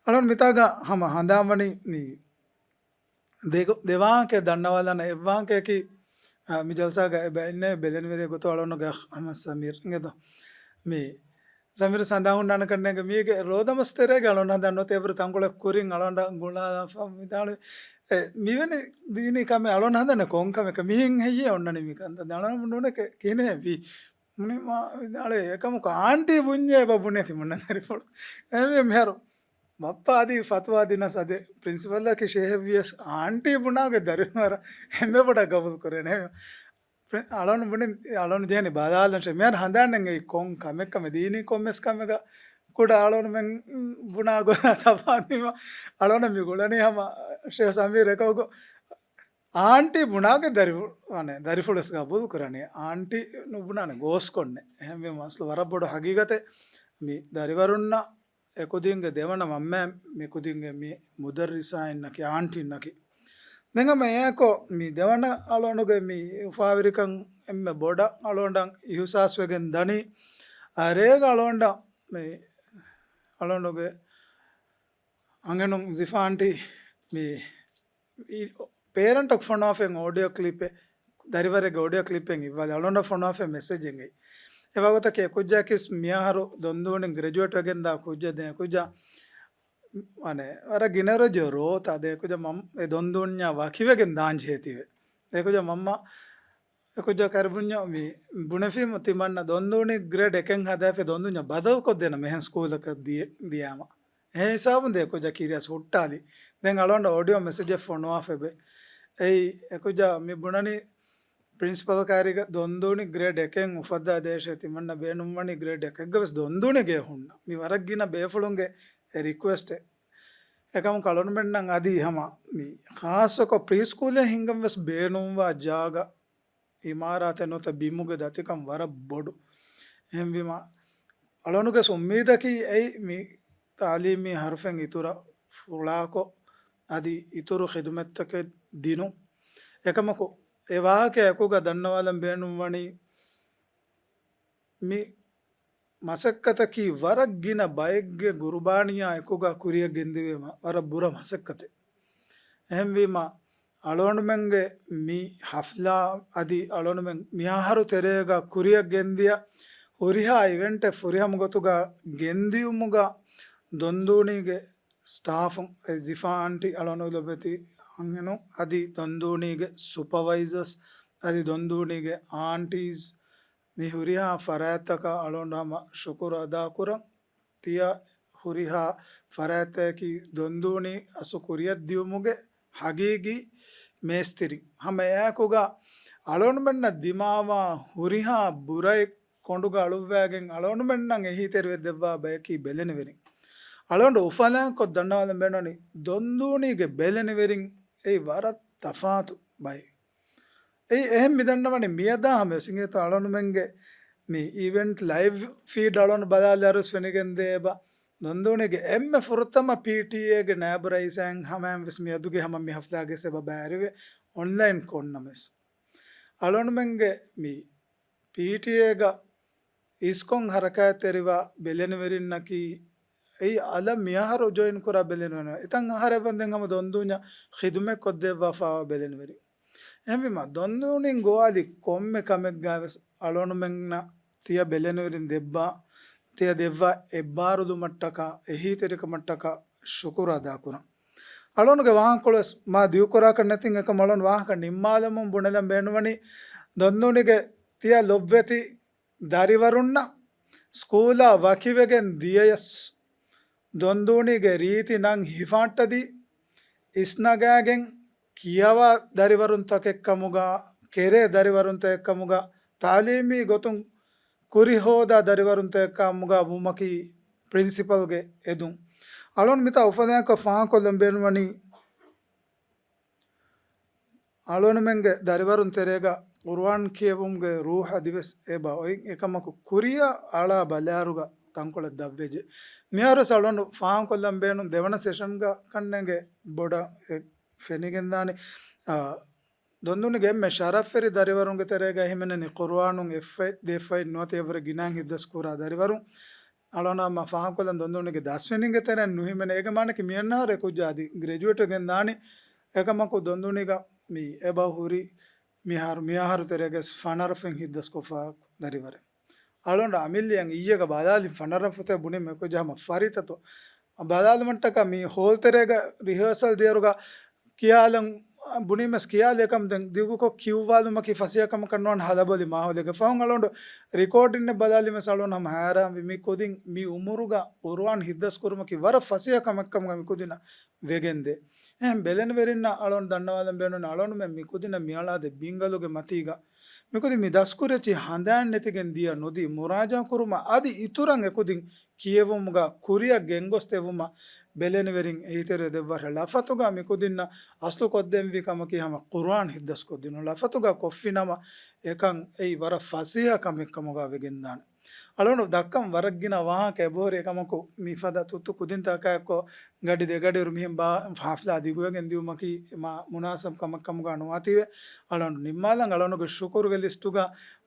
އަޅުން މިތާގަ ހަމަ ހަނދާންވަނީ މި ދެ-، ދެ ވާހަކަ ދަންނަވާލަން. އެއް ވާހަކައަކީ، އާ، މި ޖަލްސާގަ އެބަ އިންނެވި ބެލެނިވެރި ގޮތު އަޅުންގެ އަޚް އަޙްމަދު ސަމީރް އިނގޭތޯ. މި ސަމީރު ސަނދާން ހުންނާނެ ކަންނޭނގެ މީގެ ރޯދަމަސް ތެރޭގަ އަޅުން ހަނދާން ނުވަތަ އެވަރު ތަންކޮޅެއް ކުރިން އަޅުން ގުޅާލާފަ ވިދާޅުވި. އެ، މިވެނި ދީނީ ކަމެއް އަޅުން ހަނދާނެ ކޮން ކަމެއް މިހެން ހެއްޔޭ އޮންނަނީ މި ކަންތައް އަޅުން ނޫނެކެ ކިހިނެއް ވީ. މުނިމާ ވިދާޅުވި އެކަމަކު އާންޓީ ބުންޏޭ އެބަ ބުނޭތި މުންނަ ދަރިފުޅު. އެހެންވީމަ މިހާރު ބައްޕަ އަދި ފަތުވާ ދިނަސް އަދި ޕްރިންސިޕަލްއަކީ ޝޭހެއް ވިޔަސް އާންޓީ ބުނާގެ ދަރިފުޅު ވަރަށް އެންމެ ބޮޑަށް ގަބޫލު ކުރޭނެ. ޕްރި-، އަޅުން ބުނި، އަޅުން ޖެހެނީ ބަލާލަން ޝޭ. މިހާރު ހަނދާން ނެންގެ ކޮން ކަމެއް ކަމެއް ދީނީ ކޮންމެސް ކަމެއްގަ ކުޑަ އަޅުންމެން ބުނާ ގޮތަށް ތަފާތުވީމަ އަޅުން މި ގުޅަނީ ހަމަ ޝޭހް ސަމީރް އެކަކު އާންޓީ ބުނާގެ ދަރިފު-، ވަނެ، ދަރިފުޅުވެސް ގަބޫލު ކުރަނީ. އާންޓީ ނުބުނާނެ ގޯސް ކޮންނެ. އެހެންވީމަ އަސްލު ވަރަށް ބޮޑު ހަގީގަތެއް މި ދަރިވަރުންނަށް އެކުދީންގެ ދެވަނަ މަންމައެއް މި ކުދީންގެ މި މުދައްރިސާއިންނަކީ އާންޓީންނަކީ. ދެން ހަމަ އެއާކޮށް މި ދެވަނަ އަޅުގަނޑުގެ މި އުފާވެރިކަން އެންމެ ބޮޑަށް އަޅުގަނޑަށް އިހުސާސްވެގެން ދަނީ. އަރޭގަ އަޅުގަނޑަށް މި އަޅުގަނޑުގެ އަނގަނުން ޒިފާ އާންޓީ މި ޕޭރެންޓަކު ފޮނުވާފައި އޮޑިއޯ ކްލިޕެއް، ދަރިވަރެއްގެ އޮޑިއޯ ކްލިޕެއް އިއްވާލި އަޅުގަނޑަށް ފޮނުވާފައި މެސެޖެއް އެނގެ. އެ ވަގުތަކީ އެކުއްޖާކީސް މިއަހަރު ދޮންދޫނި ގްރެޖުއޭޓް ވެގެންދާ ކުއްޖެއް. ދެން އެކުއްޖާ ވަނެ ވަރަށް ގިނަ ރޮޖޯ ރޯތަ ދެ ކުޖަ މަން-، އެ ދޮންދޫންޏާ ވަކިވެގެން ދާން ޖެހޭތީވެ. ދެ ކުޖަ މަންމަ އެ ކުޖަ ކަރިބުންޏޯ މި ބުނެފީމު ތިމަންނަ ދޮންދޫނި ގްރޭޑް އެކެއް ހަދާފި ދޮންދޫންޏާ ބަދަލުކޮށްދޭނަ މިހެން ސްކޫލަކަށް ދިޔަ-، ދިޔާމަ. އެހެން ހިސާބުން ދެ ކުޖަ ކީރިޔަސް ހުއްޓާލި. ދެން އަޅުގަނޑަށް އޮޑިއޯ މެސެޖެއް ފޮނުވާފައިބެ. އެއީ އެ ކުޖަ މި ބުނަނީ ޕްރިންސިޕަލް ކާރިގަ ދޮންދޫނި ގްރޭޑް އެކެއް އުފައްދާ ދޭށޭ ތިމަންނަ ބޭނުންވަނީ ގްރޭޑް އެކެއްގަ ވެސް ދޮންދޫނި ގޭ ހުންނަ. މި ވަރަށް ގިނަ ބޭފުޅުންގެ އެ ރިކުއެސްޓެއް. އެކަމަކު އަޅުންމެންނަށް އަދި ހަމަ މި ޚާއްޞަކޮށް ޕްރީ ސްކޫލެއް ހިންގަން ވެސް ބޭނުންވާ ޖާގަ އިމާރާތެއް ނުވަތަ ބިމުގެ ދަތިކަން ވަރަށް ބޮޑު. އެހެންވީމަ، އަޅުގަނޑުގެ އުއްމީދަކީ އެއީ މި ތާލީމީ ހަރުފެއް އިތުރަށް ފުޅާކޮށް، އަދި އިތުރު ޚިދުމަތްތަކެއް ދިނުން. އެކަމަކު، އެ ވާހަކަ އެކުގަ ދަންނަވާލަން ބޭނުންވަނީ، މި މަސައްކަތަކީ ވަރަށް ގިނަ ބައެއްގެ ގުރުބާނީއާ އެކުގަ ކުރިއަށް ގެންދެވޭ މަ-، ވަރަށް ބުރަ މަސައްކަތެއް. އެހެންވީމަ، އަޅުގަނޑުމެންގެ މި ހަފްލާ އަދި އަޅުގަނޑުމެން މި އަހަރު ތެރޭގަ ކުރިއަށް ގެންދިޔަ ހުރިހާ އިވެންޓެއް ފުރިހަމަ ގޮތުގަ ގެންދިޔުމުގަ ދޮންދޫނީގެ ސްޓާފުން، އެ ޒިފާ އާންޓީ، އަޅުގަނޑު ލޮބުވެތި އަންހެނުން އަދި ދޮންދޫނީގެ ސުޕަވައިޒަރސް އަދި ދޮންދޫނީގެ އާންޓީސް، މި ހުރިހާ ފަރާތްތަކަށް އަޅުގަނޑު ހަމަ ޝުކުރު އަދާކުރަން. ތިޔަ ހުރިހާ ފަރާތްތަކަކީ ދޮންދޫނި އަސްލު ކުރިއަށް ދިޔުމުގެ ހަގީގީ މޭސްތިރިން. ހަމަ އެއާއެކުގަ އަޅުގަނޑުމެންނަށް ދިމާވާ ހުރިހާ ބުރައެއް ކޮނޑުގަ އަޅުއްވައިގެން އަޅުގަނޑުމެންނަށް އެހީތެރިވެދެއްވާ ބަޔަކީ ބެލެނިވެރިން. އަޅުގަނޑު އުފަލާންކޮށް ދަންނަވާލަން ބޭނުންވަނީ ދޮންދޫނީގެ ބެލެނިވެރިން އެއީ ވަރަށް ތަފާތު ބައެއް. އެއީ އެހެން މި ދަންނަވަނީ މިއަދާ ހަމަ ވެސް އިނގޭތޯ އަޅުގަނޑުމެންގެ މި އިވެންޓް ލައިވް ފީޑް އަޅުގަނޑު ބަލާލިއިރުވެސް ފެނިގެންދޭ އެބަ. ދޮންދޫނީގެ އެންމެ ފުރަތަމަ ޕީޓީއޭގެ ނާއިބު ރައީސާއިން ހަމައިން ވެސް މިއަދުގެ ހަމަ މި ހަފްލާގެ ސަބަބަށް އައިރިވެ އޮންލައިން ކޮންނަމެސް. އަޅުގަނޑުމެންގެ މި ޕީޓީއޭގަ އިސްކޮން ހަރަކާތްތެރިވާ ބެލެނިވެރިންނަކީ އެއީ އަލަށް މިއަހަރު ޖޮއިން ކުރާ ބެލެނިވެރިން. އެތަން އަހަރެއް ވަންދެން ހަމަ ދޮންދޫންޏަށް ޚިދުމަތް ކޮށްދެއްވާފާވާ ބެލެނިވެރިން. އެހެންވީމަ، ދޮންދޫނިން ގޮވާލި ކޮންމެ ކަމެއްގައި ވެސް އަޅުގަނޑުމެންނަށް ތިޔަ ބެލެނިވެރިން ދެއްވާ، ތިޔަ ދެއްވާ އެއްބާރުލުމަށްޓަކާ، އެހީތެރިކަމަށްޓަކާ ޝުކުރު އަދާކުރަން. އަޅުގަނޑުގެ ވާހަކަކޮޅު ވެސް މާ ދިގުކުރާކަށް ނެތިން އެކަމް އަޅުގަނޑު ވާހަކަ ނިންމާލަމުން ބުނެލަން ބޭނުންވަނީ، ދޮންދޫނިގެ ތިޔަ ލޮބްވެތި ދަރިވަރުންނަށް ސްކޫލާ ވަކިވެގެން ދިޔަޔަސް، ދޮންދޫނީގެ ރީތި ނަން ހިފާއްޓަދީ، އިސްނަގާގެން ކިޔަވާ ދަރިވަރުންތަކެއްކަމުގަ، ކެރޭ ދަރިވަރުންތަކެއްކަމުގަ، ތާލީމީ ގޮތުން ކުރިހޯދާ ދަރިވަރުންތަކެއްކަމުގަ ވުމަކީ ޕްރިންސިޕަލްގެ އެދުން. އަޅުން މިތާ އުފަލާއެކު ފާހަގަކޮށްލަން ބޭނުންވަނީ، އަޅުގަނޑުމެންގެ ދަރިވަރުން ތެރޭގަ ޤުރުއާން ކިޔެވުމުގެ ރޫޙަށް އަދިވެސް އެބަ އޮތް އެކަމަކު ކުރިއަށް އަޅާ ބަލާއިރުގަ ތަންކޮޅެއް ދަށްވެއްޖެ. މިހާރުވެސް އަޅުގަނޑު ފާހަގަކޮށްލަން ބޭނުން ދެވަނަ ސެޝަންގަ ކަންނޭނގެ ބޮޑަށް އެ ފެނިގެންދާނެ. އާ، ދޮންދޫނިގެ އެންމެ ޝަރަފްވެރި ދަރިވަރުންގެ ތެރޭގަ ހިމެނެނީ ޤުރުއާނުން އެއްފަތް ދެއްފަތް ނުވަތަ އެއްވަރެއް ގިނައިން ހިއްދަސް ކުރާ ދަރިވަރުން. އަޅުގަނޑު ހަމަ ފާހަގަކޮށްލަން ދޮންދޫނިގެ ދަސްވެރިންގެ ތެރެއިން ނުހިމެނޭ. އޭގެ މާނައަކީ މިއަންނަ އަހަރު އެކުއްޖާ އަދި ގްރެޖުއޭޓްވެގެން ދާނީ. އެކަމަކު ދޮންދޫނީގަ މި އެބަ ހުރި މިހާރު، މިއަހަރު ތެރޭގަ ވެސް ފަނަރަ ފަތް ހިއްދަސްކޮށްފަ ދަރިވަރެއް. އަޅުގަނޑު އަމިއްލައަށް އިއްޔެގަ ބަލާލި ފަނަރަ ފަތެއް ބުނި މެކުޖަހަމަ ފަރިތަތޯ. ބަލާލުމަށްޓަކާ މި ހޯލް ތެރޭގަ ރިހާސަލް ދިޔައިރުގަ ކިޔާލަން ބުނީމެސް ކިޔާލި އެކަމް ދެން ދިގުކޮށް ކިޔުއްވާލުމަކީ ފަސޭހަ ކަމަކަށް ނުވާން ހަލަބޮލި މާހައުލެއްގަ. ފަހުން އަޅުގަނޑު ރިކޯޑިންއެއް ބަލާލިމެސް އަޅުގަނޑު ހަމަ ހައިރާންވި މި ކުދިން މި އުމުރުގަ ޤުރުއާން ހިއްދަސް ކުރުމަކީ ވަރަށް ފަސޭހަ ކަމެއްކަމުގަ މި ކުދިންނަށް ވެގެންދޭ. އެހެން ބެލެނިވެރިންނަށް އަޅުގަނޑު ދަންނަވާލަން ބޭނުން އަޅުގަނޑުމެން މި ކުދިންނަށް މިއަޅާދޭ ބިންގަލުގެ މަތީގަ މިކުދިން މި ދަސްކުރިއައްޗި ހަނދާން ނެތިގެން ދިޔަ ނުދީ މުރާޖާ ކުރުމަށް އަދި އިތުރަށް އެކުދިން ކިޔެވުމުގަ ކުރިއަށް ގެންގޮސްދެއްވުމަށް ބެލެނިވެރިން އެހީތެރިވެ ދެއްވާށޭ. ލަފަތުގަ މިކުދިންނަށް އަސްލު ކޮށްދެންވީ ކަމަކީ ހަމަ ޤުރުއާން ހިއްދަސްކޮށްދިނުން. ލަފަތުގަ ކޮށްފިނަމަ އެކަން އެއީ ވަރަށް ފަސޭހަ ކަމެއްކަމުގަ ވެގެންދާނެ. އަޅުގަނޑު ދައްކަން ވަރަށް ގިނަ ވާހަކަ އެބަހުރި އެކަމަކު، މިފަދަ ތުއްތު ކުދިންތަކާއެއްކޮށް ގަޑި ދެގަޑިއިރު މިހެން ބާ-، ހަފްލާ ދިގުވެގެން ދިޔުމަކީ މާ މުނާސަބް ކަމެއްކަމުގަ ނުވާތީވެ. އަޅުގަނޑު ނިންމާލަން. އަޅުގަނޑުގެ ޝުކުރުގެ ލިސްޓުގަ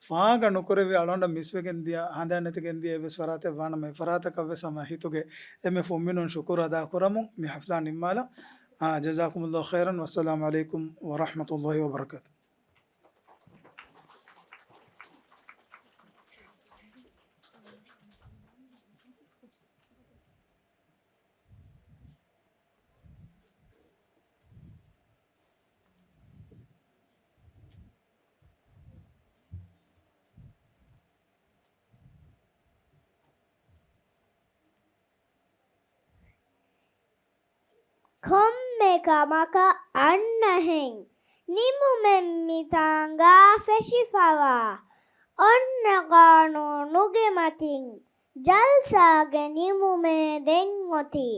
ފާގަ ނުކުރެވި، އަޅުގަނޑަށް މިސްވެގެން ދިޔަ، ހަނދާން ނެތިގެން ދިޔަ އެއްވެސް ފަރާތެއް ވާނަމަ، އެ ފަރާތަކަށްވެސް ހަމަ ހިތުގެ އެންމެ ފުންމިނުން ޝުކުރު އަދާކުރަމުން މި ހަފްލާ ނިންމާލަން. އާ، ޖަޒާކުމުﷲ ޚައިރަން. ވައްސަލާމު ޢަލައިކުމް ވަރަޙްމަތުﷲ ވަބަރަކާތު. ކޮންމެ ކަމަކަށް އަންނަހެން ނިމުމެއް މިތާނގާ ފެށިފަވާ. އޮންނަ ޤާނޫނުގެ މަތިން ޖަލްސާގެ ނިމުމޭ ދެން އޮތީ.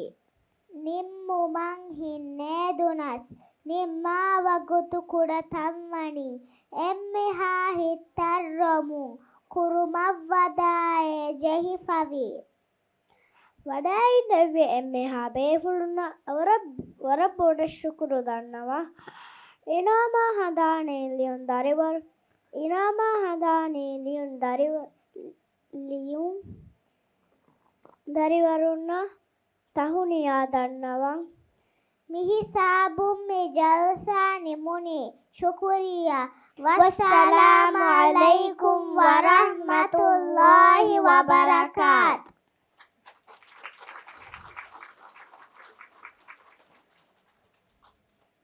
ނިންމުމަށް ހިންނޭދުނަސް، ނިންމާ ވަގުތު ކުޑަތަންވަނީ. އެންމެހާ ހިތްތައްރޮމުން ކުރުމަށްވަދާއޭ ޖެހިފަވީ. ވަޑައިގެންނެވި އެންމެހާ ބޭފުޅުންނަށް ވަރަށް، ވަރަށް ބޮޑަށް ޝުކުރު ދަންނަވަން. އިނާމާ ހަނދާނީ ލިޔުން ދަރިވަރު، އިނާމާ ހަނދާނީ ލިޔުން ދަރިވަ-، ލިޔުން ދަރިވަރުންނަށް ތަހުނިޔާ ދަންނަވަން. މިހިސާބުން މި ޖަލްސާ ނިމުނީ. ޝުކުރިއްޔާ. ވައްސަލާމު ޢަލައިކުމް ވަރަޙްމަތުﷲ ވަބަރަކާތު.